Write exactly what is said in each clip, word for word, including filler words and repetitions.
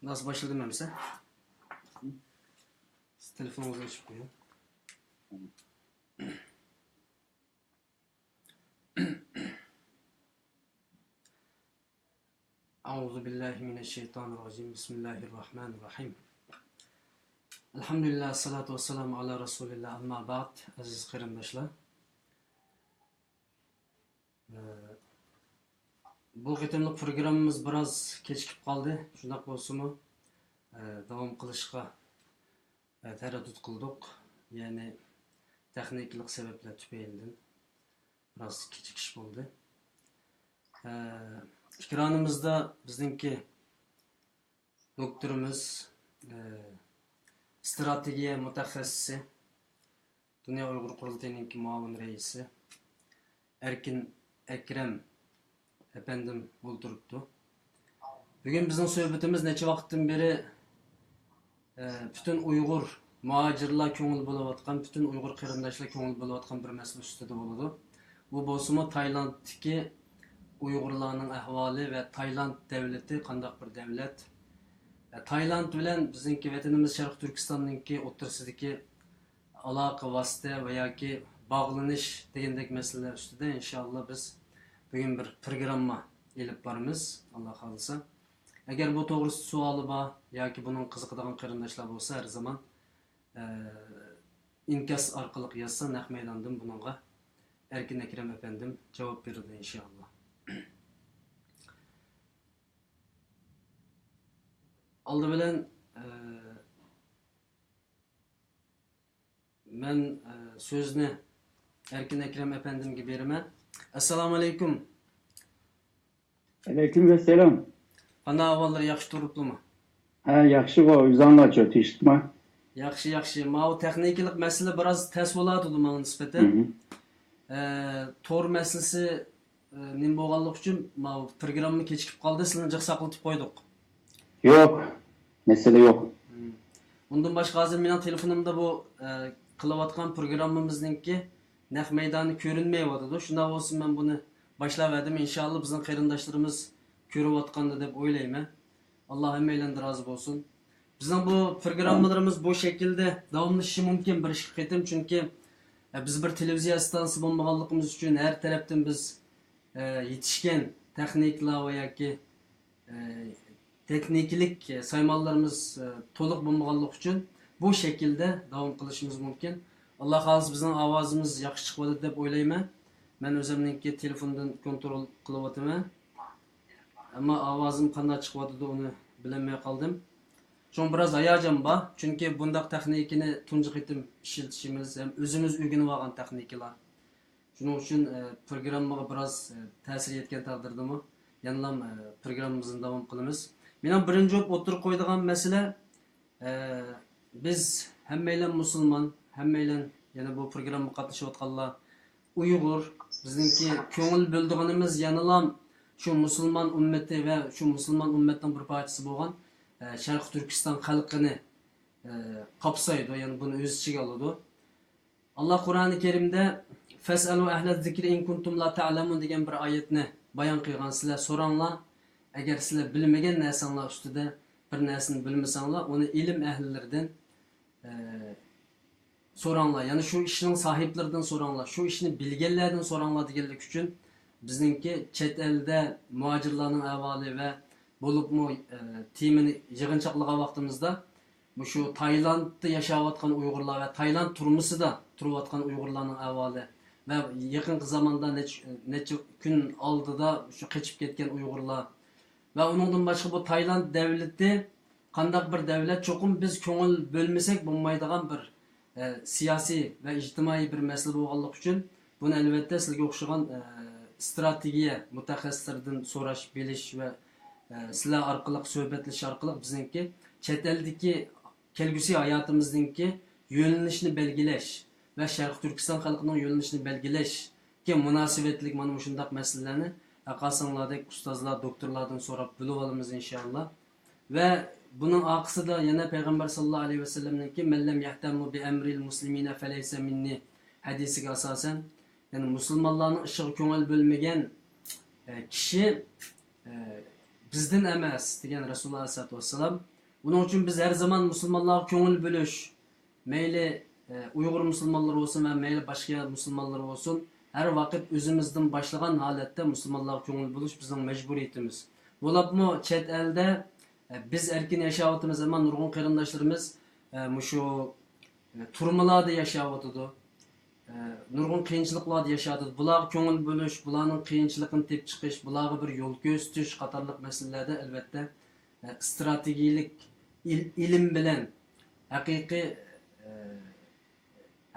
ناس باشلىدىم ئەمسە. تېلېفونىڭىزنى ئېچىپ قويۇڭ. أعوذ بالله من الشيطان الرجيم. بسم الله الرحمن الرحيم. الحمد لله، الصلاة والسلام على رسول الله، أما بعد. ئەزىز قېرىنداشلار، ئە، بۇ قېتىملىق پروگراممىمىز بىراز كېچىكىپ قالدى. شۇنداق بولسىمۇ، ئە، داۋام قىلىشقا، ئە، تەرەددۇت قىلدۇق. يەنى تېخنىكىلىق سەۋەبلەر تۈپەيلىدىن بىراز كېچىكىش بولدى. ئە، ئېكرانىمىزدا بىزنىڭكى دوكتورىمىز، ئە، ئىستراتېگىيە مۇتەخەسسىسى، دۇنيا ئۇيغۇر قۇرۇلتىيىنىڭكى مۇئاۋىن رەئىسى ئەركىن ئەكرەم ئەپەندىم ئولتۇرۇپتۇ. بۈگۈن بىزنىڭ سۆھبىتىمىز نەچچە ۋاقىتتىن بېرى، ئە، پۈتۈن ئۇيغۇر مۇھاجىرلار كۆڭۈل بۆلۈۋاتقان، پۈتۈن ئۇيغۇر قېرىنداشلار كۆڭۈل بۆلۈۋاتقان بىر مەسىلە ئۈستىدە بولىدۇ. بۇ بولسىمۇ تايلاندتىكى ئۇيغۇرلارنىڭ ئەھۋالى ۋە تايلاند دەۋلىتى قانداق بىر دەۋلەت؟ ئە، تايلاند بىلەن بىزنىڭكى ۋەتىنىمىز شەرقىي تۈركىستاننىڭكى ئوتتۇرىسىدىكى ئالاقە، ۋاسىتە ۋە ياكى باغلىنىش دېگەندەك مەسىلىلەر ئۈستىدە ئىنشائاللا بىز بۈگۈن بىر پروگرامما ئېلىپ بارىمىز، ئاللا خالىسا. ئەگەر بۇ توغرىسىدا سوئالى بار ياكى بۇنىڭغا قىزىقىدىغان قېرىنداشلار بولسا، ھەر زامان، ئە، ئىنكاس ئارقىلىق يازسا، نەق مەيداندىن بۇنىڭغا ئەركىن ئەكرەم ئەپەندىم جاۋاب بېرىدۇ، ئىنشائاللا. ئالدى بىلەن، ئە، مەن، ئە، سۆزنى ئەركىن ئەكرەم ئەپەندىمگە بېرىمەن. ئەسسالامۇ ئەلەيكۇم. ئەلەيكۇم ئەسسالام. قانداق ئەھۋاللار، ياخشى تۇرۇپلىمۇ؟ ھە، ياخشىغۇ، ئۆزۈڭلارچۇ، تىنچلىقمۇ؟ ياخشى، ياخشى. ماۋۇ تېخنىكىلىق مەسىلە بىراز تەس بولۇۋاتىدۇ ماڭا نىسبەتەن. مم. ئە، تور مەسىلىسى، ئە، نېمە بولغانلىقى ئۈچۈن ماۋۇ پروگرامما كېچىكىپ قالدى، سىلىنى جىق ساقلىتىپ قويدۇق. يوق، مەسىلە يوق. مم. ئۇندىن باشقا ھازىر مېنىڭ تېلېفونۇمدا بۇ، ئە، قىلىۋاتقان پروگراممىمىزنىڭكى نەق مەيدانى كۆرۈنمەيۋاتىدۇ. شۇنداق بولسا مەن بۇنى باشلاۋەردىم. ئىنشائاللا بىزنىڭ قېرىنداشلىرىمىز كۆرۈۋاتقاندا دەپ ئويلايمەن. ئاللا ھەممەيلەندىن رازى بولسۇن. بىزنىڭ بۇ پروگراممىلىرىمىز بۇ شەكىلدە داۋاملىشىشى مۇمكىن بىر ئىككى قېتىم، چۈنكى، ئە، بىز بىر تېلېۋىزىيە ئىستانسىسى بولمىغانلىقىمىز ئۈچۈن ھەر تەرەپتىن بىز، ئە، يېتىشكەن تېخنىكلار ۋە ياكى ئە، تېخنىكىلىق سايمانلىرىمىز، ئە، تولۇق بولمىغانلىقى ئۈچۈن بۇ شەكىلدە داۋام قىلىشىمىز مۇمكىن. ئاللا خالىسا بىزنىڭ ئاۋازىمىز ياخشى چىقىۋاتىدۇ دەپ ئويلايمەن. مەن ئۆزۈمنىڭكى تېلېفوندىن كونترول قىلىۋاتىمەن. ئەمما ئاۋازىم قانداق چىقىۋاتىدۇ ئۇنى بىلەلمەي قالدىم. شۇڭا بىراز ھاياجان بار. چۈنكى بۇنداق تېخنىكىنى تۇنجى قېتىم ئىشلىتىشىمىز ھەم ئۆزىمىز ئۆگىنىۋالغان تېخنىكىلار. شۇنىڭ ئۈچۈن، ئە، پروگراممىغا بىراز، ئە، تەسىر يەتكەن تەقدىردىمۇ يەنىلام، ئە، پروگراممىمىزنى داۋام قىلىمىز. مېنىڭ بىرىنچى بولۇپ ئوتتۇرىغا قويىدىغان مەسىلە، ئە، بىز ھەممەيلەن مۇسۇلمان، ھەممەيلەن يەنە بۇ پروگراممىغا قاتنىشىۋاتقانلار ئۇيغۇر، بىزنىڭكى كۆڭۈل بۆلىدىغىنىمىز يەنىلام شۇ مۇسۇلمان ئۈممىتى ۋە شۇ مۇسۇلمان ئۈممەتنىڭ بىر پارچىسى بولغان، ئە، شەرقىي تۈركىستان خەلقىنى، ئە، قاپسايدۇ، يەنى بۇنى ئۆز ئىچىگە ئالىدۇ. ئاللا قۇرئانى كەرىمدە «فەسئەلۇ ئەھلە زىكرى ئىن كۇنتۇم لا تەئلەمۇن» دېگەن بىر ئايەتنى بايان قىلغان، سىلەر سوراڭلار، ئەگەر سىلەر بىلمىگەن نەرسەڭلار ئۈستىدە بىر نەرسىنى بىلمىسەڭلار، ئۇنى ئىلىم ئەھلىلىرىدىن، ئە، سوراڭلار، يەنى شۇ ئىشنىڭ ساھىبلىرىدىن سوراڭلار، شۇ ئىشنى بىلگەنلەردىن سوراڭلار دېگەنلىك ئۈچۈن بىزنىڭكى چەت ئەلدە مۇھاجىرلارنىڭ ئەھۋالى ۋە بولۇپمۇ، ئە، تېمىنى يىغىنچاقلىغان ۋاقتىمىزدا مۇشۇ تايلاندتا ياشاۋاتقان ئۇيغۇرلار ۋە تايلاند تۈرمىسىدە تۇرۇۋاتقان ئۇيغۇرلارنىڭ ئەھۋالى ۋە يېقىنقى زاماندا نەچچە، نەچچە كۈن ئالدىدا شۇ قېچىپ كەتكەن ئۇيغۇرلار ۋە ئۇنىڭدىن باشقا بۇ تايلاند دەۋلىتى قانداق بىر دەۋلەت، چوقۇم بىز كۆڭۈل بۆلمىسەك بولمايدىغان بىر، ئە، سىياسىي ۋە ئىجتىمائىي بىر مەسىلە بولغانلىقى ئۈچۈن بۇنى ئەلۋەتتە سىلەرگە ئوخشىغان، ئە، ئىستراتېگىيە مۇتەخەسسىسلىرىدىن سوراش، بىلىش ۋە، ئە، سىلەر ئارقىلىق سۆھبەتلىشىش ئارقىلىق بىزنىڭكى چەت ئەلدىكى كەلگۈسى ھاياتىمىزنىڭكى يۆنىلىشىنى بەلگىلەش ۋە شەرقىي تۈركىستان خەلقىنىڭ يۆنىلىشىنى بەلگىلەشكە مۇناسىۋەتلىك مانا مۇشۇنداق مەسىلىلەرنى ھەققاسىڭلاردەك ئۇستازلار، دوكتورلاردىن سوراپ بىلىۋالىمىز ئىنشائاللا. ۋە بۇنىڭ ئارقىسىدا يەنە پەيغەمبەر ساللاللاھۇ ئەلەيھى ۋەسەللەمنىڭكى «مەن لەم يەھتەممۇ بىئەمرىل مۇسلىمىنە فەلەيسە مىننى» ھەدىسىگە ئاساسەن، يەنى مۇسۇلمانلارنىڭ ئىشىغا كۆڭۈل بۆلمىگەن، ئە، كىشى، ئە، بىزدىن ئەمەس دېگەن رەسۇلۇللا ئەلەيھىسسالاتۇ ۋەسسالام. بۇنىڭ ئۈچۈن بىز ھەر زامان مۇسۇلمانلارغا كۆڭۈل بۆلۈش، مەيلى، ئە، ئۇيغۇر مۇسۇلمانلىرى بولسۇن ۋە مەيلى باشقا مۇسۇلمانلار بولسۇن، ھەر ۋاقىت ئۆزىمىزدىن باشلىغان ھالەتتە مۇسۇلمانلارغا كۆڭۈل بۆلۈش بىزنىڭ مەجبۇرىيىتىمىز. بولۇپمۇ چەت ئەلدە، ئە، بىز ئەركىن ياشاۋاتىمىز، ئەمما نۇرغۇن قېرىنداشلىرىمىز، ئە، مۇشۇ، ئە، تۈرمىلاردا ياشاۋاتىدۇ. ئە، نۇرغۇن قىيىنچىلىقلاردا ياشاۋاتىدۇ. بۇلارغا كۆڭۈل بۆلۈش، بۇلارنىڭ قىيىنچىلىقىنى تېپىپ چىقىش، بۇلارغا بىر يول كۆرسىتىش قاتارلىق مەسىلىلەردە، ئەلۋەتتە، ئە، ئىستراتېگىيەلىك ئىل-، ئىلىم بىلەن ھەقىقىي، ئە،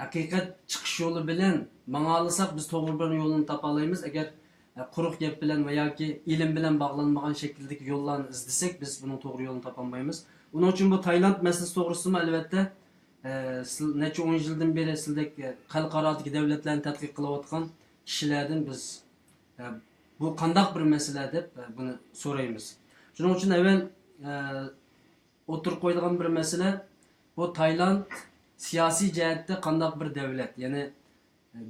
ھەقىقەت چىقىش يولى بىلەن ماڭالىساق، بىز توغرا بىر يولنى تاپالايمىز. ئەگەر، ئە، قۇرۇق گەپ بىلەن ۋە ياكى ئىلىم بىلەن باغلانمىغان شەكىلدىكى يوللارنى ئىزدىسەك، بىز بۇنىڭ توغرا يولىنى تاپالمايمىز. ئۇنىڭ ئۈچۈن بۇ تايلاند مەسىلىسى توغرىسىدىمۇ، ئەلۋەتتە، ئە، سىل-، نەچچە ئون يىلدىن بېرى سىلدەك، ئە، خەلقئارادىكى دۆلەتلەرنى تەتقىق قىلىۋاتقان كىشىلەردىن بىز، ئە، بۇ قانداق بىر مەسىلە دەپ، ئە، بۇنى سورايمىز. شۇنىڭ ئۈچۈن ئەۋۋەل، ئە، ئوتتۇرىغا قويىدىغان بىر مەسىلە، بۇ تايلاند سىياسىي جەھەتتە قانداق بىر دۆلەت؟ يەنى،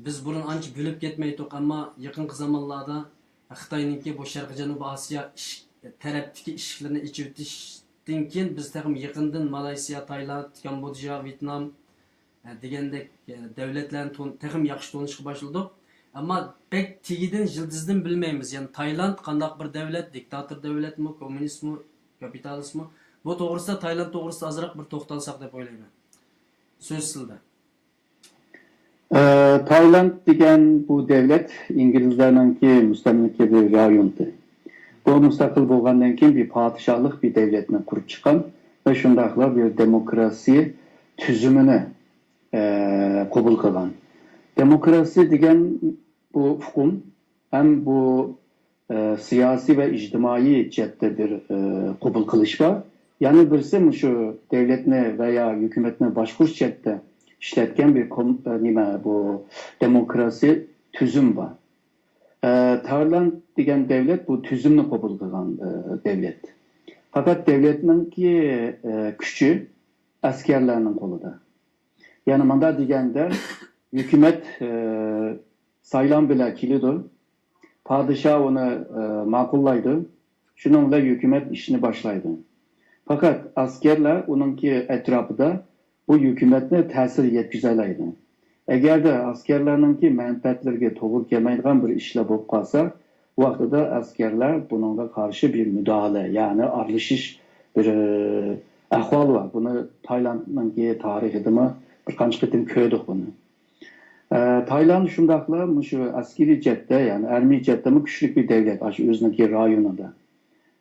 بىز بۇرۇن ئانچە بىلىپ كەتمەيتتۇق، ئەمما يېقىنقى زامانلاردا خىتاينىڭكى بۇ شەرقىي جەنۇبىي ئاسىيا ئىش-، تەرەپتىكى ئىشىكلىرىنى ئېچىۋېتىشتىن كېيىن، بىز تېخىمۇ يېقىندىن مالايسىيا، تايلاند، كامبودژا، ۋيېتنام، ئە، دېگەندەك، ئە، دۆلەتلەرنى تون-، تېخىمۇ ياخشى تونۇشقا باشلىدۇق. ئەمما بەك تېگىدىن، يىلتىزىدىن بىلمەيمىز. يەنى تايلاند قانداق بىر دۆلەت، دىكتاتور دۆلەتمۇ، كوممۇنىستمۇ، كاپىتالىستمۇ؟ بۇ توغرىسىدا، تايلاند توغرىسىدا ئازراق بىر توختالساق دەپ ئويلايمەن. سۆز سىزدە. ئە، تايلاند دېگەن بۇ دۆلەت ئىنگلىزلەرنىڭكى مۇستەملىكە بىر رايونى. بۇ مۇستەقىل بولغاندىن كېيىن بىر پادىشاھلىق بىر دۆلەتنى قۇرۇپ چىققان ۋە شۇنداقلا بىر دېموكراسىيە تۈزۈمىنى، ئە، قوبۇل قىلغان. دېموكراسىيە دېگەن بۇ ئۇقۇم ھەم بۇ، ئە، سىياسىي ۋە ئىجتىمائىي جەھەتتە بىر، ئە، قوبۇل قىلىش بار. يەنە بىرسى مۇشۇ دۆلەتنى ۋە يا ھۆكۈمەتنى باشقۇرۇش جەھەتتە ئىشلەتكەن بىر كوم-، ئە، نېمە، بۇ دېموكراسىيە تۈزۈم بار. ئە، تايلاند دېگەن دۆلەت بۇ تۈزۈمنى قوبۇل قىلغان، ئە، دۆلەت. پەقەت دۆلەتنىڭكى، ئە، كۈچى ئەسكەرلەرنىڭ قولىدا. يەنى مۇنداق دېگەندە، ھۆكۈمەت، ئە، سايلام بىلەن كېلىدۇ. پادىشاھ ئۇنى، ئە، ماقۇللايدۇ. شۇنىڭ بىلەن ھۆكۈمەت ئىشنى باشلايدۇ. پەقەت ئەسكەرلەر ئۇنىڭكى ئەتراپىدا بۇ ھۆكۈمەتنى تەسىر يەتكۈزەلەيدۇ. ئەگەردە ئەسكەرلەرنىڭكى مەنپەئەتلىرىگە توغرا كەلمەيدىغان بىر ئىشلار بولۇپ قالسا، ۋاقتىدا ئەسكەرلەر بۇنىڭغا قارشى بىر مۇداھىلە، يەنى ئارىلىشىش بىر، ئە، ئەھۋال بار. بۇنى تايلاندنىڭكى تارىخىدىمۇ بىر قانچە قېتىم كۆردۇق بۇنى. ئە، تايلاند شۇنداقلا مۇشۇ ئەسكىرىي جەھەتتە، يەنى ئارمىيە جەھەتتىمۇ كۈچلۈك بىر دۆلەت، ئاشۇ ئۆزىنىڭكى رايونىدا.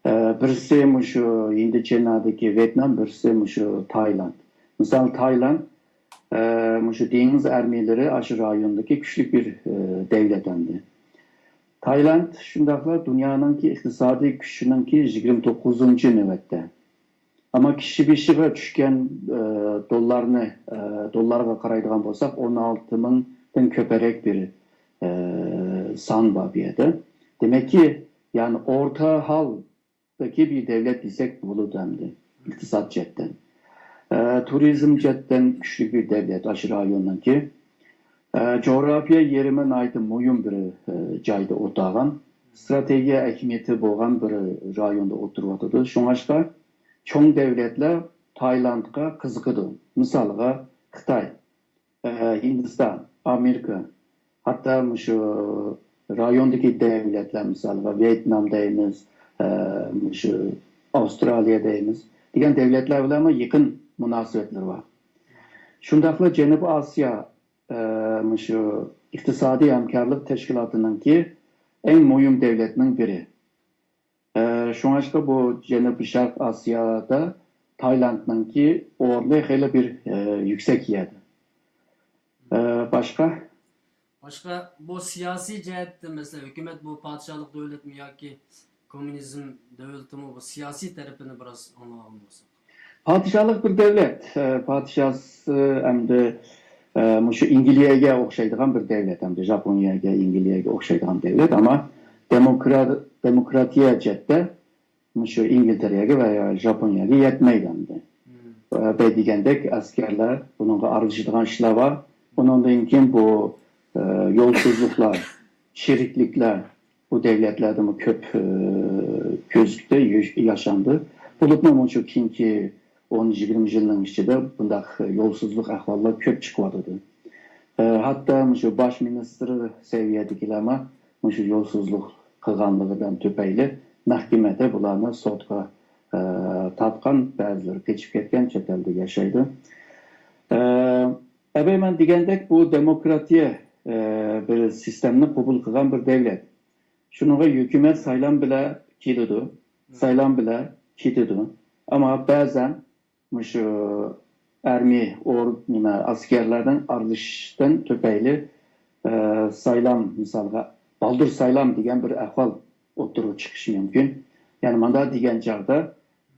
ئە، بىرسى مۇشۇ ھىندى چېنىدىكى ۋيېتنام، بىرسى مۇشۇ تايلاند. مىسال، تايلاند، ئە، مۇشۇ دېڭىز ئارمىيەلىرى ئاشۇ رايوندىكى كۈچلۈك بىر، ئە، دۆلەت ئەمدى. تايلاند شۇنداقلا دۇنيانىڭكى ئىقتىسادىي كۈچىنىڭكى يىگىرمە توققۇزىنچى نۆۋەتتە. ئەمما كىشى بېشىغا چۈشكەن، ئە، دوللارنى، ئە، دوللارغا قارايدىغان بولساق، ئون ئالتە مىڭدىن كۆپرەك بىر، ئە، سان بار بۇ يەردە. دېمەككى، يەنى ئورتا ھالدىكى بىر دۆلەت دېسەك بولىدۇ ئەمدى، ئىقتىساد جەھەتتىن. ئە، تۇرىزم جەھەتتىن كۈچلۈك بىر دۆلەت ئاشۇ رايوننىڭكى. ئە، جۇغراپىيە يېرىمى ناھايىتى مۇھىم بىر، ئە، جايدا ئولتۇرغان. ئىستراتېگىيە ئەھمىيىتى بولغان بىر رايوندا ئولتۇرۇۋاتىدۇ. شۇڭلاشقا چوڭ دۆلەتلەر تايلاندقا قىزىقىدۇ. مىسالغا، خىتاي، ئە، ھىندىستان، ئامېرىكا، ھەتتا مۇشۇ رايوندىكى دۆلەتلەر، مىسالغا، ۋيېتنام دەيمىز، ئە، مۇشۇ ئاۋسترالىيە دەيمىز، دېگەن دۆلەتلەر بىلەنمۇ يېقىن مۇناسىۋەتلىرى بار. شۇنداقلا جەنۇبىي ئاسىيا، ئە، مۇشۇ ئىقتىسادىي ھەمكارلىق تەشكىلاتىنىڭكى ئەڭ مۇھىم دۆلەتنىڭ بىرى. ئە، شۇڭلاشقا بۇ جەنۇبىي شەرق ئاسىيادا تايلاندنىڭكى ئورنى خېلى بىر، ئە، يۈكسەك يەردە. ئە، باشقا؟ باشقا، بۇ سىياسىي جەھەتتە، مەسىلەن، ھۆكۈمەت بۇ پادىشاھلىق دۆلەتمۇ ياكى كوممۇنىزم دۆلىتىمۇ، بۇ سىياسىي تەرىپىنى بىراز ئاڭلىغان بولساق. پادىشاھلىق بىر دۆلەت. ئە، پادىشاھسى ئەمدى، ئە، مۇشۇ ئىنگلىيەگە ئوخشايدىغان بىر دۆلەت، ئەمدى ژاپونىيەگە، ئىنگلىيەگە ئوخشايدىغان دۆلەت، ئەمما دېموكرات-، دېموكراتىيە جەھەتتە مۇشۇ ئىنگلىتېرىيەگە ۋە يا ژاپونىيەگە يەتمەيدۇ ئەمدى. ئە، بەي دېگەندەك ئەسكەرلەر، بۇنىڭغا ئارىلىشىدىغان ئىشلار بار. ئۇنىڭدىن كېيىن بۇ، ئە، يولسىزلىقلار، چىرىكلىكلەر بۇ دۆلەتلەردىمۇ كۆپ، ئە، كۆزۈكتى، ياش-، ياشاندى. بولۇپمۇ مۇشۇ كېيىنكى ئون يىگىرمە يىلنىڭ ئىچىدە بۇنداق يولسىزلىق ئەھۋاللار كۆپ چىقىۋاتىدۇ. ئە، ھەتتا مۇشۇ باش مىنىستىر سەۋىيەدىكىلەرمۇ مۇشۇ يولسىزلىق قىلغانلىقىدىن تۈپەيلى مەھكىمىدە بۇلارنى سوتقا، ئە، تارتقان، بەزىلىرى قېچىپ كەتكەن، چەت ئەلدە ياشايدۇ. ئە، ئەبەي مەن دېگەندەك بۇ دېموكراتىيە، ئە، بىر سىستېمىنى قوبۇل قىلغان بىر دەۋلەت. شۇنىڭغا ھۆكۈمەت سايلام بىلەن كېلىدۇ، سايلام بىلەن كېتىدۇ. ئەمما بەزەن مۇشۇ ئارمىي ئور-، نېمە، ئەسكەرلەرنىڭ ئارىلىشىشتىن تۈپەيلى، ئە، سايلام، مىسالغا، بالدۇر سايلام دېگەن بىر ئەھۋال ئوتتۇرىغا چىقىشى مۇمكىن. يەنى مۇنداق دېگەن چاغدا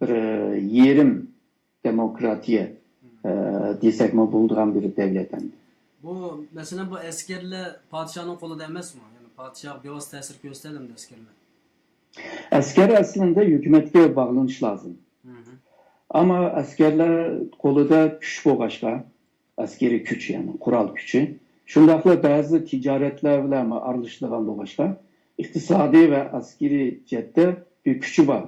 بىر، ئە، يېرىم دېموكراتىيە، ئە، دېسەكمۇ بولىدىغان بىر دەۋلەت ئەمدى. بۇ، مەسىلەن، بۇ ئەسكەرلەر پادىشاھنىڭ قولىدا ئەمەسمۇ؟ يەنى پادىشاھقا بىۋاسىتە تەسىر كۆرسىتەلمىدى ئەسكەرلەر؟ ئەسكەر ئەسلىندە ھۆكۈمەتكە باغلىنىش لازىم. ئەمما ئەسكەرلەر قولىدا كۈچ بولغاچقا، ئەسكىرىي كۈچ، يەنى قورال كۈچى، شۇنداقلا بەزى تىجارەتلەر بىلەن ئارىلىشىدىغان بولغاچقا، ئىقتىسادىي ۋە ئەسكىرىي جەھەتتە بىر كۈچى بار.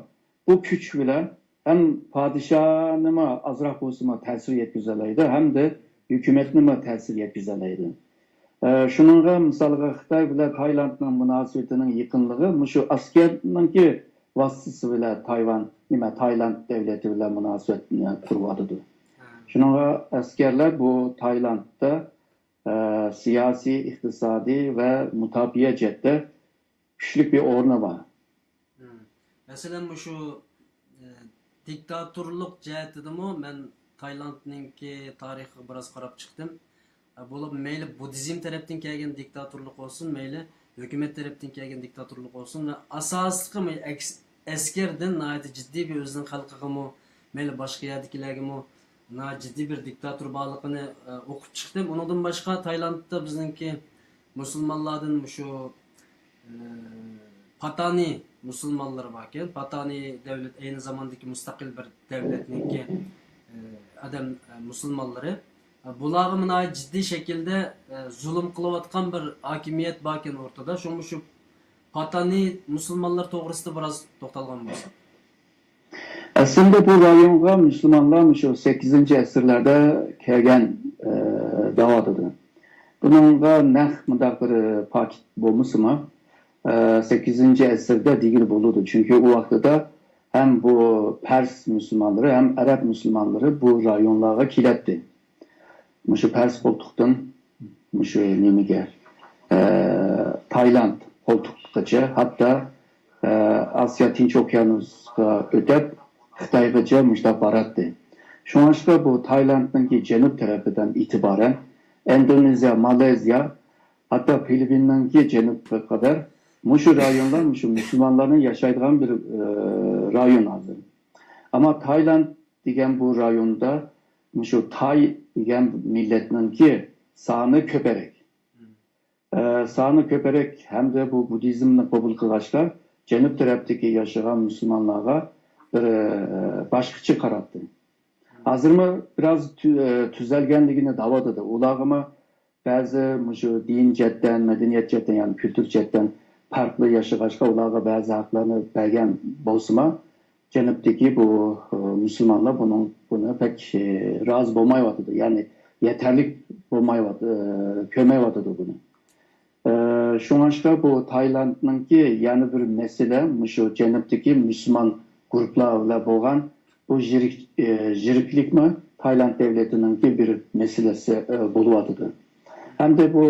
بۇ كۈچ بىلەن ھەم پادىشاھنىمۇ ئازراق بولسىمۇ تەسىر يەتكۈزەلەيدۇ، ھەمدە ھۆكۈمەتنىمۇ تەسىر يەتكۈزەلەيدۇ. ئە، شۇنىڭغا مىسالغا خىتاي بىلەن تايلاندنىڭ مۇناسىۋىتىنىڭ يېقىنلىقى مۇشۇ ئەسكەرنىڭكى ۋاسىتىسى بىلەن تايۋان، نېمە، تايلاند دەۋلىتى بىلەن مۇناسىۋەتنى قۇرۇۋاتىدۇ. شۇنىڭغا ئەسكەرلەر بۇ تايلاندتا، ئە، سىياسىي، ئىقتىسادىي ۋە مۇداپىئە جەھەتتە كۈچلۈك بىر ئورنى بار. مەسىلەن، مۇشۇ، ئە، دىكتاتورلۇق جەھەتتىمۇ مەن تايلاندنىڭكى تارىخىغا بىراز قاراپ چىقتىم. ئە، بولۇپ مەيلى بۇددىزم تەرەپتىن كەلگەن دىكتاتورلۇق بولسۇن، مەيلى ھۆكۈمەت تەرەپتىن كەلگەن دىكتاتورلۇق بولسۇن، ۋە ئاساسلىقى مەيلى ئەكس-، ئەسكەردىن ناھايىتى جىددىي بىر ئۆزىنىڭ خەلقىگىمۇ، مەيلى باشقا يەردىكىلەرگىمۇ ناھايىتى جىددىي بىر دىكتاتور بارلىقىنى، ئە، ئوقۇپ چىقتىم. ئۇنىڭدىن باشقا تايلاندتا بىزنىڭكى مۇسۇلمانلاردىن مۇشۇ، ئە، پاتانى مۇسۇلمانلىرى باركەن. پاتانى دەۋلەت ئەينى زاماندىكى مۇستەقىل بىر دەۋلەتنىڭكى، ئە، ئادەم، ئە، مۇسۇلمانلىرى. ئە، بۇلارغا ناھايىتى جىددىي شەكىلدە، ئە، زۇلۇم قىلىۋاتقان بىر ھاكىمىيەت باركەن ئورتىدا. شۇڭا مۇشۇ پاتانى مۇسۇلمانلار توغرىسىدا بىراز توختالغان بولساق. ئەسلىدە بۇ رايونغا مۇسۇلمانلار مۇشۇ سەككىزىنچى ئەسىرلەردە كەلگەن، ئە، دەۋاتىدۇ. بۇنىڭغا نەق مۇنداق بىر پاكىت بولمىسىمۇ، ئە، سەككىزىنچى ئەسىردە دېگىلى بولىدۇ. چۈنكى ئۇ ۋاقتىدا ھەم بۇ پەرس مۇسۇلمانلىرى، ھەم ئەرەب مۇسۇلمانلىرى بۇ رايونلارغا كېلەتتى. مۇشۇ پەرس قولتۇقتىن مۇشۇ نېمىگە، ئە، تايلاند قولتۇقىغىچە، ھەتتا، ئە، ئاسىيا تىنچ ئوكيانۇسقا ئۆتۈپ، خىتايغىچە مۇشۇنداق باراتتى. شۇڭلاشقا بۇ تايلاندنىڭكى جەنۇب تەرىپىدىن ئېتىبارەن ئىندونېزىيە، مالايزىيە، ھەتتا فىلىپپىننىڭكى جەنۇبىغا قەدەر مۇشۇ رايونلار مۇشۇ مۇسۇلمانلارنىڭ ياشايدىغان بىر، ئە، رايون ھازىر. ئەمما تايلاند دېگەن بۇ رايوندا مۇشۇ تاي دېگەن مىللەتنىڭكى سانى كۆپرەك. ئە، سانى كۆپرەك ھەمدە بۇ بۇددىزمنى قوبۇل قىلغاچقا، جەنۇب تەرەپتىكى ياشىغان مۇسۇلمانلارغا بىر، ئە، باشقىچە قاراتتى. ھازىرمۇ بىراز تۈ-، ئە، تۈزەلگەنلىكىنى دەۋاتىدۇ. ئۇلارغىمۇ بەزى مۇشۇ دىن جەھەتتىن، مەدەنىيەت جەھەتتىن، يەنى كۈلتۈر جەھەتتىن پەرقلىق ياشىغاچقا، ئۇلارغا بەزى ھەقلەرنى بەرگەن بولسىمۇ، جەنۇبتىكى بۇ، ئە، مۇسۇلمانلار بۇنىڭ، بۇنى پەك، ئە، رازى بولمايۋاتىدۇ. يەنى يېتەرلىك بولمايۋات-، ئە، كۆرمەيۋاتىدۇ بۇنى. ئە، شۇڭلاشقا بۇ تايلاندنىڭكى يەنە بىر مەسىلە، مۇشۇ جەنۇبتىكى مۇسۇلمان گۇرۇپپىلار بىلەن بولغان بۇ يىرىك-، ئە، يىرىكلىكمۇ تايلاند دۆلىتىنىڭكى بىر مەسىلىسى، ئە، بولۇۋاتىدۇ. ھەمدە بۇ،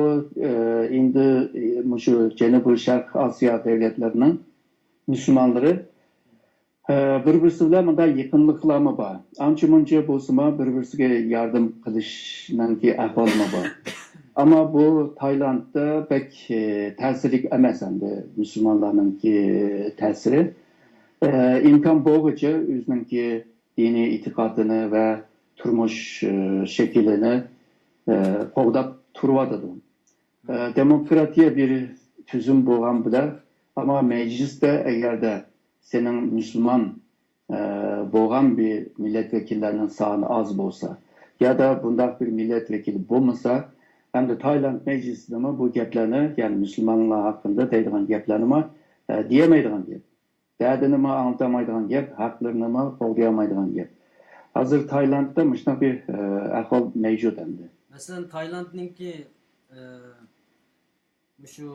ئە، ئىندى، ئە، مۇشۇ جەنۇبىي شەرق ئاسىيا دۆلەتلىرىنىڭ مۇسۇلمانلىرى، ئە، بىر-بىرسى بىلەن مۇنداق يېقىنلىقلارمۇ بار. ئانچە-مۇنچە بولسىمۇ بىر-بىرسىگە ياردەم قىلىشنىڭكى ئەھۋالىمۇ بار. ئەمما بۇ تايلاندتا بەك، ئە، تەسىرلىك ئەمەس ئەمدى مۇسۇلمانلارنىڭكى تەسىرى. ئە، ئىمكان بولغۇچە ئۆزىنىڭكى دىنىي ئېتىقادىنى ۋە تۇرمۇش، ئە، شەكلىنى، ئە، قوغداپ تۇرۇۋاتىدۇ. ئە، دېموكراتىيە بىر تۈزۈم بولغان بىلەن، ئەمما مەجلىستە ئەگەردە سېنىڭ مۇسۇلمان، ئە، بولغان بىر مىللەت ۋەكىللەرنىڭ سانى ئاز بولسا، يادا بۇنداق بىر مىللەت ۋەكىلى بولمىسا، ئەمدى تايلاند مەجلىسىدىمۇ بۇ گەپلەرنى، يەنى مۇسۇلمانلار ھەققىدە دەيدىغان گەپلەرنىمۇ، ئە، دېيەلمەيدىغان گەپ. دەردىنىمۇ ئاڭلىتالمايدىغان گەپ، ھەقلىرىنىمۇ قوغدىيالمايدىغان گەپ. ھازىر تايلاندتا مۇشۇنداق بىر، ئە، ئەھۋال مەۋجۇت ئەمدى. مەسىلەن، تايلاندنىڭكى، ئە، مۇشۇ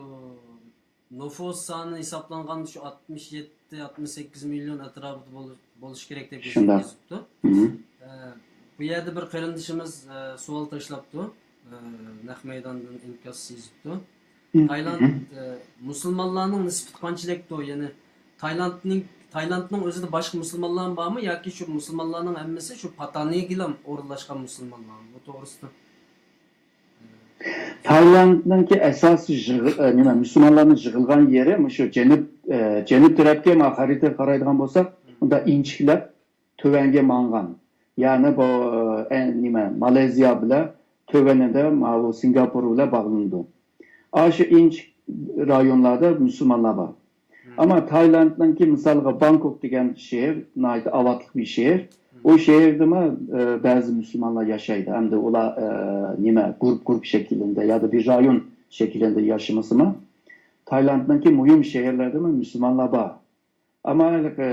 نوفۇس سانى ھېسابلانغان شۇ ئاتمىش يەتتە، ئاتمىش سەككىز مىليون ئەتراپىدا بول-، بولۇشى كېرەك دەپ شۇنداق. يېزىپتۇ. مم. ئە، بۇ يەردە بىر قېرىندىشىمىز، ئە، سوئال تاشلاپتۇ، ئە، نەق مەيداندىن ئىنكاس يېزىپتۇ. تايلاند، ئە، مۇسۇلمانلارنىڭ نىسبىتى قانچىلىكتۇ؟ يەنى تايلاندنىڭ، تايلاندنىڭ ئۆزىدە باشقا مۇسۇلمانلارمۇ بارمۇ ياكى شۇ مۇسۇلمانلارنىڭ ھەممىسى شۇ پاتانىگىلا ئورۇنلاشقان مۇسۇلمانلارمۇ؟ بۇ توغرىسىدا. تايلاندنىڭكى ئاساسىي يىغ-، ئە، نېمە، مۇسۇلمانلارنىڭ يىغىلغان يېرى مۇشۇ جەنۇب، ئە، جەنۇب تەرەپكە، ما خەرىتىگە قارايدىغان بولساق، ئۇندا ئىنچىكىلەپ تۆۋەنگە ماڭغان. يەنى بۇ، ئە، نېمە، مالايزىيا بىلەن تۆۋىنىدە ماۋۇ سىنگاپور بىلەن باغلىنىدۇ. ئاشۇ ئىنچىكە رايونلاردا مۇسۇلمانلار بار. ئەمما تايلاندنىڭكى، مىسالغا، بانكوك دېگەن شەھەر ناھايىتى ئاۋاتلىق بىر شەھەر. ئۇ شەھەردىمۇ، ئە، بەزى مۇسۇلمانلار ياشايدۇ. ئەمدى ئۇلار، ئە، نېمە، گۇرۇپ گۇرۇپ شەكلىدە يا بىر رايون شەكلىدە ياشىمىسىمۇ، تايلاندنىڭكى مۇھىم شەھەرلەردىمۇ مۇسۇلمانلار بار. ئەمما ھېلىقى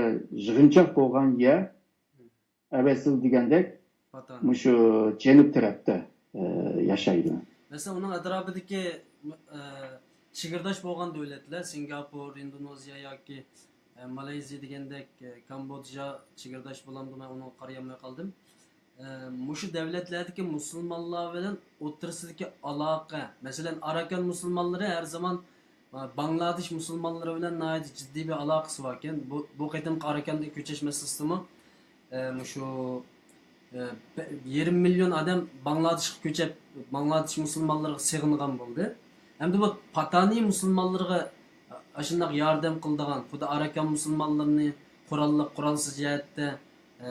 يىغىنچاق بولغان يەر ئەۋەتسىز دېگەندەك، مۇشۇ جەنۇب تەرەپتە، ئە، ياشايدۇ. مەسىلەن، ئۇنىڭ ئەتراپىدىكى، ئە، چېگرىداش بولغان دۆلەتلەر، سىنگاپور، ئىندونېزىيە ياكى، ئە، مالايزىيە دېگەندەك، ئە، كامبودژا چېگرىداش بولامدۇ؟ مەن ئۇنىڭغا قارىيالماي قالدىم. ئە، مۇشۇ دەۋلەتلەردىكى مۇسۇلمانلار بىلەن ئوتتۇرىسىدىكى ئالاقە، مەسىلەن، ئاراكان مۇسۇلمانلىرى ھەر زامان، ئە، باڭلادېش مۇسۇلمانلىرى بىلەن ناھايىتى جىددىي بىر ئالاقىسى باركەن. بۇ، بۇ قېتىمقى ئاراكاندىن كۆچۈش مەسىلىسىدىمۇ، ئە، مۇشۇ، ئە، بە-، يېرىم مىليون ئادەم باڭلادېشقا كۆچۈپ، باڭلادېش مۇسۇلمانلىرىغا سېغىنغان بولدى. ئەمدى بۇ پاتانى مۇسۇلمانلىرىغا ئاشۇنداق ياردەم قىلىدىغان، خۇددى ئاراكان مۇسۇلمانلىرىنى قوراللىق، قورالسىز جەھەتتە، ئە،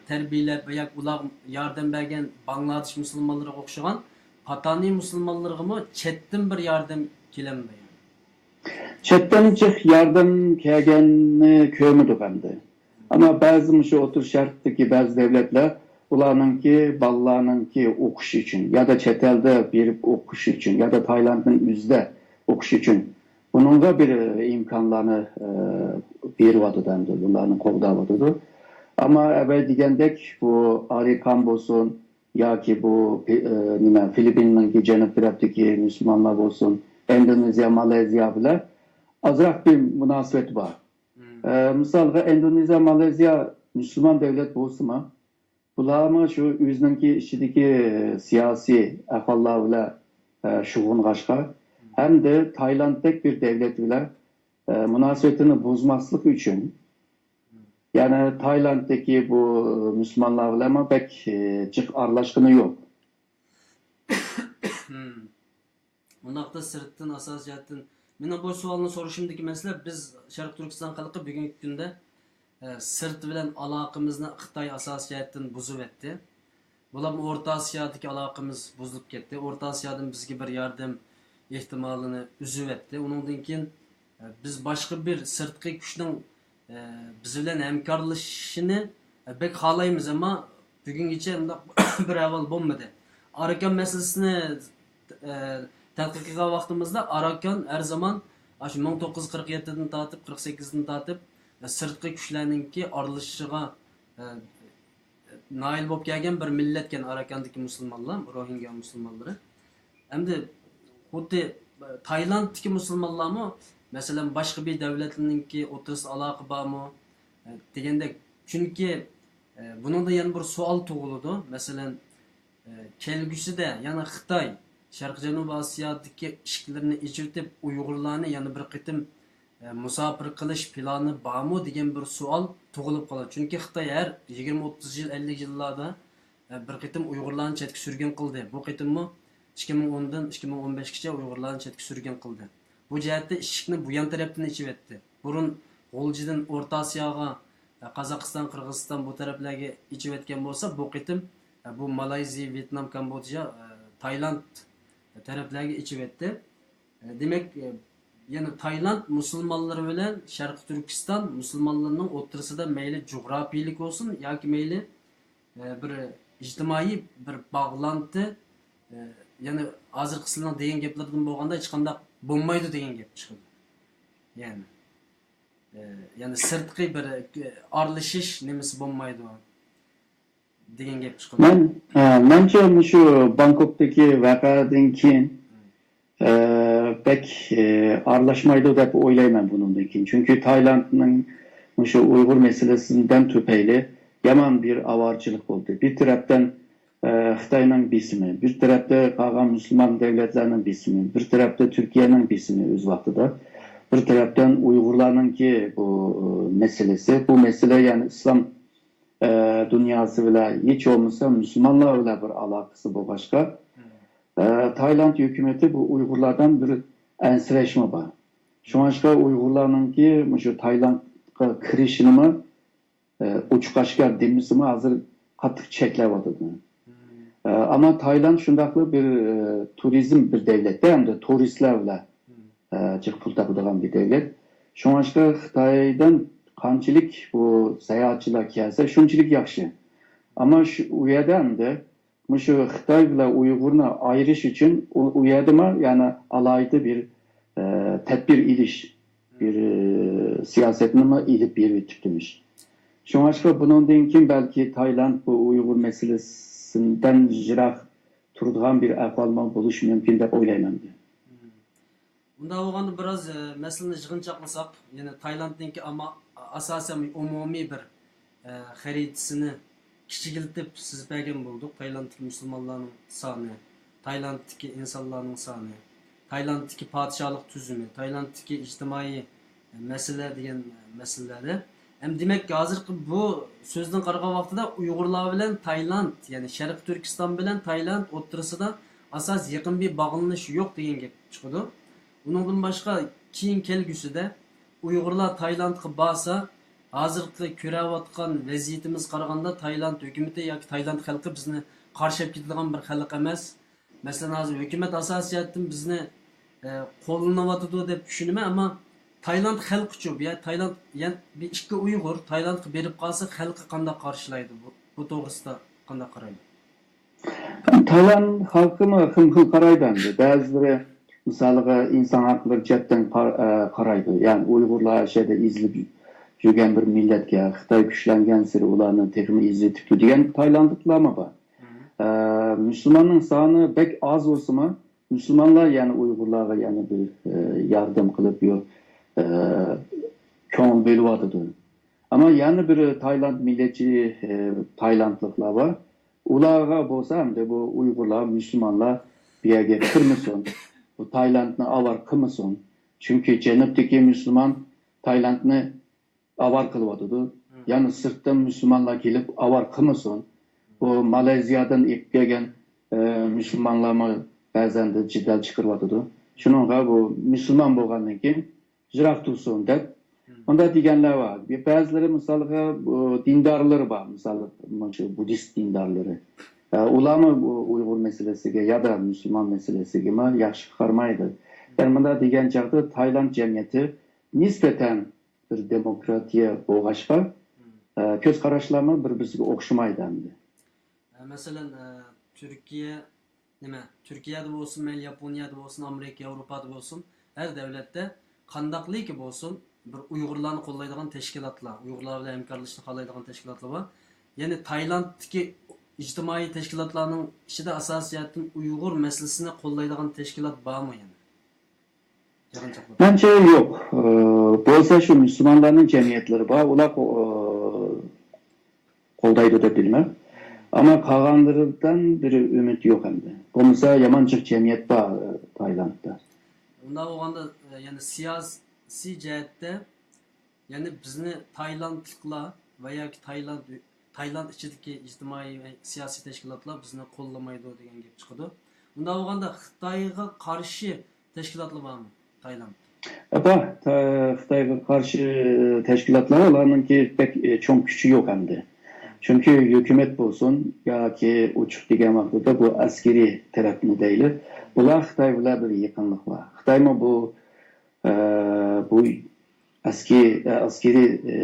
تەربىيەلەپ ياكى ئۇلارغا ياردەم بەرگەن باڭلادېش مۇسۇلمانلىرىغا ئوخشىغان پاتانى مۇسۇلمانلىرىغىمۇ چەتتىن بىر ياردەم كېلەمدۇ؟ چەتتىن جىق ياردەم كەلگەننى كۆرمىدۇق ئەمدى. ئەمما بەزى مۇشۇ ئوتتۇرا شەرقتىكى بەزى دۆلەتلەر ئۇلارنىڭكى بالىلارنىڭكى ئوقۇشى ئۈچۈن يا دا چەت ئەلدە بېرىپ ئوقۇشى ئۈچۈن يا دا تايلاندنىڭ ئۆزىدە ئوقۇشى ئۈچۈن بۇنىڭغا بىر ئىمكانلارنى، ئە، بېرىۋاتىدۇ ئەمدى، بۇلارنى قوغداۋاتىدۇ. ئەمما ئەۋەل دېگەندەك بۇ ئارىكان بولسۇن، ياكى بۇ پى-، ئە، نېمە، فىلىپپىننىڭكى جەنۇب تەرەپتىكى مۇسۇلمانلار بولسۇن، ئىندونېزىيە، مالايزىيا بىلەن ئازراق بىر مۇناسىۋەت بار. ئە، مىسالغا، ئىندونېزىيە، مالايزىيا مۇسۇلمان دۆلەت بولسىمۇ، بۇلارمۇ شۇ ئۆزىنىڭكى ئىچىدىكى سىياسىي ئەھۋاللار بىلەن، ئە، شۇغۇللانغاچقا، ھەمدە تايلاندتەك بىر دۆلەت بىلەن، ئە، مۇناسىۋىتىنى بۇزماسلىق ئۈچۈن، يەنى تايلاندتىكى بۇ مۇسۇلمانلار بىلەنمۇ بەك، ئە، جىق ئارىلاشقىنى يوق. مم. ئۇنداقتا سىرتتىن ئاساسىي جەھەتتىن، مېنىڭ بۇ سوئالنى سورىشىمدىكى مەسىلە، بىز شەرقىي تۈركىستان خەلقى بۈگۈنكى كۈندە، ئە، سىرت بىلەن ئالاقىمىزنى خىتاي ئاساسىي جەھەتتىن بۇزۇۋەتتى. بولۇپمۇ ئورتا ئاسىيادىكى ئالاقىمىز بۇزۇلۇپ كەتتى. ئورتا ئاسىيادىن بىزگە بىر ياردەم ئېھتىمالىنى ئۈزۈۋەتتى. ئۇنىڭدىن كېيىن، ئە، بىز باشقا بىر سىرتقى كۈچنىڭ ئە، بىز بىلەن ھەمكارلىشىشىنى، ئە، بەك خالايمىز، ئەمما بۈگۈنگىچە ئۇنداق بىر ئەھۋال بولمىدى. ئاراكان مەسىلىسىنى، ئە، تەتقىق قىلغان ۋاقتىمىزدا ئاراكان ھەر زامان ئاشۇ مىڭ توققۇز يۈز قىرىق يەتتىدىن تارتىپ، قىرىق سەككىزدىن تارتىپ، ئە، سىرتقى كۈچلەرنىڭكى ئارىلىشىشىغا، ئە، نايىل بولۇپ كەلگەن بىر مىللەتكەن ئاراكاندىكى مۇسۇلمانلار، روھىنگيا مۇسۇلمانلىرى. ئەمدى خۇددى تايلاندتىكى مۇسۇلمانلارمۇ، مەسىلەن، باشقا بىر دۆلەتلەرنىڭكى ئوتتۇرىسىدا ئالاقە بارمۇ؟ دېگەندەك، چۈنكى، بۇنىڭدا يەنە بىر سوئال تۇغۇلىدۇ. مەسىلەن، كەلگۈسىدە يەنە خىتاي شەرقىي جەنۇبىي ئاسىيادىكى ئىشىكلىرىنى ئېچىۋېتىپ، ئۇيغۇرلارنى يەنە بىر قېتىم ئە، مۇساپىر قىلىش پىلانى بارمۇ دېگەن بىر سوئال تۇغۇلۇپ قالىدۇ. چۈنكى خىتاي ھەر يىگىرمە، ئوتتۇز يىل، ئەللىك يىللاردا، ئە، بىر قېتىم ئۇيغۇرلارنى چەتكە سۈرگۈن قىلدى. بۇ قېتىممۇ ئىككى مىڭ ئوندىن ئىككى مىڭ ئون بەشكىچە ئۇيغۇرلارنى چەتكە سۈرگۈن قىلدى. بۇ جەھەتتە ئىشىكنى بۇيان تەرەپتىن ئېچىۋەتتى. بۇرۇن غۇلجىدىن ئورتا ئاسىياغا، ئە، قازاقىستان، قىرغىزىستان بۇ تەرەپلەرگە ئېچىۋەتكەن بولسا، بۇ قېتىم، ئە، بۇ مالايزىيە، ۋيېتنام، كامبودژا، ئە، تايلاند تەرەپلەرگە ئېچىۋەتتى. دېمەك، يەنە تايلاند مۇسۇلمانلىرى بىلەن شەرقىي تۈركىستان مۇسۇلمانلىرىنىڭ ئوتتۇرىسىدا مەيلى جۇغراپىيىلىك بولسۇن ياكى مەيلى، ئە، بىر ئىجتىمائىي بىر باغلانتى، ئە، يەنە ھازىرقى سىلەرنىڭ دېگەن گەپلىرىدىن بولغاندا ھېچقانداق بولمايدۇ دېگەن گەپ چىقىدۇ. يەنى، ئە، يەنى سىرتقى بىر، ئە، ئارىلىشىش نېمىسى بولمايدۇ. دېگەن گەپ چىقىدۇ. مەن، ھە، مەنچە مۇشۇ بانكوكتىكى ۋەقەدىن كېيىن، ئە، بەك، ئە، ئارىلاشمايدۇ دەپ ئويلايمەن بۇنىڭدىن كېيىن. چۈنكى تايلاندنىڭ مۇشۇ ئۇيغۇر مەسىلىسىدىن تۈپەيلى يامان بىر ئاۋارىچىلىك بولدى. بىر تەرەپتىن، ئە، خىتاينىڭ بېسىمى، بىر تەرەپتە قالغان مۇسۇلمان دۆلەتلەرنىڭ بېسىمى، بىر تەرەپتە تۈركىيەنىڭ بېسىمى ئۆز ۋاقتىدا، بىر تەرەپتىن ئۇيغۇرلارنىڭكى بۇ مەسىلىسى، بۇ مەسىلە يەنى ئىسلام ئە، دۇنياسى بىلەن ھېچ بولمىسا مۇسۇلمانلار بىلەن بىر ئالاقىسى بولغاچقا، ئە، تايلاند ھۆكۈمىتى بۇ ئۇيغۇرلاردىن بىر ئەنسىرەشمۇ بار. شۇڭلاشقا ئۇيغۇرلارنىڭكى مۇشۇ تايلاندقا كىرىشىنىمۇ، ئە، ئوچۇق ئاشكارا دېمىسىمۇ ھازىر قاتتىق چەكلەۋاتىدۇ. ئە، ئەمما تايلاند شۇنداقلا بىر، ئە، تۇرىزم بىر دۆلەتتە ھەمدە تۇرىستلار بىلەن ئە، جىق پۇل تاپىدىغان بىر دۆلەت. شۇڭلاشقا خىتايدىن قانچىلىك بۇ ساياھەتچىلەر كەلسە، شۇنچىلىك ياخشى. ئەمما شۇ، ئۇ يەردە ئەمدى مۇشۇ خىتاي بىلەن ئۇيغۇرنى ئايرىش ئۈچۈن ئۇ، ئۇ يەردىمۇ يەنە ئالاھىدە بىر، ئە، تەدبىر ئېلىش، بىر، ئە، سىياسەتنىمۇ ئېلىپ بېرىۋېتىپتىمىش. شۇڭلاشقا بۇنىڭدىن كېيىن بەلكى تايلاند بۇ ئۇيغۇر مەسىلىسىدىن يىراق تۇرىدىغان بىر ئەھۋالمۇ بولۇشى مۇمكىن دەپ ئويلايمەن. ئۇنداق بولغاندا بىراز، ئە، مەسىلىنى يىغىنچاقلىساق، يەنى تايلاندنىڭكى ئاما-، ئاساسەن ئومۇمىي بىر، ئە، خەرىتىسىنى كىچىكلىتىپ سىزىپ بەرگەن بولدۇق. تايلاندتىكى مۇسۇلمانلارنىڭ سانى، تايلاندتىكى ئىنسانلارنىڭ سانى، تايلاندتىكى پادىشاھلىق تۈزۈمى، تايلاندتىكى ئىجتىمائىي مەسىلە دېگەن مەسىلىلەردە. ھەم دېمەك، ھازىرقى بۇ سۆزدىن قارىغان ۋاقتىدا ئۇيغۇرلار بىلەن تايلاند، يەنى شەرقىي تۈركىستان بىلەن تايلاند ئوتتۇرىسىدا ئاساس يېقىن بىر باغلىنىش يوق دېگەن گەپ چىقىدۇ. ئۇنىڭدىن باشقا، كېيىن كەلگۈسىدە ئۇيغۇرلار تايلاندقا بارسا، ھازىرقى كۆرەۋاتقان ۋەزىيىتىمىزگە قارىغاندا، تايلاند ھۆكۈمىتى ياكى تايلاند خەلقى بىزنى قارشى ئېلىپ كېتىدىغان بىر خەلق ئەمەس. مەسىلەن، ھازىر ھۆكۈمەت ئاساسىي جەھەتتىن بىزنى، ئە، قوللىنىۋاتىدۇ دەپ چۈشىنىمەن، ئەمما تايلاند خەلقىچۇ، بۇ يەر تايلاند، يەنى بىر ئىككى ئۇيغۇر تايلاندقا بېرىپ قالسا، خەلقى قانداق قارشىلايدۇ؟ بۇ، بۇ توغرىسىدا قانداق قارايدۇ؟ تايلاند خەلقىمۇ خىل خىل قارايدۇ ئەمدى. بەزىلىرى، مىسالىغا، ئىنسان ھەقلىرى جەھەتتىن قار-، ئە، قارايدۇ. يەنى ئۇيغۇرلار شۇ يەردە ئېزىلىپ يۈرگەن بىر مىللەتكە، خىتاي كۈچلەنگەنسېرى ئۇلارنى تېخىمۇ ئېزىتىپتۇ دېگەن تايلاندلىقلارمۇ بار. ئە، مۇسۇلماننىڭ سانى بەك ئاز بولسىمۇ، مۇسۇلمانلار يەنە ئۇيغۇرلارغا يەنە بىر، ئە، ياردەم قىلىپ، يو-، ئە، كۆڭۈل بۆلۈۋاتىدۇ. ئەمما يەنە بىر تايلاند مىللەتچى، ئە، تايلاندلىقلار بار. ئۇلارغا بولسا ئەمدى بۇ ئۇيغۇرلار، مۇسۇلمانلار بۇ يەرگە كىرمىسۇن، بۇ تايلاندنى ئاۋارە قىلمىسۇن. چۈنكى جەنۇبتىكى مۇسۇلمان تايلاندنى ئاۋارە قىلىۋاتىدۇ. يەنى سىرتتىن مۇسۇلمانلار كېلىپ ئاۋارە قىلمىسۇن. بۇ مالايزىيادىن ئېلىپ كەلگەن، ئە، مۇسۇلمانلارمۇ بەزەندە جېدەل چىقىرىۋاتىدۇ. شۇنىڭغا بۇ مۇسۇلمان بولغاندىن كېيىن يىراق تۇرسۇن دەپ، مۇنداق دېگەنلەر بار. بەزىلىرى، مىسالغا، بۇ دىندارلىرى بار، مىسال، مۇشۇ بۇددىست دىندارلىرى. ئە، ئۇلارمۇ بۇ ئۇيغۇر مەسىلىسىگە يا دا مۇسۇلمان مەسىلىسىگىمۇ ياخشى قارىمايدۇ. يەنى مۇنداق دېگەن چاغدا تايلاند جەمئىيىتى نىسبەتەن بىر دېموكراتىيە بولغاچقا، ئە، كۆز قاراشلارمۇ بىر-بىرسىگە ئوخشىمايدۇ ئەمدى. ئە، مەسىلەن، ئە، تۈركىيە، نېمە، تۈركىيەدە بولسۇن، مەيلى ياپونىيەدە بولسۇن، ئامېرىكا، ياۋروپادا بولسۇن، ھەر دۆلەتتە قانداقلىكى بولسۇن، بىر ئۇيغۇرلارنى قوللايدىغان تەشكىلاتلار، ئۇيغۇرلار بىلەن ھەمكارلىشىشنى خالايدىغان تەشكىلاتلار بار. يەنى تايلاندتىكى ئىجتىمائىي تەشكىلاتلارنىڭ ئىچىدە ئاساسىي جەھەتتىن ئۇيغۇر مەسىلىسىنى قوللايدىغان تەشكىلات بارمۇ يەنە؟ يىغىنچاقلار. مەنچە يوق. ئى، بولسا شۇ مۇسۇلمانلارنىڭ جەمئىيەتلىرى بار، ئۇلار قو-، ئى، قولدايدۇ دەپ بىلىمەن. ئەمما قالغانلىرىدىن بىر ئۈمىد يوق ئەمدى. بولمىسا يامان جىق جەمئىيەت بار، ئى، تايلاندتا. ئۇنداق بولغاندا، ئى، يەنى سىياسىي جەھەتتە، يەنى بىزنى تايلاندلىقلار ۋە ياكى تايلاند، تايلاند ئىچىدىكى ئىجتىمائىي ۋە سىياسىي تەشكىلاتلار بىزنى قوللىمايدۇ دېگەن گەپ چىقىدۇ. ئۇنداق بولغاندا خىتايغا قارشى تەشكىلاتلار بارمۇ تايلاندتا؟ بار، تا-، خىتايغا قارشى تەشكىلاتلار، ئۇلارنىڭكى بەك، ئى، چوڭ كۈچى يوق ئەمدى. چۈنكى ھۆكۈمەت بولسۇن ياكى ئوچۇق دېگەن ۋاقتىدا بۇ ئەسكىرىي تەرەپنى دەيلى، بۇلار خىتاي بىلەن بىر يېقىنلىق بار. خىتايمۇ بۇ، ئە، بۇ ئەسكى-، ئە، ئەسكىرىي، ئە،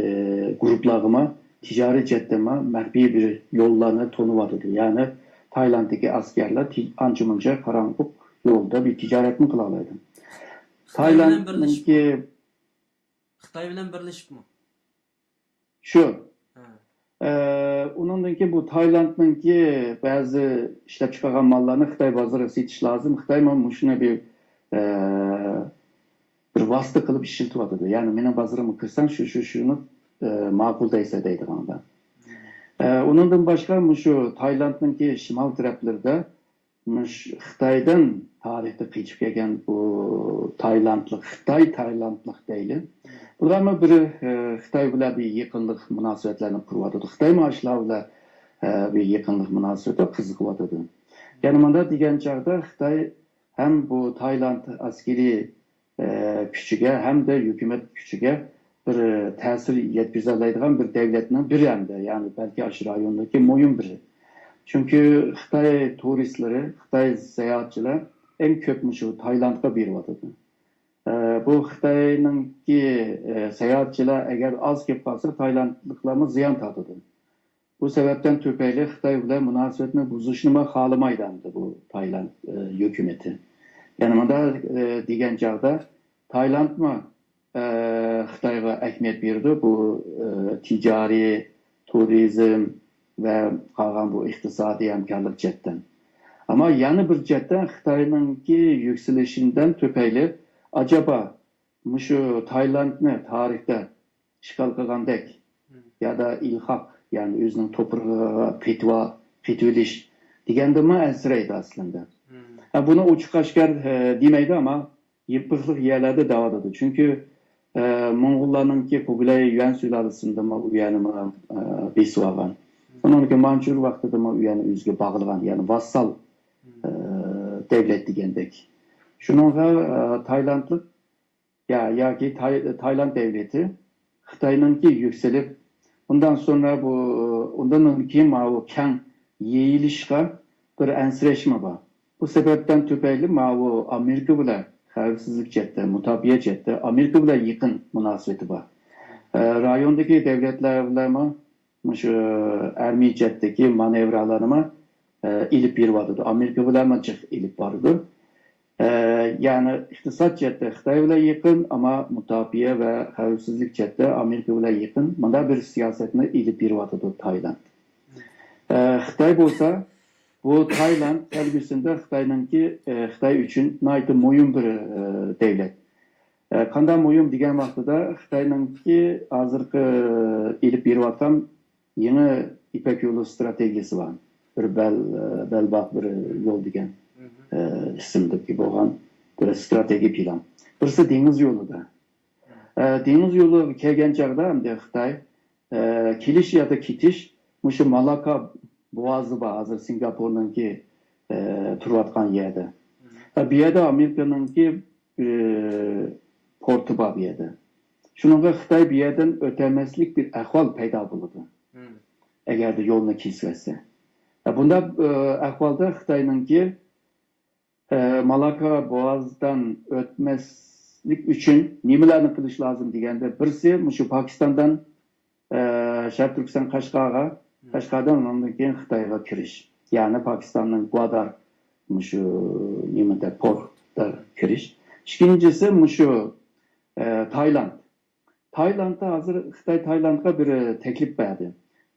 گۇرۇپلارغىمۇ تىجارىي جەھەتتىنمۇ مەخپىي بىر يوللارنى تونۇۋاتىدۇ. يەنى تايلاندتىكى ئەسكەرلەر تى-، ئانچە-مۇنچە قاراڭغۇ يولدا بىر تىجارەتنى قىلالايدۇ. خىتاي بىلەن تايلاندنىڭكى خىتاي بىلەن بىرلىشىپمۇ؟ شۇ. ھە. ئە، ئۇنىڭدىن كېيىن بۇ تايلاندنىڭكى بەزى ئىشلەپچىقارغان ماللارنى خىتاي بازىرىغا سېتىش لازىم. خىتايمۇ مۇشۇنى بىر، ئە، بىر ۋاسىتە قىلىپ ئىشلىتىۋاتىدۇ. يەنى مېنىڭ بازىرىمغا كىرسەڭ شۇ، شۇ، شۇنى، ئە، ماقۇل دەيسەن دەيدىغاندا. ئە، ئۇنىڭدىن باشقا مۇشۇ تايلاندنىڭكى شىمال تەرەپلىرىدە مۇش-، خىتايدىن تارىختا قېچىپ كەلگەن بۇ تايلاندلىق، خىتاي تايلاندلىق دەيلى. بۇلارمۇ بىر، ئە، خىتاي بىلەن بىر يېقىنلىق مۇناسىۋەتلەرنى قۇرۇۋاتىدۇ. خىتايمۇ ئاشۇلار بىلەن، ئە، بىر يېقىنلىق مۇناسىۋەتتە قىزىقىۋاتىدۇ. يەنى مۇنداق دېگەن چاغدا خىتاي ھەم بۇ تايلاند ئەسكىرىي، ئە، كۈچىگە ھەمدە ھۆكۈمەت كۈچىگە بىر تەسىر يەتكۈزەلەيدىغان بىر دەۋلەتنىڭ بىرى ھەمدە، يەنى بەلكى ئاشۇ رايوندىكى مۇھىم بىرى. چۈنكى خىتاي تۇرىستلىرى، خىتاي ساياھەتچىلەر ئەڭ كۆپ مۇشۇ تايلاندقا بېرىۋاتىدۇ. ئە، بۇ خىتاينىڭكى، ئە، ساياھەتچىلەر ئەگەر ئاز كېلىپ قالسا، تايلاندلىقلارمۇ زىيان تارتىدۇ. بۇ سەۋەبتىن تۈپەيلى خىتاي بىلەن مۇناسىۋەتنى بۇزۇشنىمۇ خالىمايدۇ ئەمدى بۇ تايلاند، ئە، ھۆكۈمىتى. يەنى مۇنداق، ئە، دېگەن چاغدا تايلاندمۇ، ئە، خىتايغا ئەھمىيەت بېرىدۇ بۇ، ئە، تىجارىي، تۇرىزم ۋە قالغان بۇ ئىقتىسادىي ھەمكارلىق جەھەتتىن. ئەمما يەنە بىر جەھەتتىن خىتاينىڭكى يۈكسىلىشىدىن تۈپەيلى ئاجابا مۇشۇ تايلاندنى تارىختا ئىشغال قىلغاندەك يادا ئىلھاق، يەنى ئۆزىنىڭ توپرىقىغا قېتىۋا-، قېتىۋېلىش دېگەندىنمۇ ئەنسىرەيدۇ ئەسلىندە. ھە، بۇنى ئوچۇق ئاشكار، ئە، دېمەيدۇ، ئەمما يېپىقلىق يەرلەردە دەۋاتىدۇ. چۈنكى، ئە، موڭغۇللارنىڭكى قۇبىلەي يۈەن سۇلالىسىدىمۇ ئۇ يەرنىمۇ، ئە، بېسىۋالغان. ئۇنىڭدىن كېيىن مانچۇر ۋاقتىدىمۇ ئۇ يەرنى ئۆزىگە باغلىغان، يەنى ۋاسسال، ئە، دەۋلەت دېگەندەك. شۇنىڭغا، ئە، تايلاندلىق يا، ياكى تاي-، تايلاند دەۋلىتى خىتاينىڭكى يۈكسىلىپ، ئۇندىن سوڭرا بۇ، ئۇندىن كېيىن ماۋۇ كەڭ يېيىلىشقا بىر ئەنسىرەشمۇ بار. بۇ سەۋەبتىن تۈپەيلى ماۋۇ ئامېرىكا بىلەن خەۋپسىزلىك جەھەتتە، مۇداپىئە جەھەتتە ئامېرىكا بىلەن يېقىن مۇناسىۋىتى بار. ئە، رايوندىكى دەۋلەتلەر بىلەنمۇ مۇشۇ ئارمىيە جەھەتتىكى مانېۋرالارنىمۇ، ئە، ئېلىپ بېرىۋاتىدۇ. ئامېرىكا بىلەنمۇ جىق ئېلىپ بارىدۇ. ئە، يەنى ئىقتىساد جەھەتتە خىتاي بىلەن يېقىن، ئەمما مۇداپىئە ۋە خەۋپسىزلىك جەھەتتە ئامېرىكا بىلەن يېقىن. مۇنداق بىر سىياسەتنى ئېلىپ بېرىۋاتىدۇ تايلاند. ئە، خىتاي بولسا، بۇ تايلاند كەلگۈسىدە خىتاينىڭكى، ئە، خىتاي ئۈچۈن ناھايىتى مۇھىم بىر، ئە، دەۋلەت. ئە، قانداق مۇھىم دېگەن ۋاقتىدا، خىتاينىڭكى ھازىرقى ئېلىپ بېرىۋاتقان يېڭى يىپەك يولى ئىستراتېگىيەسى بار. بىر بەل-، بەلباغ بىر يول دېگەن، ئە، ئىسىمدىكى بولغان بىر ئىستراتېگىيە پىلان. بىرسى دېڭىز يولىدا. ئە، دېڭىز يولىغا كەلگەن چاغدا ئەمدى خىتاي، ئە، كېلىش يادا كېتىش مۇشۇ مالاكا بوغازى بار، ھازىر سىنگاپورنىڭكى، ئە، تۇرۇۋاتقان يەردە. ئە، بۇ يەردە ئامېرىكىنىڭكى، ئە، پورتى بار بۇ يەردە. شۇنىڭغا خىتاي بۇ يەردىن ئۆتەلمەسلىك بىر ئەھۋال پەيدا بولىدۇ. ئەگەردە يولنى كېسىۋەتسە. ئە، بۇنداق، ئە، ئەھۋالدا خىتاينىڭكى، ئە، مالاكا بوغازدىن ئۆتمەسلىك ئۈچۈن نېمىلەرنى قىلىش لازىم دېگەندە، بىرسى مۇشۇ پاكىستاندىن، ئە، شەرقىي تۈركىستان قەشقەرگە، قەشقەردىن ئۇنىڭدىن كېيىن خىتايغا كىرىش. يەنى پاكىستاننىڭ گۇئادار مۇشۇ نېمىدە، پورتىدا كىرىش. ئىككىنچىسى مۇشۇ، ئە، تايلاند. تايلاندتا ھازىر خىتاي تايلاندقا بىر تەكلىپ بەردى.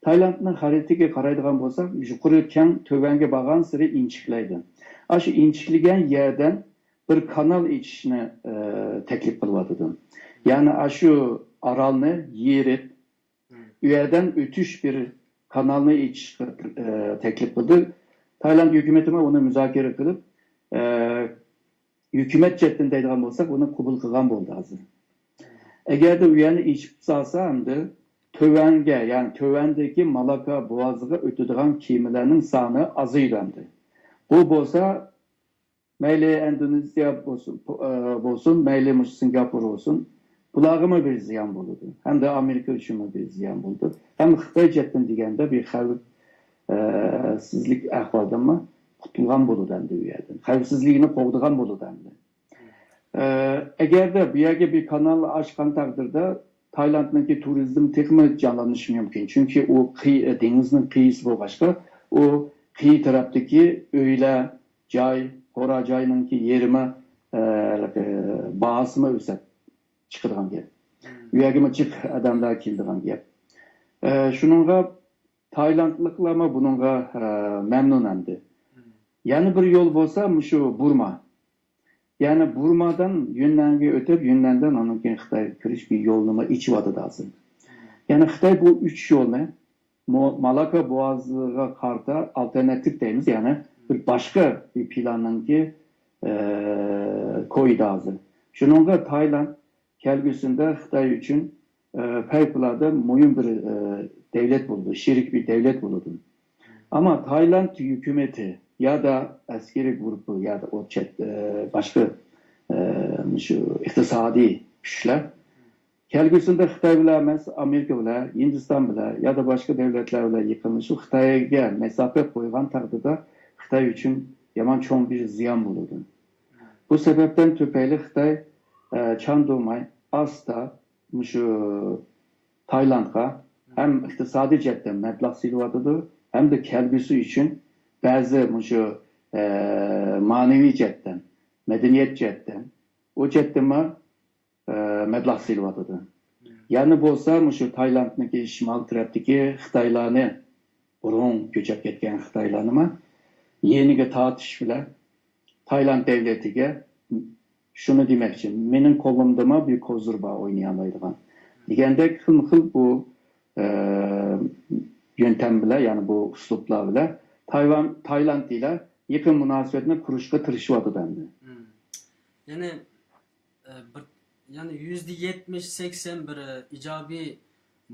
تايلاندنىڭ خەرىتىگە قارايدىغان بولساق، يۇقىرى كەڭ، تۆۋەنگە بارغانسېرى ئىنچىكىلەيدۇ. ئاشۇ ئىنچىكلىگەن يەردىن بىر كانال ئېچىشنى، ئە، تەكلىپ قىلىۋاتىدۇ. يەنى ئاشۇ ئارالنى يېرىپ، ئۇ يەردىن ئۆتۈش بىر كانالنى ئېچىشقا، ئە، تەكلىپ قىلدى. تايلاند ھۆكۈمىتىمۇ ئۇنى مۇزاكىرە قىلىپ، ئە، ھۆكۈمەت جەھەتتىن دەيدىغان بولساق، ئۇنى قوبۇل قىلغان بولدى ھازىر. ئەگەردە ئۇ يەرنى ئېچىپ سالسا، ئەمدى تۆۋەنگە، يەنى تۆۋەندىكى مالاكا بوغازىغا ئۆتىدىغان كېمىلەرنىڭ سانى ئازىيىدۇ ئەمدى. بۇ بولسا مەيلى ئىندونېزىيە بولسۇن، پو-، ئە، بولسۇن، مەيلى مۇشۇ سىنگاپور بولسۇن، بۇلارغىمۇ بىر زىيان بولىدۇ. ھەمدە ئامېرىكا ئۈچۈنمۇ بىر زىيان بولىدۇ. ھەم خىتاي جەھەتتىن دېگەندە بىر خەۋپ، ئە، سىزلىك ئەھۋالدىنمۇ قۇتۇلغان بولىدۇ ئەمدى ئۇ يەردىن. خەۋپسىزلىكىنى قوغدىغان بولىدۇ ئەمدى. ئە، ئەگەردە بۇ يەرگە بىر كانال ئاچقان تەقدىردە، تايلاندنىڭكى تۇرىزم تېخىمۇ جانلىنىشى مۇمكىن. چۈنكى ئۇ قىي-، دېڭىزنىڭ قىيىسى بولغاچقا، ئۇ قىيا تەرەپتىكى ئۆيلەر، جاي، قورا جاينىڭكى يېرىمۇ، ئە، باھاسىمۇ ئۆسۈپ چىقىدىغان گەپ. ئۇ يەرگىمۇ جىق ئادەملەر كېلىدىغان گەپ. ئە، شۇنىڭغا تايلاندلىقلارمۇ بۇنىڭغا، ئە، مەمنۇن ئەمدى. يەنە بىر يول بولسا مۇشۇ بۇرما. يەنى بۇرمادىن يۈننەنگە ئۆتۈپ، يۈننەندىن ئاندىن كېيىن خىتايغا كىرىش بىر يولنىمۇ ئېچىۋاتىدۇ ھازىر. يەنى خىتاي بۇ ئۈچ يولنى مو-، مالاكا بوغازىغا قارىتا ئالتېرناتىپ دەيمىز، يەنى بىر باشقا بىر پىلاننىڭكى، ئە، كويىدا ھازىر. شۇنىڭغا تايلاند كەلگۈسىدە خىتاي ئۈچۈن، ئە، پەۋقۇلئاددە مۇھىم بىر، ئە، دەۋلەت بولىدۇ، شېرىك بىر دەۋلەت بولىدۇ. ئەمما تايلاند ھۆكۈمىتى يادا ئەسكىرىي گۇرۇپپا يادا ئۇ چەت، ئە، باشقا، ئە، شۇ ئىقتىسادىي كۈچلەر كەلگۈسىدە خىتاي بىلەن ئەمەس، ئامېرىكا بىلەن، ھىندىستان بىلەن يادا باشقا دۆلەتلەر بىلەن يېقىنلىشىپ، خىتايغا مەساپە قويغان تەقدىردە خىتاي ئۈچۈن يامان چوڭ بىر زىيان بولىدۇ. بۇ سەۋەبتىن تۈپەيلى خىتاي، ئە، چاندۇرماي ئاستا مۇشۇ تايلاندقا ھەم ئىقتىسادىي جەھەتتىن مەبلەغ سېلىۋاتىدۇ، ھەمدە كەلگۈسى ئۈچۈن بەزى مۇشۇ، ئە، مەنىۋى جەھەتتىن، مەدەنىيەت جەھەتتىن، ئۇ جەھەتتىنمۇ، ئە، مەبلەغ سېلىۋاتىدۇ. يەنە بولسا مۇشۇ تايلاندنىڭكى شىمال تەرەپتىكى خىتايلارنى، بۇرۇن كۆچۈپ كەتكەن خىتايلارنىمۇ يېنىگە تارتىش بىلەن تايلاند دۆلىتىگە شۇنى دېمەكچى، مېنىڭ قولۇمدىمۇ بىر كوزىر بار ئوينىيالايدىغان دېگەندەك خىلمۇ خىل بۇ، ئە، يۆنتەم بىلەن، يەنى بۇ ئۇسلۇبلار بىلەن تايۋان، تايلاند ئىلە يېقىن مۇناسىۋەتنى قۇرۇشقا تىرىشىۋاتىدۇ ئەمدى. يەنى، ئە، بىر، يەنى يۈزدە يەتمىش، سەكسەن بىر ئىجابىي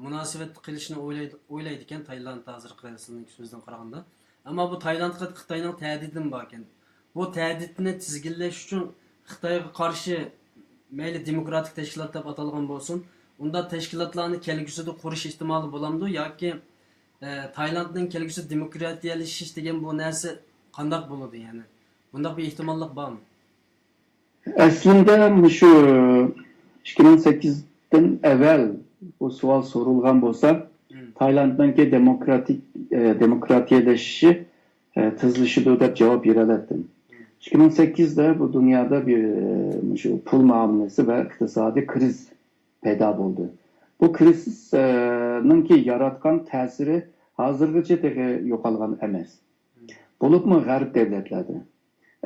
مۇناسىۋەت قىلىشنى ئويلايدۇ، ئويلايدىكەن تايلاند ھازىرقى سىزنىڭ سۆزىدىن قارىغاندا. ئەمما بۇ تايلاندقا خىتاينىڭ تەھدىتىمۇ باركەن. بۇ تەھدىتنى تىزگىنلەش ئۈچۈن خىتايغا قارشى مەيلى دېموكراتىك تەشكىلات دەپ ئاتالغان بولسۇن، ئۇنداق تەشكىلاتلارنى كەلگۈسىدە قۇرۇش ئېھتىمالى بولامدۇ ياكى، ئە، تايلاندنىڭ كەلگۈسىدە دېموكراتىيەلىشىش دېگەن بۇ نەرسە قانداق بولىدۇ يەنى؟ بۇنداق بىر ئېھتىماللىق بارمۇ؟ ئەسلىندە مۇشۇ ئىككى مىڭ سەككىزدىن ئەۋۋەل بۇ سوئال سورۇلغان بولسا، تايلاندنىڭكى دېموكراتىك، ئە، دېموكراتىيەلىشىشى، ئە، تېزلىشىدۇ دەپ جاۋاب بېرەلەتتىم. ئىككى مىڭ سەككىزدە بۇ دۇنيادا بىر، ئە، مۇشۇ پۇل مۇئامىلىسى ۋە ئىقتىسادىي كىرىزىس پەيدا بولدى. بۇ كىرىزىس، ئە، نىڭكى ياراتقان تەسىرى ھازىرغىچە تېخى يوقالغان ئەمەس. بولۇپمۇ غەرب دۆلەتلەردە.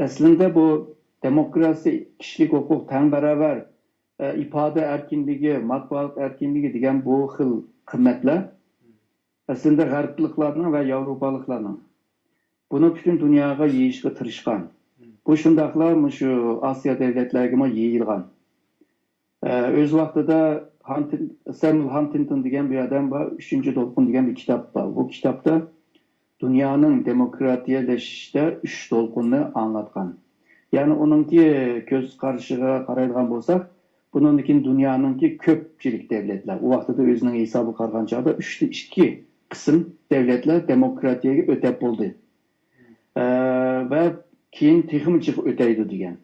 ئەسلىندە بۇ دېموكراسىيە، كىشىلىك ھوقۇق، تەڭ باراۋەر، ئە، ئىپادە ئەركىنلىكى، مەتبۇئات ئەركىنلىكى دېگەن بۇ خىل قىممەتلەر ئەسلىندە غەربلىكلارنىڭ ۋە ياۋروپالىقلارنىڭ بۇنى پۈتۈن دۇنياغا يېيىشقا تىرىشقان. بۇ شۇنداقلا مۇشۇ ئاسىيا دۆلەتلەرگىمۇ يېيىلغان. ئە، ئۆز ۋاقتىدا ھانتىن-، سەمۇئېل ھانتىنگتون دېگەن بىر ئادەم بار، ئۈچىنچى دولقۇن دېگەن بىر كىتاب بار. بۇ كىتابتا دۇنيانىڭ دېموكراتىيەلىشىشتە ئۈچ دولقۇننى ئاڭلاتقان. يەنى ئۇنىڭكى كۆز قارىشىغا قارايدىغان بولساق، بۇنىڭدىن كېيىن دۇنيانىڭكى كۆپچىلىك دۆلەتلەر، ئۇ ۋاقتىدا ئۆزىنىڭ ھېسابىغا قارىغان چاغدا ئۈچتە ئىككى قىسىم دۆلەتلەر دېموكراتىيەگە ئۆتەپ بولدى. ئە، ۋە كېيىن تېخىمۇ جىق ئۆتەيدۇ دېگەن.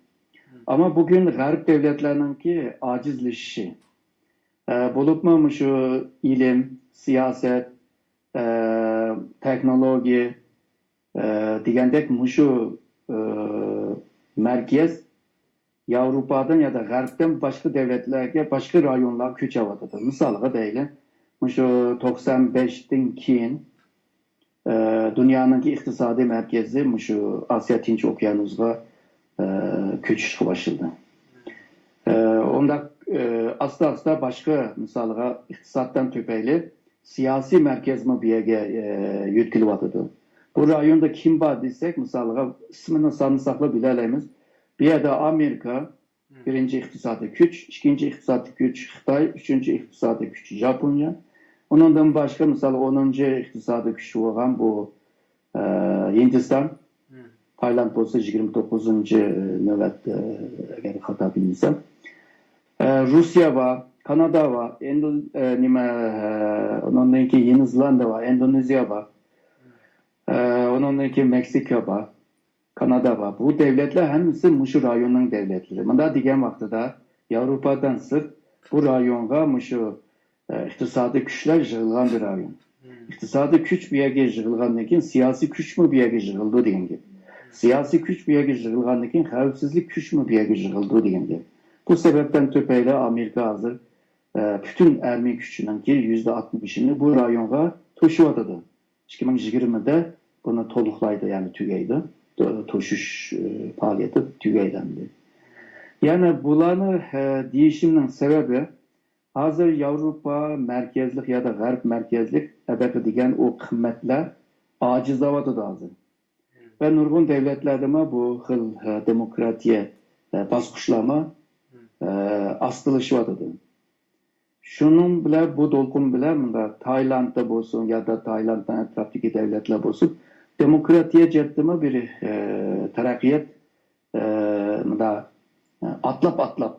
ئەمما بۈگۈن غەرب دۆلەتلەرنىڭكى ئاجىزلىشىشى، ئە، بولۇپمۇ مۇشۇ ئىلىم، سىياسەت، ئە، تېخنولوگىيە، ئە، دېگەندەك مۇشۇ، ئە، مەركەز ياۋروپادىن يادا غەربتىن باشقا دۆلەتلەرگە، باشقا رايونلارغا كۆچۈۋاتىدۇ. مىسالغا دەيلى، مۇشۇ توقسان بەشتىن كېيىن، ئە، دۇنيانىڭكى ئىقتىسادىي مەركىزى مۇشۇ ئاسىيا تىنچ ئوكيانۇسىغا، ئە، كۆچۈشكە باشلىدى. ئە، ئۇنداق، ئە، ئاستا-ئاستا باشقا، مىسالغا، ئىقتىسادتىن تۈپەيلى سىياسىي مەركەزمۇ بۇ يەرگە، ئە، يۆتكىلىۋاتىدۇ. بۇ رايوندا كىم بار دېسەك، مىسالغا، ئىسمىنى سانىساقلا بىلەلەيمىز. بۇ يەردە ئامېرىكا، بىرىنچى ئىقتىسادىي كۈچ، ئىككىنچى ئىقتىسادىي كۈچ خىتاي، ئۈچىنچى ئىقتىسادىي كۈچ ياپونىيە. ئۇنىڭدىن باشقا، مىسال، ئونىنچى ئىقتىسادىي كۈچ بولغان بۇ، ئە، ھىندىستان. تايلاند بولسا يىگىرمە توققۇزىنچى نۆۋەتتە، ئەگەر خاتا بىلمىسەم. ئە، روسىيە بار، كانادا بار، ئىندو-، ئە، نېمە، ئە، ئۇنىڭدىن كېيىن يېڭى زېلاندىيە بار، ئىندونېزىيە بار. ئە، ئۇنىڭدىن كېيىن مېكسىكا بار. كانادا بار. بۇ دۆلەتلەر ھەممىسى مۇشۇ رايوننىڭ دۆلەتلىرى. مۇنداق دېگەن ۋاقتىدا، ياۋروپادىن سىرت بۇ رايونغا مۇشۇ، ئە، ئىقتىسادىي كۈچلەر يىغىلغان بىر رايون. ئىقتىسادىي كۈچ بۇ يەرگە يىغىلغاندىن كېيىن، سىياسىي كۈچمۇ بۇ يەرگە يىغىلىدۇ دېگەن گەپ. سىياسىي كۈچ بۇ يەرگە يىغىلغاندىن كېيىن، خەۋپسىزلىك كۈچمۇ بۇ يەرگە يىغىلىدۇ دېگەن گەپ. بۇ سەۋەبتىن تۈپەيلى ئامېرىكا ھازىر، ئە، پۈتۈن ئەرمىي كۈچىنىڭكى يۈزدە ئاتمىشىنى بۇ رايونغا توشۇۋاتىدۇ. ئىككى مىڭ يىگىرمىدە بۇنى تولۇقلايدۇ، يەنى تۈگەيدۇ. تو-، توشۇش، ئە، پائالىيىتى تۈگەيدۇ ئەمدى. يەنى بۇلارنى، ئە، دېيىشىمنىڭ سەۋەبى، ھازىر ياۋروپا مەركەزلىك يا دا غەرب مەركەزلىك ئەبەقە دېگەن ئۇ قىممەتلەر ئاجىزلاۋاتىدۇ ھازىر. ۋە نۇرغۇن دۆلەتلەردىمۇ بۇ خىل، ئە، دېموكراتىيە، ئە، باسقۇچلارمۇ، ئە، ئاستىلىشىۋاتىدۇ. شۇنىڭ بىلەن، بۇ دولقۇن بىلەن مۇنداق تايلاندتا بولسۇن يا دا تايلاندنىڭ ئەتراپىدىكى دۆلەتلەر بولسۇن، دېموكراتىيە جەھەتتىمۇ بىر، ئە، تەرەققىيات، ئە، مۇنداق، ئە، ئاتلاپ-ئاتلاپ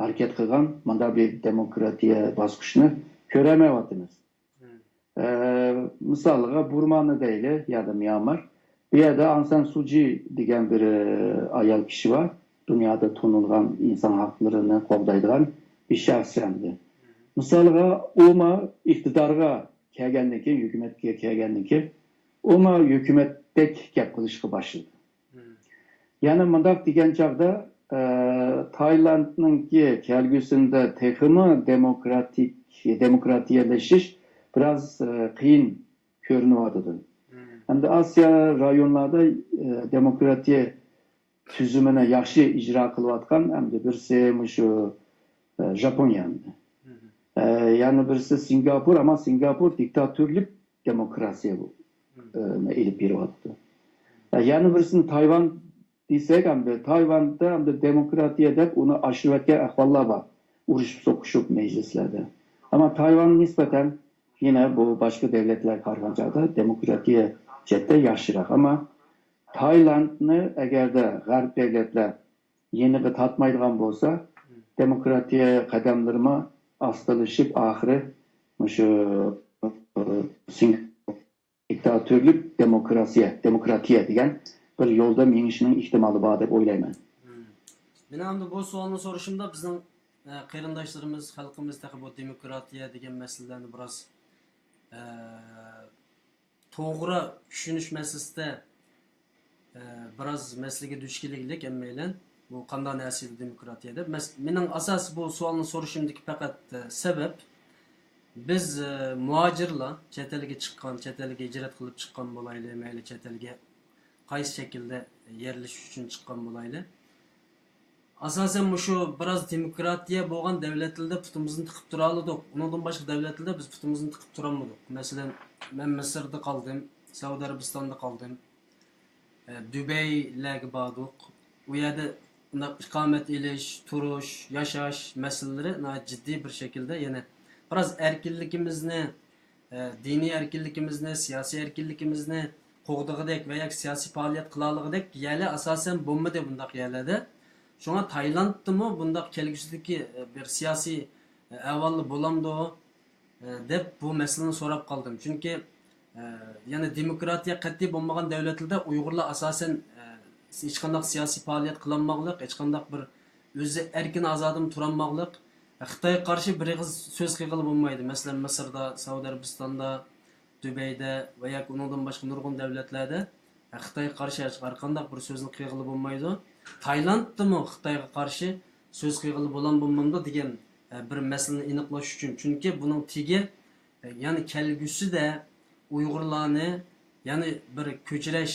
ھەرىكەت قىلغان مۇنداق بىر دېموكراتىيە باسقۇچنى كۆرەلمەيۋاتىمىز. ئە، مىسالغا بۇرمانى دەيلى يا دا ميانمار. بۇ يەردە ئاڭ سان سۇجى دېگەن بىر، ئە، ئايال كىشى بار. دۇنيادا تونۇلغان ئىنسان ھەقلىرىنى قوغدايدىغان بىر شەخس ئەمدى. مىسالغا ئۇمۇ ئىقتىدارغا كەلگەندىن كېيىن، ھۆكۈمەتكە كەلگەندىن كېيىن، ئۇمۇ ھۆكۈمەتتەك گەپ قىلىشقا باشلىدى. يەنى مۇنداق دېگەن چاغدا، ئە، تايلاندنىڭكى كەلگۈسىدە تېخىمۇ دېموكراتىك، دېموكراتىيەلىشىش بىراز، ئە، قىيىن كۆرۈنۈۋاتىدۇ. ئەمدى ئاسىيا رايونلاردا، ئە، دېموكراتىيە تۈزۈمىنى ياخشى ئىجرا قىلىۋاتقان ئەمدى بىرسى مۇشۇ، ئە، ژاپونىيە ئەمدى. ئە، يەنە بىرسى سىنگاپور، ئەمما سىنگاپور دىكتاتورلۇق دېموكراتىيە بۇ، ئە، ئېلىپ بېرىۋاتىدۇ. ئە، يەنە بىرسىنى تايۋان دېسەك، ئەمدى تايۋاندا ئەمدى دېموكراتىيە دەپ ئۇنى ئاشۇرۇۋەتكەن ئەھۋاللار بار. ئۇرۇشۇپ سوقۇشۇپ مەجلىسلەردە. ئەمما تايۋان نىسبەتەن يەنە بۇ باشقا دۆلەتلەرگە قارىغان چاغدا دېموكراتىيە جەھەتتە ياخشىراق. ئەمما تايلاندنى ئەگەردە غەرب دۆلەتلەر يېنىغا تارتمايدىغان بولسا، دېموكراتىيە قەدەملىرىمۇ ئاستىلىشىپ، ئاخىرى مۇشۇ، ئە، سىنگاپور دىكتاتورلۇق دېموكراتىيە، دېموكراتىيە دېگەن بىر يولدا مېڭىشىنىڭ ئېھتىمالى بار دەپ ئويلايمەن. مېنىڭ ئەمدى بۇ سوئالنى سورىشىمدا بىزنىڭ، ئە، قېرىنداشلىرىمىز، خەلقىمىز تېخى بۇ دېموكراتىيە دېگەن مەسىلىلەرنى بىراز، ئە، توغرا چۈشىنىش مەسىلىسىدە، ئە، بىراز مەسىلىگە دۇچ كېلىگلىك ھەممەيلەن. بۇ قانداق نەرسە ئىدى دېموكراتىيە دەپ. مەس-، مېنىڭ ئاساسىي بۇ سوئالنى سورىشىمدىكى پەقەت، ئە، سەۋەب، بىز، ئە، مۇھاجىرلار، چەت ئەلگە چىققان، چەت ئەلگە ھىجرەت قىلىپ چىققان بولايلى، مەيلى چەت ئەلگە قايسى شەكىلدە يەرلىشىش ئۈچۈن چىققان بولايلى. ئاساسەن مۇشۇ بىراز دېموكراتىيە بولغان دەۋلەتلەردە پۇتىمىزنى تىقىپ تۇرالىدۇق. ئۇنىڭدىن باشقا دەۋلەتلەردە بىز پۇتىمىزنى تىقىپ تۇرالمىدۇق. مەسىلەن، مەن مىسىردا قالدىم، سەئۇدى ئەرەبىستاندا قالدىم، ئە، دۇبەيلەرگە باردۇق. ئۇ يەردە ئىقامەت ئېلىش، تۇرۇش، ياشاش مەسىلىلىرى ناھايىتى جىددىي بىر شەكىلدە، يەنى بىراز ئەركىنلىكىمىزنى، ئە، دىنىي ئەركىنلىكىمىزنى، سىياسىي ئەركىنلىكىمىزنى قوغدىغۇدەك ۋە ياكى سىياسىي پائالىيەت قىلالىغۇدەك يەرلەر ئاساسەن بولمىدى بۇنداق يەرلەردە. شۇڭا تايلاندتىمۇ بۇنداق كەلگۈسىدىكى، ئە، بىر سىياسىي، ئە، ئەھۋالدا بولامدۇ، ئە، دەپ بۇ مەسىلىنى سوراپ قالدىم. چۈنكى، ئە، يەنى دېموكراتىيە قەتئىي بولمىغان دەۋلەتلەردە ئۇيغۇرلار ئاساسەن، ئە، ھېچقانداق سىياسىي پائالىيەت قىلالماقلىق، ھېچقانداق بىر ئۆزى ئەركىن ئازادىمۇ تۇرالماقلىق. خىتايغا قارشى بىر ئېغىز سۆز قىلغىلى بولمايدۇ. مەسىلەن، مىسىردا، سەئۇدى ئەرەبىستاندا، دۇبەيدە ۋە ياكى ئۇنىڭدىن باشقا نۇرغۇن دەۋلەتلەردە خىتايغا قارشى ھەرقانداق بىر سۆزنى قىلغىلى بولمايدۇ. تايلاندتىمۇ خىتايغا قارشى سۆز قىلغىلى بولام بولمامدۇ دېگەن بىر مەسىلىنى ئېنىقلاش ئۈچۈن. چۈنكى بۇنىڭ تېگى، يەنى كەلگۈسىدە ئۇيغۇرلارنى يەنى بىر كۆچۈرۈش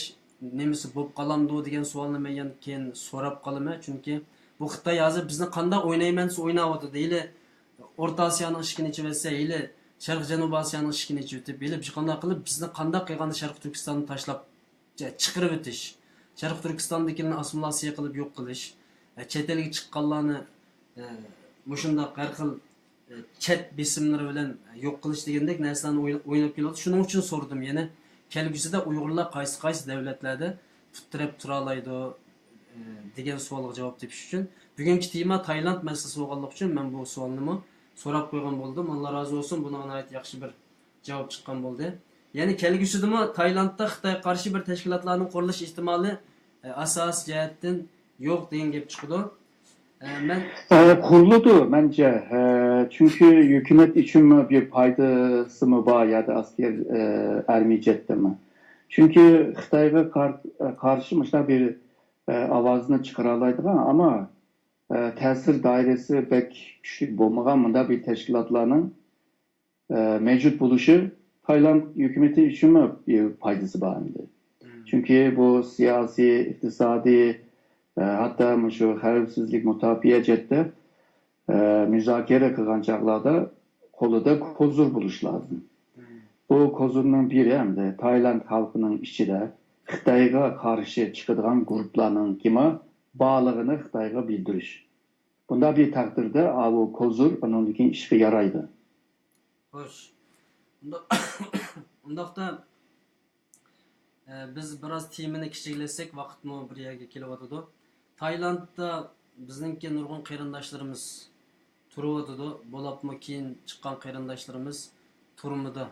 نېمىسى بولۇپ قالامدۇ دېگەن سوئالنى مەن يەنە كېيىن سوراپ قالىمەن. چۈنكى بۇ خىتاي ھازىر بىزنى قانداق ئوينايمەن دېسە ئويناۋاتىدۇ. ھېلى ئورتا ئاسىيانىڭ ئىشىكىنى ئېچىۋەتسە، ھېلى شەرقىي جەنۇبىي ئاسىيانىڭ ئىشىكىنى ئېچىۋېتىپ، ھېلى بىر قانداق قىلىپ بىزنى قانداق قىلغاندا شەرقىي تۈركىستاننى تاشلاپ چىقىرىۋېتىش، شەرقىي تۈركىستاندىكىلەرنى ئاسسىمىلياتسىيە قىلىپ يوق قىلىش، چەت ئەلگە چىققانلارنى مۇشۇنداق ھەر خىل چەت بېسىملىرى بىلەن يوق قىلىش دېگەندەك نەرسىلەرنى ئويلاپ كېلىۋاتىدۇ. شۇنىڭ ئۈچۈن سورىدىم، يەنى كەلگۈسىدە ئۇيغۇرلار قايسى، قايسى دەۋلەتلەردە پۇت تىرەپ تۇرالايدۇ دېگەن سوئالغا جاۋاب تېپىش ئۈچۈن. بۈگۈنكى تېما تايلاند مەسىلىسى بولغانلىقى ئۈچۈن مەن بۇ سوئالنىمۇ سوراپ قويغان بولدۇم. ئاللا رازى بولسۇن، بۇنىڭغا ناھايىتى ياخشى بىر جاۋاب چىققان بولدى. يەنى كەلگۈسىدىمۇ تايلاندتا خىتايغا قارشى بىر تەشكىلاتلارنىڭ قۇرۇلۇش ئېھتىمالى ئاساسىي جەھەتتىن يوق دېگەن گەپ چىقىدۇ. ئە، مەن ئە، قۇرۇلىدۇ، مەنچە. ئە، چۈنكى ھۆكۈمەت ئۈچۈنمۇ بىر پايدىسىمۇ بار يادا ئەسكەر، ئە، ئارمىيە جەھەتتىنمۇ. چۈنكى خىتايغا قار-، قارشى مۇشۇنداق بىر، ئە، ئاۋازنى چىقىرالايدىغان، ئەمما، ئە، تەسىر دائىرىسى بەك كۈچلۈك بولمىغان مۇنداق بىر تەشكىلاتلارنىڭ ئە، مەۋجۇت بولۇشى تايلاند ھۆكۈمىتى ئۈچۈنمۇ پايدىسى بار ئەمدى. چۈنكى بۇ سىياسىي، ئىقتىسادىي، ئە، ھەتتا مۇشۇ خەۋپسىزلىك، مۇداپىئە جەھەتتە، ئە، مۇزاكىرە قىلغان چاغلاردا قولىدا كوزۇر بولۇش لازىم. بۇ كوزۇرنىڭ بىرى ئەمدى تايلاند خەلقىنىڭ ئىچىدە خىتايغا قارشى چىقىدىغان گۇرۇپپىلارنىڭكىمۇ بارلىقىنى خىتايغا بىلدۈرۈش. بۇنداق بىر تەقدىردە ئاۋۇ كوزۇر ئۇنىڭدىن كېيىن ئىشقا يارايدۇ. خوش. ئۇنداق، ئۇنداقتا، ئە، بىز بىراز تېمىنى كىچىكلەتسەك، ۋاقىتمۇ بىر يەرگە كېلىۋاتىدۇ. تايلاندتا بىزنىڭكى نۇرغۇن قېرىنداشلىرىمىز تۇرۇۋاتىدۇ. بولۇپمۇ كېيىن چىققان قېرىنداشلىرىمىز تۈرمىدە،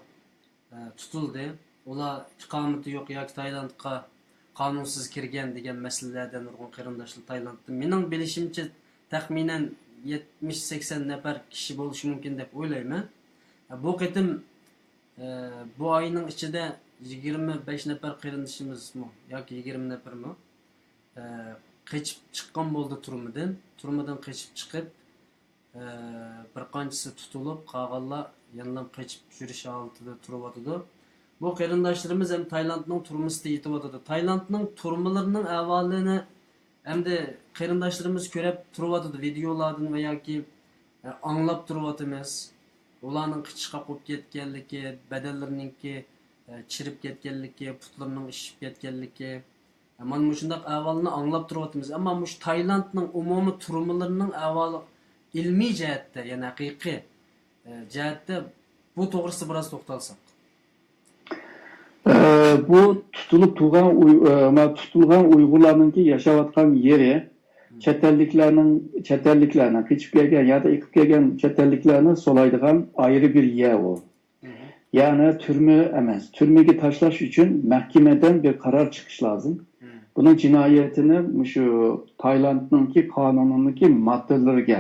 ئە، تۇتۇلدى. ئۇلار ئىقامىتى يوق ياكى تايلاندقا قانۇنسىز كىرگەن دېگەن مەسىلىلەردە نۇرغۇن قېرىنداشلار تايلاندتا. مېنىڭ بىلىشىمچە، تەخمىنەن يەتمىش سەكسەن نەپەر كىشى بولۇشى مۇمكىن دەپ ئويلايمەن. بۇ قېتىم، ئە، بۇ ئاينىڭ ئىچىدە يىگىرمە بەش نەپەر قېرىندىشىمىزمۇ ياكى يىگىرمە نەپەرمۇ، ئە، قېچىپ چىققان بولدى تۈرمىدىن. تۈرمىدىن قېچىپ چىقىپ، ئە، بىر قانچىسى تۇتۇلۇپ، قالغانلار يەنىلا قېچىپ يۈرۈش ھالىتىدە تۇرۇۋاتىدۇ. بۇ قېرىنداشلىرىمىز ھەم تايلاندنىڭ تۈرمىسىدە يېتىۋاتىدۇ. تايلاندنىڭ تۈرمىلىرىنىڭ ئەھۋالىنى ئەمدى قېرىنداشلىرىمىز كۆرۈپ تۇرۇۋاتىدۇ، ۋىدېئولاردىن ۋە ياكى، ئە، ئاڭلاپ تۇرۇۋاتىمىز. ئۇلارنىڭ قىچىشقاق بولۇپ كەتكەنلىكى، بەدەنلىرىنىڭكى، ئە، چىرىپ كەتكەنلىكى، پۇتلىرىنىڭ ئىششىپ كەتكەنلىكى، مانا مۇشۇنداق ئەھۋالنى ئاڭلاپ تۇرۇۋاتىمىز. ئەمما مۇشۇ تايلاندنىڭ ئومۇمىي تۈرمىلىرىنىڭ ئەھۋالى ئىلمىي جەھەتتە، يەنى ھەقىقىي، ئە، جەھەتتە بۇ توغرىسىدا بىراز توختالساق. ئە، بۇ تۇتۇلۇپ تۇرغان ئۇي-، ئە، ما، تۇتۇلغان ئۇيغۇرلارنىڭكى ياشاۋاتقان يېرى چەت ئەللىكلەرنىڭ، چەت ئەللىكلەرنىڭ قېچىپ كەلگەن يا دا ئېقىپ كەلگەن چەت ئەللىكلەرنى سولايدىغان ئايرى بىر يەر ئۇ. يەنى تۈرمە ئەمەس، تۈرمىگە تاشلاش ئۈچۈن مەھكىمىدىن بىر قارار چىقىش لازىم. بۇنىڭ جىنايىتىنى مۇشۇ تايلاندنىڭكى قانۇنىنىڭكى ماددىلىرىگە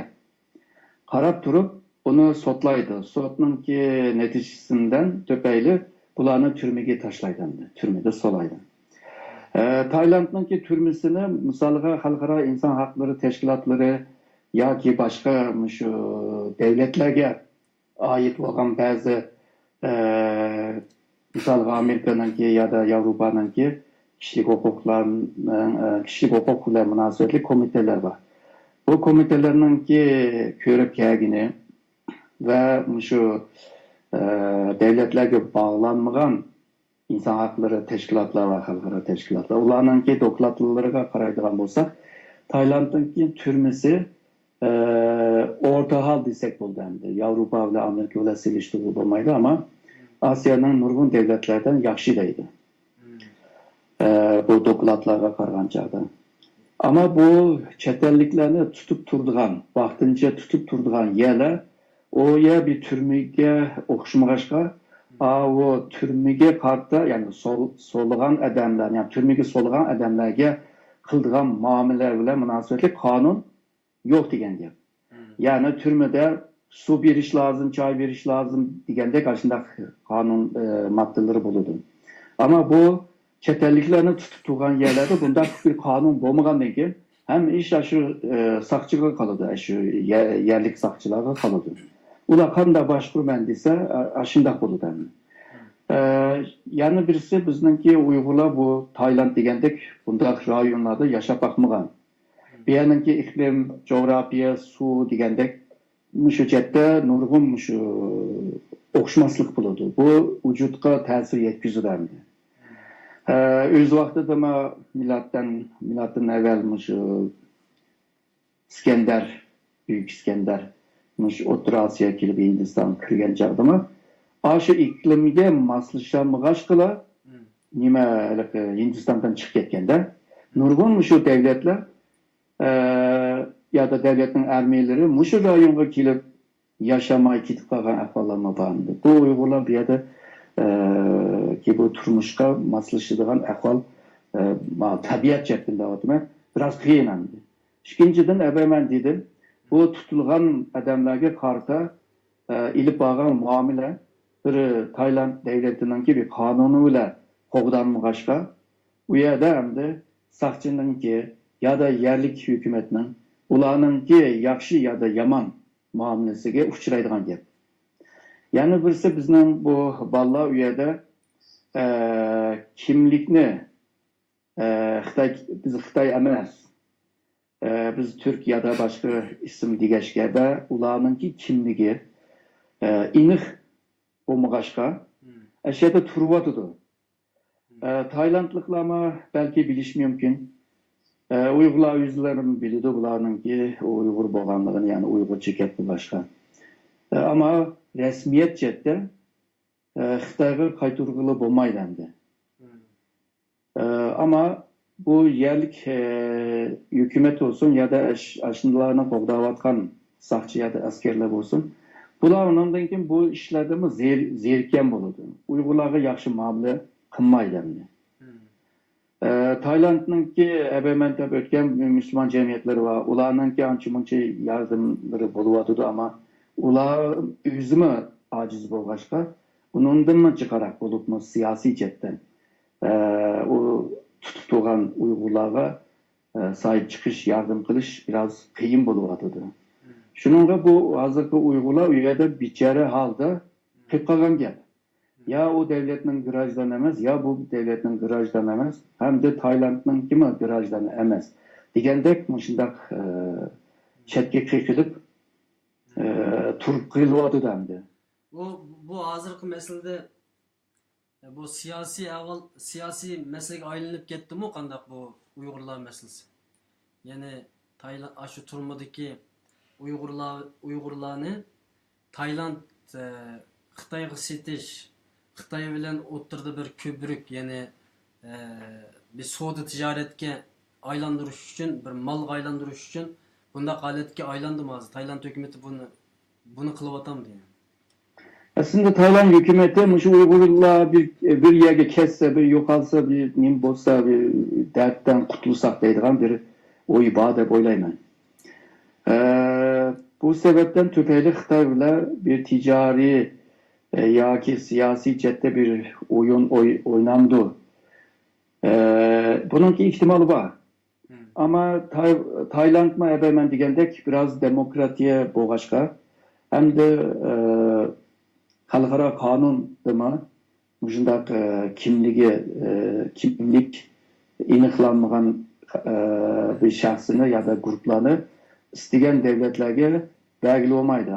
قاراپ تۇرۇپ، ئۇنى سوتلايدۇ. سوتنىڭكى نەتىجىسىدىن تۈپەيلى بۇلارنى تۈرمىگە تاشلايدۇ ئەمدى، تۈرمىدە سولايدۇ. ئە، تايلاندنىڭكى تۈرمىسىنى، مىسالغا، خەلقئارا ئىنسان ھەقلىرى تەشكىلاتلىرى ياكى باشقا مۇشۇ دۆلەتلەرگە ئائىت بولغان بەزى، ئە، مىسالغا، ئامېرىكىنىڭكى يا دا ياۋروپانىڭكى كىشىلىك ھوقۇقلارنىڭ، ئە، كىشىلىك ھوقۇق بىلەن مۇناسىۋەتلىك كومىتېتلار بار. بۇ كومىتېتلارنىڭكى كۆرۈپ كەلگىنى ۋە مۇشۇ، ئە، دۆلەتلەرگە باغلانمىغان ئىنسان ھەقلىرى تەشكىلاتلار ۋە خەلقئارا تەشكىلاتلار، ئۇلارنىڭكى دوكلاتلىرىغا قارايدىغان بولساق، تايلاندنىڭكى تۈرمىسى، ئە، ئورتا ھال دېسەك بولىدۇ ئەمدى. ياۋروپا بىلەن ئامېرىكا بىلەن سېلىشتۇرغىلى بولمايدۇ، ئەمما ئاسىيانىڭ نۇرغۇن دۆلەتلەردىن ياخشى دەيدۇ. ئە، بۇ دوكلاتلارغا قارىغان چاغدا. ئەمما بۇ چەت ئەللىكلەرنى تۇتۇپ تۇرىدىغان، ۋاقتىنچە تۇتۇپ تۇرىدىغان يەرلەر، ئۇ يەر بىر تۈرمىگە ئوخشىمىغاچقا، ئاۋۇ تۈرمىگە قارىتا، يەنى سول-، سولىغان ئادەملەر، يەنى تۈرمىگە سولىغان ئادەملەرگە قىلىدىغان مۇئامىلە بىلەن مۇناسىۋەتلىك قانۇن يوق دېگەن گەپ. يەنى تۈرمىدە سۇ بېرىش لازىم، چاي بېرىش لازىم دېگەندەك ئاشۇنداق قانۇن، ئە، ماددىلىرى بولىدۇ. ئەمما بۇ چەت ئەللىكلەرنى تۇتۇپ تۇرغان يەرلەردە بۇنداق بىر قانۇن بولمىغاندىن كېيىن، ھەممە ئىش ئاشۇ، ئە، ساقچىغا قالىدۇ، ئاشۇ يە-، يەرلىك ساقچىلارغا قالىدۇ. ئۇلار قانداق باشقۇرىمەن دېسە، ئە، ئاشۇنداق بولىدۇ ھەممە. ئە، يەنە بىرسى، بىزنىڭكى ئۇيغۇرلار بۇ تايلاند دېگەندەك بۇنداق رايونلاردا ياشاپ باقمىغان. بۇ يەرنىڭكى ئىقلىم، جۇغراپىيە، سۇ دېگەندەك مۇشۇ جەھەتتە نۇرغۇن مۇشۇ ئوخشىماسلىق بولىدۇ. بۇ ۋۇجۇدقا تەسىر يەتكۈزىدۇ ئەمدى. ئە، ئۆز ۋاقتىدا ما مىلادتىن، مىلادتىن ئەۋۋەل مۇشۇ ئىسكەندەر، بۈيۈك ئىسكەندەر مۇشۇ ئوتتۇرا ئاسىياغا كېلىپ ھىندىستانغا كىرگەن چاغدىمۇ ئاشۇ ئىقلىمگە ماسلىشالمىغاچقىلا، نېمە، ھېلىقى ھىندىستاندىن چىقىپ كەتكەندە، نۇرغۇن مۇشۇ دۆلەتلەر، ئە، يا دا دۆلەتنىڭ ئارمىيەلىرى مۇشۇ رايونغا كېلىپ ياشاماي كېتىپ قالغان ئەھۋاللارمۇ بار ئىدى. بۇ ئۇيغۇرلار بۇ يەردە، ئە، كى بۇ تۇرمۇشقا ماسلىشىدىغان ئەھۋال، ئە، ما-، تەبىئەت جەھەتتىن دەۋاتىمەن، بىراز قىيىن ئەمدى. ئىككىنچىدىن، ئەۋەل مەن دېدىم، بۇ تۇتۇلغان ئادەملەرگە قارىتا، ئە، ئېلىپ بارغان مۇئامىلە بىر تايلاند دۆلىتىنىڭكى بىر قانۇنى بىلەن قوغدالمىغاچقا، ئۇ يەردە ئەمدى ساقچىنىڭكى يا دا يەرلىك ھۆكۈمەتنىڭ ئۇلارنىڭكى ياخشى يا دا يامان مۇئامىلىسىگە ئۇچرايدىغان گەپ. يەنە بىرسى، بىزنىڭ بۇ بالىلار ئۇ يەردە، ئە، كىملىكنى، ئە، خىتاي، بىز خىتاي ئەمەس، ئە، بىز تۈرك يا دا باشقا ئىسىم دېگەچكە، ئۇلارنىڭكى كىملىكى، ئە، ئېنىق بولمىغاچقا، ئەشۇ يەردە تۇرۇۋاتىدۇ. ئە، تايلاندلىقلارمۇ بەلكى بىلىشى مۇمكىن. ئە، ئۇيغۇرلار ئۆزلىرىمۇ بىلىدۇ بۇلارنىڭكى ئۇيغۇر بولغانلىقىنى، يەنى ئۇيغۇرچە گەپ قىلىشقا. ئە، ئەمما رەسمىيەت جەھەتتە، ئە، خىتايغا قايتۇرغىلى بولمايدۇ ئەمدى. ئە، ئەمما بۇ يەرلىك، ئە، ھۆكۈمەت بولسۇن يا دا ئاش-، ئاشۇندىلارنى قوغداۋاتقان ساقچى يا دا ئەسكەرلەر بولسۇن، بۇلار ئۇنىڭدىن كېيىن بۇ ئىشلاردىمۇ زېر-، زېرىككەن بولىدۇ. ئۇيغۇرلارغا ياخشى مۇئامىلە قىلمايدۇ ئەمدى. ئە، تايلاندنىڭكى ئەبەمەن دەپ ئۆتكەن مۇسۇلمان جەمئىيەتلىرى بار. ئۇلارنىڭكى ئانچە-مۇنچە ياردىملىرى بولۇۋاتىدۇ، ئەمما ئۇلار ئۆزىمۇ ئاجىز بولغاچقا، ئۇنىڭدىنمۇ جىقراق بولۇپمۇ سىياسىي جەھەتتىن، ئە، ئۇ تۇتۇپ تۇرغان ئۇيغۇرلارغا، ئە، ساھىب چىقىش، ياردەم قىلىش بىراز قىيىن بولۇۋاتىدۇ. شۇنىڭغا بۇ ھازىرقى ئۇيغۇرلار ئۇ يەردە بىچارە ھالدا قېلىپ قالغان گەپ. يا ئۇ دەۋلەتنىڭ گراژدانى ئەمەس، يا بۇ دەۋلەتنىڭ گراژدانى ئەمەس، ھەمدە تايلاندنىڭكىمۇ گراژدانى ئەمەس دېگەندەك مۇشۇنداق، ئە، چەتكە قېقىلىپ، ئە، تۇرۇپ قېلىۋاتىدۇ ئەمدى. بۇ، بۇ ھازىرقى مەسىلىدە، بۇ سىياسىي ئەھۋال، سىياسىي مەسىلىگە ئايلىنىپ كەتتىمۇ قانداق بۇ ئۇيغۇرلار مەسىلىسى؟ يەنى تايلا-، ئاشۇ تۈرمىدىكى ئۇيغۇرلار، ئۇيغۇرلارنى تايلاند، ئە، خىتايغا سېتىش، خىتاي بىلەن ئوتتۇرىدا بىر كۆپرۈك، يەنى، ئە، بىر سودا تىجارەتكە ئايلاندۇرۇش ئۈچۈن، بىر مالغا ئايلاندۇرۇش ئۈچۈن بۇنداق ھالەتكە ئايلاندىمۇ ھازىر؟ تايلاند ھۆكۈمىتى بۇنى، بۇنى قىلىۋاتامدۇ؟ ئەسلىدە تايلاند ھۆكۈمىتى مۇشۇ ئۇيغۇرلار بىر، بىر يەرگە كەتسە، بىر يوقالسا، بىر نېمە بولسا، بىر دەردتىن قۇتۇلساق دەيدىغان بىر ئويى بار دەپ ئويلايمەن. ئە، بۇ سەۋەبتىن تۈپەيلى خىتاي بىلەن بىر تىجارىي، ئە، ياكى سىياسىي جەھەتتە بىر ئويۇن ئوي-، ئوينامدۇ؟ ئە، بۇنىڭكى ئېھتىمالى بار. ئەمما تاي-، تايلاندمۇ ئەبەمەن دېگەندەك بىراز دېموكراتىيە بولغاچقا، ھەمدە، ئە، خەلقئارا قانۇندىمۇ مۇشۇنداق، ئە، كىملىكى، ئە، كىملىك ئېنىقلانمىغان، ئە، بىر شەخسنى يا دا گۇرۇپپىلارنى ئىستىگەن دۆلەتلەرگە بەرگىلى بولمايدۇ.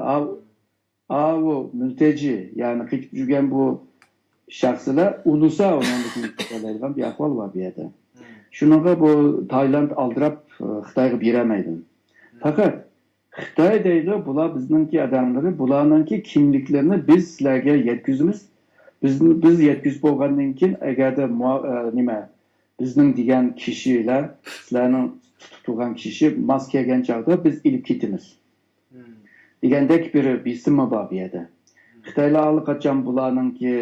ئاۋۇ مۇلتەجى، يەنى قېچىپ يۈرگەن بۇ شەخسلەر ئۇنىسا ئۇنىڭدىن كېلەلەيدىغان بىر ئەھۋال بار بۇ يەردە. شۇنىڭغا بۇ تايلاند ئالدىراپ، ئە، خىتايغا بېرەلمەيدۇ. پەقەت خىتاي دەيدۇ، بۇلار بىزنىڭكى ئادەملىرى، بۇلارنىڭكى كىملىكلىرىنى بىز سىلەرگە يەتكۈزىمىز. بىز، بىز يەتكۈزۈپ بولغاندىن كېيىن، ئەگەردە مۇا-، ئە، نېمە، بىزنىڭ دېگەن كىشىلەر، سىلەرنىڭ تۇتۇپ تۇرغان كىشى ماس كەلگەن چاغدا بىز ئېلىپ كېتىمىز. دېگەندەك بىر بېسىممۇ بار بۇ يەردە. خىتايلار ئاللىقاچان بۇلارنىڭكى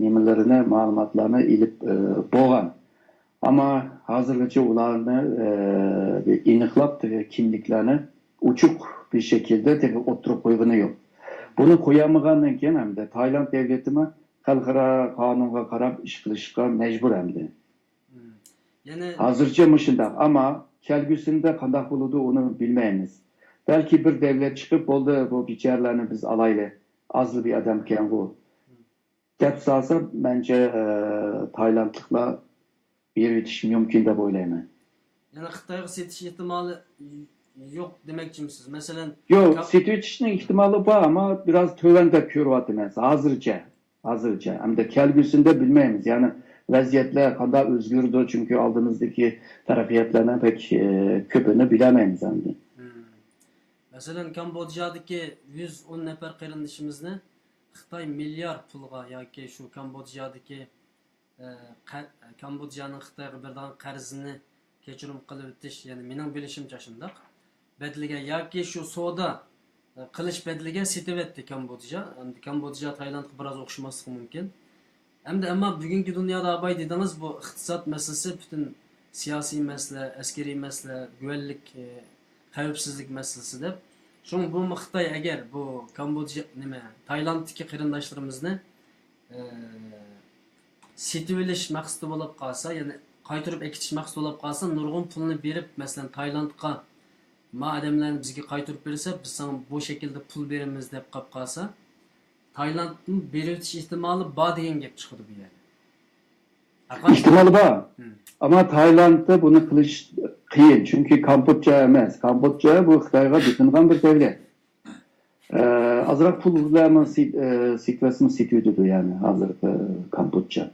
نېمىلىرىنى، مەلۇماتلارنى ئېلىپ، ئە، بولغان. ئەمما ھازىرغىچە ئۇلارنى، ئە، بىر ئېنىقلاپ، تېخى كىملىكلەرنى ئوچۇق بىر شەكىلدە تېخى ئوتتۇرىغا قويغىنى يوق. بۇنى قويالمىغاندىن كېيىن ئەمدى تايلاند دۆلىتىمۇ خەلقئارا قانۇنغا قاراپ ئىش قىلىشقا مەجبۇر ئەمدى. يەنى ھازىرچە مۇشۇنداق، ئەمما كەلگۈسىدە قانداق بولىدۇ، ئۇنى بىلمەيمىز. بەلكى بىر دۆلەت چىقىپ، بولدى، بۇ بىچارىلەرنى بىز ئالايلى، ئازلا بىر ئادەمكەنغۇ، دەپ سالسا، مەنچە، ئە، تايلاندلىقلار بېرىۋېتىشى مۇمكىن دەپ ئويلايمەن. يەنى خىتايغا سېتىش ئېھتىمالى يوق دېمەكچىمىسىز؟ مەسىلەن، يوق، كا- سېتىۋېتىشنىڭ ئېھتىمالى بار، ئەمما بىراز تۆۋەن دەپ كۆرۈۋاتىمەن ھازىرچە. ھازىرچە. ئەمدى كەلگۈسىدە بىلمەيمىز. يەنى ۋەزىيەتلەر قانداق ئۆزگىرىدۇ، چۈنكى ئالدىمىزدىكى تەرەققىياتلارنىڭ پەك، ئە، كۆپىنى بىلەلمەيمىز ئەمدى. مەسىلەن، كامبودژادىكى يۈز ئون نەپەر قېرىندىشىمىزنى خىتاي مىليارد پۇلغا ياكى شۇ كامبودژادىكى، ئە، قە-، كامبودژانىڭ خىتايغا بېرىدىغان قەرزىنى كەچۈرۈم قىلىۋېتىش، يەنى مېنىڭ بىلىشىمچە شۇنداق، بەدىلىگە ياكى شۇ سودا، ئە، قىلىش بەدىلىگە سېتىۋەتتى كامبودژا. ئەمدى كامبودژا تايلاندقا بىراز ئوخشىماسلىقى مۇمكىن. ئەمدى ئەمما بۈگۈنكى دۇنيادا ئاباي دېدىڭىز، بۇ ئىقتىساد مەسىلىسى پۈتۈن سىياسىي مەسىلە، ئەسكىرىي مەسىلە، گۈۋەنلىك، ئە، خەۋپسىزلىك مەسىلىسى دەپ. شۇڭا بۇمۇ خىتاي ئەگەر بۇ كامبودژا، نېمە، تايلاندتىكى قېرىنداشلىرىمىزنى، ئە، سېتىۋېلىش مەقسىتى بولۇپ قالسا، يەنى قايتۇرۇپ ئەكېتىش مەقسىتى بولۇپ قالسا، نۇرغۇن پۇلنى بېرىپ، مەسىلەن، تايلاندقا ما ئادەملەرنى بىزگە قايتۇرۇپ بېرسە، بىز ساڭا بۇ شەكىلدە پۇل بېرىمىز دەپ قاپ قالسا، تايلاندنى بېرىۋېتىش ئېھتىمالى بار دېگەن گەپ چىقىدۇ بۇ يەردە. ئەقەل ئېھتىمالى بار. ئەمما تايلاندتا بۇنى قىلىش قىيىن. چۈنكى كامبودژا ئەمەس. كامبودژا بۇ خىتايغا بېقىنغان بىر دەۋلەت. ئە، ئازراق پۇل بىلەنمۇ سېت-، ئە، سېتىۋەتسىمۇ سېتىۋېتىدۇ، يەنى ھازىرقى كامبودژا.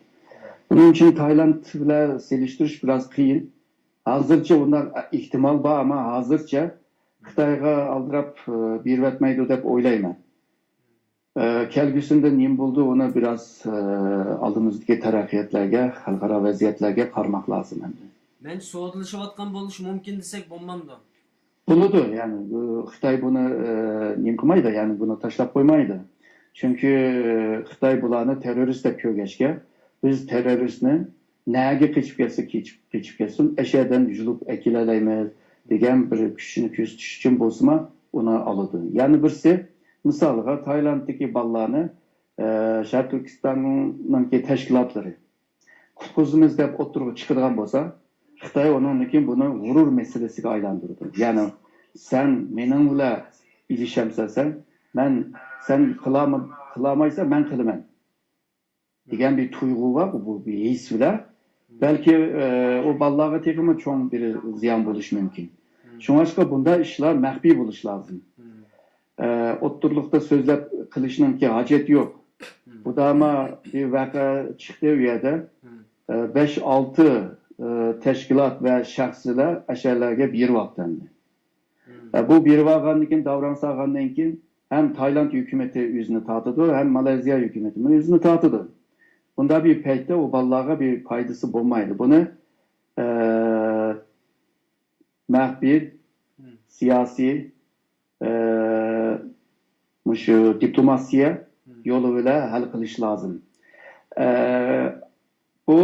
بۇنىڭ ئۈچۈن تايلاند بىلەن سېلىشتۇرۇش بىراز قىيىن. ھازىرچە ئۇنداق ئېھتىمال بار، ئەمما ھازىرچە خىتايغا ئالدىراپ، ئە، بېرىۋەتمەيدۇ دەپ ئويلايمەن. ئە، كەلگۈسىدە نېمە بولىدۇ، ئۇنى بىراز، ئە، ئالدىمىزدىكى تەرەققىياتلارغا، خەلقئارا ۋەزىيەتلەرگە قارىماق لازىم ئەمدى. مەن سودىلىشىۋاتقان بولۇشى مۇمكىن دېسەك بولمامدۇ؟ بولىدۇ، يەنى، ئۇ، خىتاي بۇنى، ئە، نېمە قىلمايدۇ، يەنى بۇنى تاشلاپ قويمايدۇ. چۈنكى، ئە، خىتاي بۇلارنى تېررورىست دەپ كۆرگەچكە، بىز تېررورىستنى نەگە قېچىپ كەتسە، قېچىپ، قېچىپ كەتسۇن، ئەشەدىن يۇلۇپ ئەكېلەلەيمىز دېگەن بىر كۈچنى كۆرسىتىش ئۈچۈن بولسىمۇ، ئۇنى ئالىدۇ. يەنە بىرسى، مىسالغا، تايلاندتىكى بالىلارنى، ئە، شەرقىي تۈركىستاننىڭكى تەشكىلاتلىرى قۇتقۇزىمىز دەپ ئوتتۇرىغا چىقىدىغان بولسا، خىتاي ئۇنىڭدىن كېيىن بۇنى غۇرۇر مەسىلىسىگە ئايلاندۇرىدۇ. يەنى، سەن مېنىڭ بىلەن ئېلىشەمسەن، سەن، مەن، سەن قىلالمايسەن، مەن قىلىمەن. دېگەن بىر تۇيغۇ بار، بۇ، بۇ بىر ھېس بىلەن. بەلكى، ئە، ئۇ بالىلارغا تېخىمۇ چوڭ بىر زىيان بولۇشى مۇمكىن. شۇڭلاشقا بۇنداق ئىشلار مەخپىي بولۇشى لازىم. ئە، ئوتتۇرىلىقتا سۆزلەپ قىلىشنىڭكى ھاجەت يوق. بۇداما بىر ۋەقە چىقتى ئۇ يەردە. ئە، بەش-ئالتە، ئە، تەشكىلات ۋە شەخسلەر ئەشەلەرگە بېرىۋاپتۇ ئەمدى. ئە، بۇ بېرىۋالغاندىن كېيىن، داۋراڭ سالغاندىن كېيىن ھەم تايلاند ھۆكۈمىتى ئۆزىنى تارتىدۇ، ھەم مالايزىيا ھۆكۈمىتىمۇ ئۆزىنى تارتىدۇ. بۇنداق بىر پەيتتە ئۇ بالىلارغا بىر پايدىسى بولمايدۇ. بۇنى، ئە، مەخپىي، سىياسىي، ئە، مۇشۇ دىپلوماتىيە يولى بىلەن ھەل قىلىش لازىم. ئە، بۇ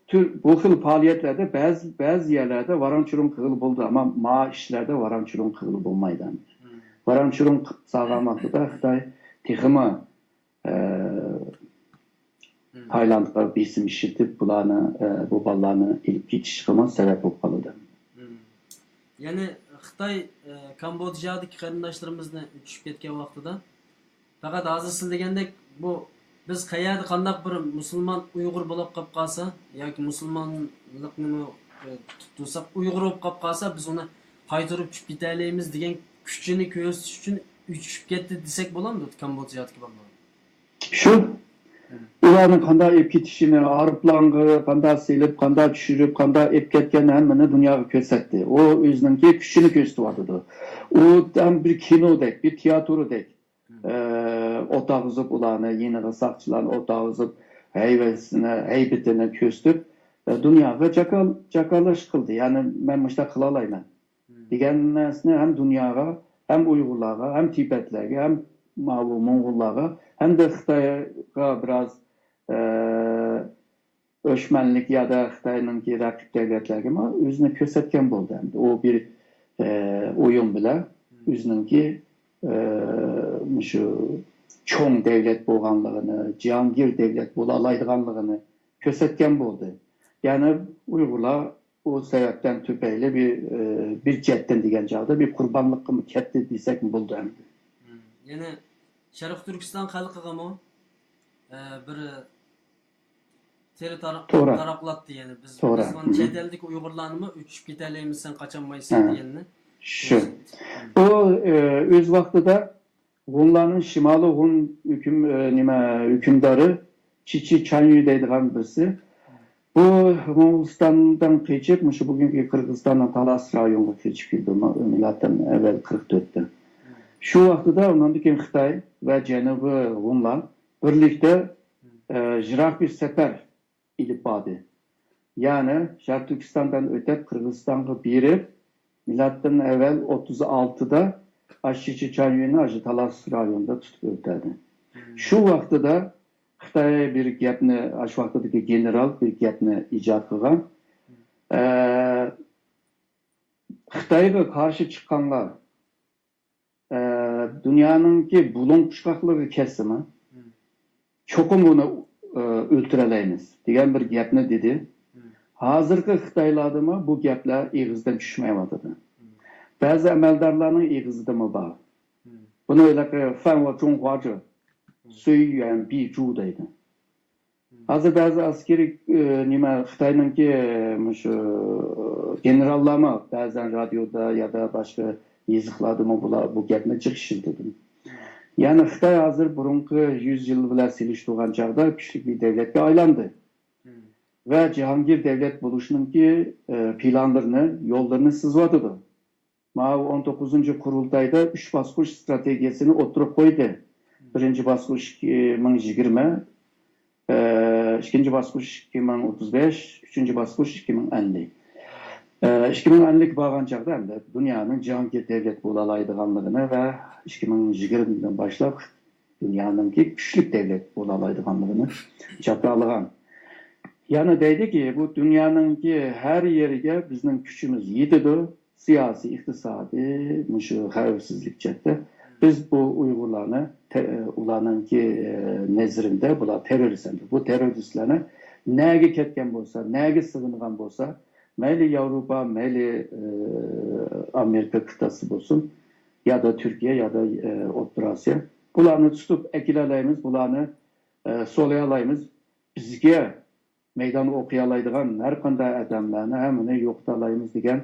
تۈر، بۇ خىل پائالىيەتلەردە بەزى، بەزى يەرلەردە ۋاراڭ-چۇرۇڭ قىلغىلى بولىدۇ، ئەمما ما ئىشلاردا ۋاراڭ-چۇرۇڭ قىلغىلى بولمايدۇ. ۋاراڭ-چۇرۇڭ قىلىپ سالغان ۋاقتىدا خىتاي تېخىمۇ، ئە، تايلاندقا بېسىم ئىشلىتىپ، بۇلارنى، ئە، بۇ بالىلارنى ئېلىپ كېتىشىغىمۇ سەۋەب بولۇپ قالىدۇ. يەنى خىتاي، ئە، كامبودژادىكى قېرىنداشلىرىمىزنى ئۆتۈشۈپ كەتكەن ۋاقتىدا، پەقەت ھازىر سىز دېگەندەك، بۇ بىز قەيەردە قانداق بىر مۇسۇلمان ئۇيغۇر بولۇپ قاپ قالسا، ياكى مۇسۇلمانلىقنىمۇ، ئە، تۇتۇپ تۇرساق، ئۇيغۇر بولۇپ قاپ قالسا، بىز ئۇنى قايتۇرۇپ چۈشۈپ كېتەلەيمىز دېگەن كۈچىنى كۆرسىتىش ئۈچۈن ئۆتۈشۈپ كەتتى دېسەك بولامدۇ كامبودژادىكى بالىلار؟ شۇ. ئۇلارنى قانداق ئېلىپ كېتىشىنى، ئايروپىلانغا قانداق سېلىپ، قانداق چۈشۈرۈپ، قانداق ئېلىپ كەتكەننى ھەممىنى دۇنياغا كۆرسەتتى. ئۇ ئۆزىنىڭكى كۈچىنى كۆرسىتىۋاتىدۇ. ئۇ ھەم بىر كىنودەك، بىر تىياتىردەك. ئە، ئولتۇرغۇزۇپ ئۇلارنى، يېنىغا ساقچىلارنى ئولتۇرغۇزۇپ، ھەيۋەسىنى، ھەيبىتىنى كۆرسىتىپ، ئە، دۇنياغا جاكار-، جاكارلاش قىلدى. يەنى، مەن مۇشۇنداق قىلالايمەن دېگەن نەرسىنى ھەم دۇنياغا، ھەم ئۇيغۇرلارغا، ھەم تىبەتلەرگە، ھەم ماۋۇ موڭغۇللارغا، ھەمدە خىتايغا بىراز، ئە، ئۆچمەنلىك يادا خىتاينىڭكى رەقىب دۆلەتلەرگىمۇ ئۆزىنى كۆرسەتكەن بولدى. ئەمدى ئۇ بىر، ئە، ئويۇن بىلەن ئۆزىنىڭكى، ئە، مۇشۇ چوڭ دۆلەت بولغانلىقىنى، جاھانگىر دۆلەت بولالايدىغانلىقىنى كۆرسەتكەن بولدى. يەنى ئۇيغۇرلار ئۇ سەۋەبتىن تۈپەيلى بىر، ئە، بىر جەھەتتىن دېگەن چاغدا بىر قۇربانلىققىمۇ كەتتى دېسەكمۇ بولىدۇ ئەمدى. يەنى شەرقىي تۈركىستان خەلقىگىمۇ، ئە، بىر تېرە تارا-، تارا-، تاراقلاتتى، يەنى بىز، بىز مانا چەت ئەلدىكى ئۇيغۇرلارنىمۇ ئۆتۈشۈپ كېتەلەيمىز، سەن قاچالمايسەن دېگەننى. شۇ. ئۇ، ئە، ئۆز ۋاقتىدا ھونلارنىڭ شىمالىي ھون ھۆكۈم-، ئە، نېمە، ھۆكۈمدارى چىچى چانيۈ دەيدىغان بىرسى. بۇ موڭغۇلىستاندىن قېچىپ، مۇشۇ بۈگۈنكى قىرغىزىستاننىڭ تالاس رايونىغا كۆچۈپ كېلىدۇ، مىلادتىن ئەۋۋەل قىرىق تۆتتە. شۇ ۋاقتىدا ئۇنىڭدىن كېيىن خىتاي ۋە جەنۇبىي ھونلار بىرلىكتە، ئە، يىراق بىر سەپەر ئېلىپ باردى. يەنى شەرقىي تۈركىستاندىن ئۆتۈپ قىرغىزىستانغا بېرىپ، مىلادتىن ئەۋۋەل ئوتتۇز ئالتىدا ئاشىچى چانيۈنى ئاشۇ تالاس رايونىدا تۇتۇپ ئۆلتۈردى. شۇ ۋاقتىدا خىتاي بىر گەپنى، ئاشۇ ۋاقتىدىكى گېنېرال بىر گەپنى ئىجاد قىلغان. ئە، خىتايغا قارشى چىققانلار، ئە، دۇنيانىڭكى بۇلۇڭ پۇچقاقلىرىغا كەتسىمۇ، چوقۇم ئۇنى، ئە، ئۆلتۈرەلەيمىز دېگەن بىر گەپنى دېدى. ھازىرقى خىتايلاردىمۇ بۇ گەپلەر ئېغىزدىن چۈشمەيۋاتىدۇ. بەزى ئەمەلدارلارنىڭ ئېغىزىدىمۇ بار. بۇنى ھېلىقى فەن ۋە چۇڭخۇاجى سۈيۈەن بىجۇ دەيدۇ. ھازىر بەزى ئەسكىرىي، ئى، نېمە، خىتاينىڭكى، ئى، مۇشۇ، ئى، گېنېراللارمۇ بەزەن رادىيودا يادا باشقا يېزىقلاردىمۇ بۇلار بۇ گەپنى جىق ئىشلىتىدۇ. يەنى خىتاي ھازىر بۇرۇنقى يۈز يىل بىلەن سېلىشتۇرغان چاغدا كۈچلۈك بىر دەۋلەتكە ئايلاندى. ۋە جاھانگىر دەۋلەت بولۇشنىڭكى، ئى، پىلانلىرىنى، يوللىرىنى سىزىۋاتىدۇ. ماۋۇ ئون توققۇزىنچى قۇرۇلتايدا ئۈچ باسقۇچ ئىستراتېگىيەسىنى ئوتتۇرىغا قويدى. بىرىنچى باسقۇچ ئىككى مىڭ يىگىرمە، ئىككىنچى باسقۇچ ئىككى مىڭ ئوتتۇز بەش، ئۈچىنچى باسقۇچ ئىككى مىڭ ئەللىك. ئىككى مىڭ ئەللىك بارغان چاغدا ئەمدى دۇنيانىڭ جاھانگىر دەۋلەت بولالايدىغانلىقىنى ۋە ئىككى مىڭ يىگىرمىدىن باشلاپ دۇنيانىڭكى كۈچلۈك دەۋلەت بولالايدىغانلىقىنى جاكارلىغان. يەنە دەيدىكى، بۇ دۇنيانىڭكى ھەر يېرىگە بىزنىڭ كۈچىمىز يېتىدۇ، سىياسىي، ئىقتىسادىي، مۇشۇ خەۋپسىزلىك جەھەتتە. بىز بۇ ئۇيغۇرلارنى، تە-، ئۇلارنىڭكى، ئە، نەزىرىدە بۇلار تېررورىست ئەمدى. بۇ تېررورىستلارنى نەگە كەتكەن بولسا، نەگە سىغىنغان بولسا، مەيلى ياۋروپا، مەيلى، ئە، ئامېرىكا قىتئەسى بولسۇن، يادا تۈركىيە، يادا، ئە، ئوتتۇرا ئاسىيا، بۇلارنى تۇتۇپ ئەكېلەلەيمىز، بۇلارنى، ئە، سولايالايمىز. بىزگە مەيدان ئوقۇيالايدىغان ھەر قانداق ئادەملەرنى ھەممىنى يوقىتالايمىز دېگەن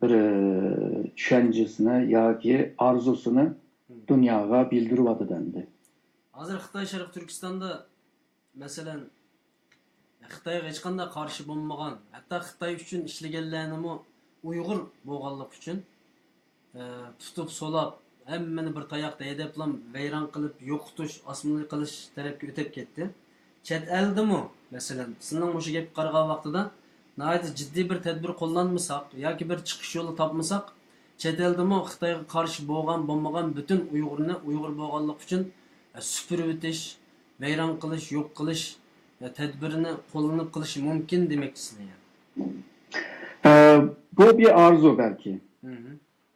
بىر، ئى، چۈشەنچىسىنى ياكى ئارزۇسىنى دۇنياغا بىلدۈرۈۋاتىدۇ ئەمدى. ھازىر خىتاي شەرقىي تۈركىستاندا، مەسىلەن، خىتايغا ھېچقانداق قارشى بولمىغان، ھەتتا خىتاي ئۈچۈن ئىشلىگەنلەرنىمۇ ئۇيغۇر بولغانلىقى ئۈچۈن، ئە، تۇتۇپ سولاپ، ھەممىنى بىر تاياقتا ھەيدەپلا ۋەيران قىلىپ، يوقىتىش، ئاسسىمىلياتسىيە قىلىش تەرەپكە ئۆتۈپ كەتتى. چەت ئەلدىمۇ، مەسىلەن، سىزنىڭ مۇشۇ گەپكە قارىغان ۋاقتىدا ناھايىتى جىددىي بىر تەدبىر قوللانمىساق ياكى بىر چىقىش يولى تاپمىساق، چەت ئەلدىمۇ خىتايغا قارشى بولغان، بولمىغان پۈتۈن ئۇيغۇرنى ئۇيغۇر بولغانلىقى ئۈچۈن، ئە، سۈپۈرۈۋېتىش، ۋەيران قىلىش، يوق قىلىش، ئە، تەدبىرىنى قوللىنىپ قىلىشى مۇمكىن دېمەكچىسىلەر يەنى. ئە، بۇ بىر ئارزۇ بەلكى.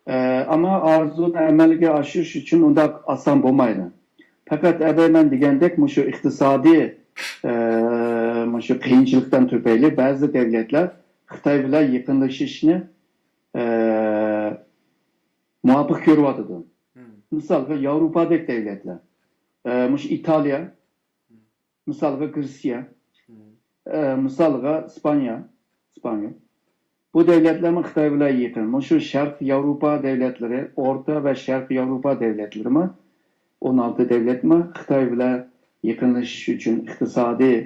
ئە، ئەمما ئارزۇنى ئەمەلگە ئاشۇرۇش ئۈچۈن ئۇنداق ئاسان بولمايدۇ. پەقەت ئەبەي مەن دېگەندەك مۇشۇ ئىقتىسادىي، ئە، مۇشۇ قىيىنچىلىقتىن تۈپەيلى بەزى دەۋلەتلەر خىتاي بىلەن يېقىنلىشىشنى، ئە، مۇۋاپىق كۆرۈۋاتىدۇ. مىسالغا ياۋروپادەك دەۋلەتلەر، ئە، مۇشۇ ئىتالىيە، مىسالغا گرېتسىيە، ئە، مىسالغا ئىسپانىيە، ئىسپانىيە. بۇ دەۋلەتلەرمۇ خىتاي بىلەن يېقىن. مۇشۇ شەرقىي ياۋروپا دەۋلەتلىرى، ئورتا ۋە شەرقىي ياۋروپا دەۋلەتلىرىمۇ، ئون ئالتە دەۋلەتمۇ خىتاي بىلەن يېقىنلىشىش ئۈچۈن، ئىقتىسادىي،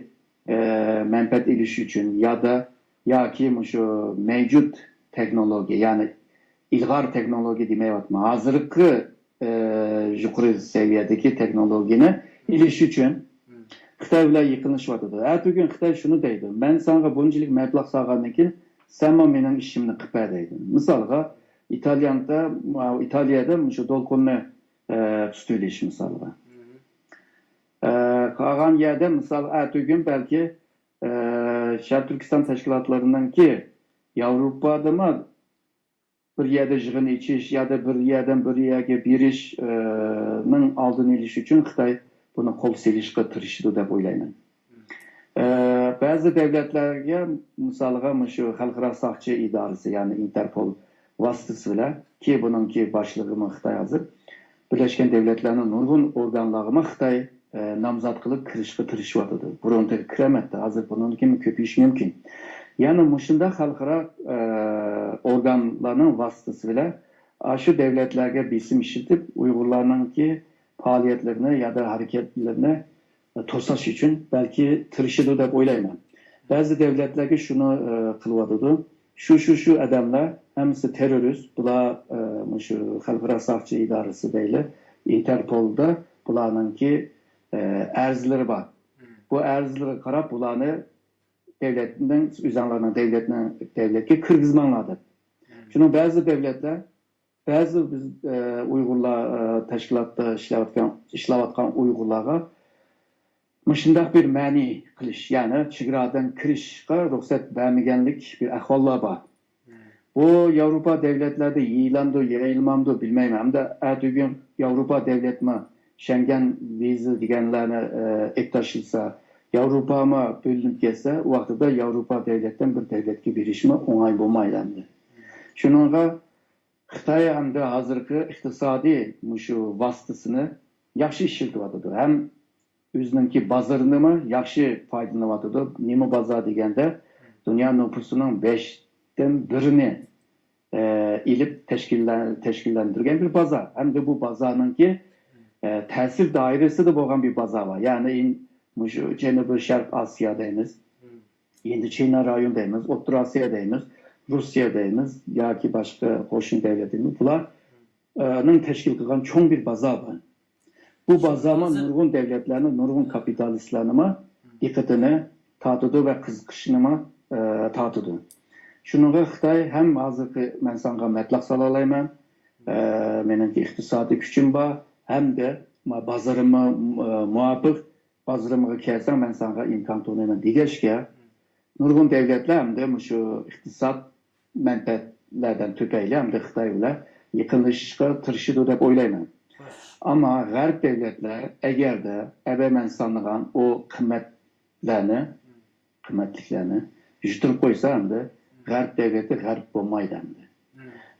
ئە، مەنپەئەت ئېلىش ئۈچۈن يادا ياكى مۇشۇ مەۋجۇت تېخنولوگىيە، يەنى ئىلغار تېخنولوگىيە دېمەيۋاتىمەن، ھازىرقى، ئە، يۇقىرى سەۋىيەدىكى تېخنولوگىيەنى ئېلىش ئۈچۈن خىتاي بىلەن يېقىنلىشىۋاتىدۇ. ئەتىگۈن خىتاي شۇنى دەيدۇ، مەن ساڭا بۇنچىلىك مەبلەغ سالغاندىن كېيىن، سەنمۇ مېنىڭ ئىشىمنى قىلىپ بەر دەيدۇ. مىسالغا، ئىتالىياندا، ئىتالىيەدە مۇشۇ دولقۇننى، ئە، تۇتۇۋېلىش مىسالغا. ئە، قالغان يەردە مىسال، ئەتىگۈن بەلكى، ئە، شەرقىي تۈركىستان تەشكىلاتلىرىنىڭكى ياۋروپادىمۇ بىر يەردە يىغىن ئېچىش يادا بىر يەردىن بىر يەرگە بېرىش، ئە، نىڭ ئالدىنى ئېلىش ئۈچۈن خىتاي بۇنى قول سېلىشقا تىرىشىدۇ دەپ ئويلايمەن. ئە، بەزى دەۋلەتلەرگە، مىسالغا، مۇشۇ خەلقئارا ساقچى ئىدارىسى، يەنى ئىنتېرپول ۋاسىتىسى بىلەن، كى بۇنىڭكى باشلىقىمۇ خىتاي ھازىر، بىرلەشكەن دەۋلەتلەرنىڭ نۇرغۇن ئورگانلارغىمۇ خىتاي، ئە، نامزات قىلىپ كىرىشقا تىرىشىۋاتىدۇ. بۇرۇنقىغا كىرەلمەپتۇ. ھازىر بۇنىڭدىن كېيىن كۆپىيىشى مۇمكىن. يەنى مۇشۇنداق خەلقئارا، ئە، ئورگانلارنىڭ ۋاسىتىسى بىلەن ئاشۇ دەۋلەتلەرگە بېسىم ئىشلىتىپ، ئۇيغۇرلارنىڭكى پائالىيەتلىرىنى يادا ھەرىكەتلىرىنى توساش ئۈچۈن بەلكى تىرىشىدۇ دەپ ئويلايمەن. بەزى دەۋلەتلەرگە شۇنى، ئە، قىلىۋاتىدۇ. شۇ، شۇ، شۇ ئادەملەر ھەممىسى تېررورىست، بۇلار، ئە، مۇشۇ خەلقئارا ساقچى ئىدارىسى دەيلى، ئىنتېرپولدا بۇلارنىڭكى، ئە، ئەرزلىرى بار. بۇ ئەرزلىرىگە قاراپ بۇلارنى دەۋلەتنىڭ، ئۆزۈڭلارنىڭ دەۋلەتنىڭ، دەۋلەتكە كىرگۈزمەڭلار دەپ. شۇنىڭ بەزى دەۋلەتلەر، بەزى بىز، ئە، ئۇيغۇرلار، ئە، تەشكىلاتتا ئىشلەۋاتقان، ئىشلەۋاتقان ئۇيغۇرلارغا مۇشۇنداق بىر مەنئى قىلىش، يەنى چېگرادىن كىرىشقا رۇخسەت بەرمىگەنلىك بىر ئەھۋاللار بار. بۇ ياۋروپا دەۋلەتلەردە يېيىلامدۇ، يېيىلمامدۇ بىلمەيمەن. ھەمدە ئەتىگۈن ياۋروپا دەۋلەتمۇ شەنگەن ۋىزا دېگەنلەرنى، ئە، ئېلىپ تاشلىسا، ياۋروپامۇ بۆلۈنۈپ كەتسە، ئۇ ۋاقتىدا ياۋروپا دەۋلەتتىن بىر دەۋلەتكە بېرىشمۇ ئوڭاي بولمايدۇ ئەمدى. شۇنىڭغا خىتاي ئەمدى ھازىرقى ئىقتىسادىي مۇشۇ ۋاسىتىسىنى ياخشى ئىشلىتىۋاتىدۇ. ھەم ئۆزىنىڭكى بازىرىنىمۇ ياخشى پايدىلىنىۋاتىدۇ. نېمە بازار دېگەندە، دۇنيا نوپۇسىنىڭ بەشتىن بىرىنى، ئە، ئېلىپ تەشكىللە-، تەشكىللەندۈرگەن بىر بازار. ھەمدە بۇ بازارنىڭكى، ئە، تەسىر دائىرىسىدە بولغان بىر بازار بار. يەنى مۇشۇ جەنۇبىي شەرق ئاسىيا دەيمىز، ھىندىچىنا رايون دەيمىز، ئوتتۇرا ئاسىيا دەيمىز، روسىيە دەيمىز ياكى باشقا قوشنا دۆلەت دەيمىز. بۇلار، ئە، نىڭ تەشكىل قىلغان چوڭ بىر بازار بار. بۇ بازارمۇ نۇرغۇن دۆلەتلەرنى، نۇرغۇن كاپىتالىستلارنىمۇ دىققىتىنى تارتىدۇ ۋە قىزىقىشىنىمۇ، ئە، تارتىدۇ. شۇنىڭغا خىتاي ھەم ھازىرقى مەن ساڭا مەبلەغ سالالايمەن، ئە، مېنىڭكى ئىقتىسادىي كۈچۈم بار ھەمدە ما-، بازىرىممۇ، ئە، مۇۋاپىق، بازىرىمغا كەلسەڭ مەن ساڭا ئىمكان تونۇيمەن دېگەچكە، نۇرغۇن دۆلەتلەر ھەمدە مۇشۇ ئىقتىساد مەنپەئەتلەردىن تۈپەيلى ھەمدە خىتاي بىلەن يېقىنلىشىشقا تىرىشىدۇ دەپ ئويلايمەن. ئەمما غەرب دۆلەتلەر ئەگەردە ئەبەمەن سانىغان ئۇ قىممەتلەرنى، قىممەتلىكلەرنى يوشۇرۇپ قويسا ئەمدى غەرب دۆلىتى غەرب بولمايدۇ ئەمدى.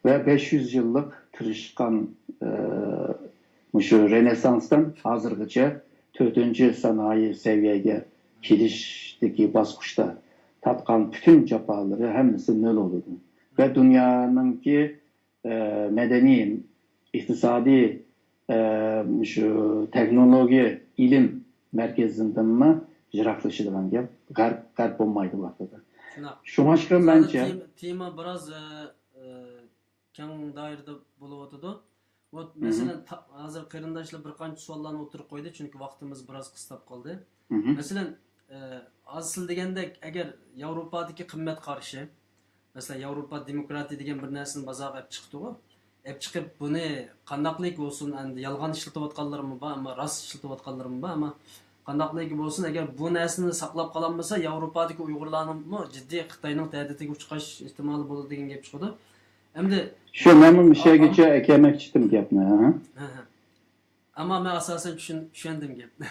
ۋە بەش يۈز يىللىق تىرىشقان، ئە، مۇشۇ رېنېسسانستىن ھازىرغىچە تۆتىنچى سانائىي سەۋىيەگە كېلىشتىكى باسقۇچتا تارتقان پۈتۈن جاپالىرى ھەممىسى نۆل بولىدۇ. ۋە دۇنيانىڭكى، ئە، مەدەنىي، ئىقتىسادىي، ئە، مۇشۇ تېخنولوگىيە، ئىلىم مەركىزىدىنمۇ يىراقلىشىدىغان گەپ. غەرب، غەرب بولمايدۇ ۋاقتىدا. شۇنداق. شۇڭلاشقا مەنچە تېما، تېما بىراز، ئە، ئە، كەڭ دائىرىدە بولۇۋاتىدۇ. بۇ، مەسىلەن، تا-، ھازىر قېرىنداشلار بىر قانچە سوئاللارنى ئوتتۇرىغا قويدى، چۈنكى ۋاقتىمىز بىراز قىستاپ قالدى. مەسىلەن، ئە، ھازىر سىز دېگەندەك، ئەگەر ياۋروپادىكى قىممەت قارىشى، مەسىلەن، ياۋروپا دېموكراتىيە دېگەن بىر نەرسىنى بازارغا ئەپ چىقتىغۇ. ئەپ چىقىپ، بۇنى قانداقلىك بولسۇن، ئەمدى يالغان ئىشلىتىۋاتقانلىرىمۇ بار، ئەمما راست ئىشلىتىۋاتقانلىرىمۇ بار، ئەمما قانداقلىكى بولسۇن، ئەگەر بۇ نەرسىنى ساقلاپ قالالمىسا، ياۋروپادىكى ئۇيغۇرلارنىڭمۇ جىددىي خىتاينىڭ تەھدىتىگە ئۇچراش ئېھتىمالى بولىدۇ دېگەن گەپ چىقىدۇ. ئەمدى شۇ، مەنمۇ مۇشەگىچە ئەكەلمەكچىدىم گەپنى، ھە؟ ھە، ھە. ئەمما مەن ئاساسەن چۈشەن-، چۈشەندىم گەپنى.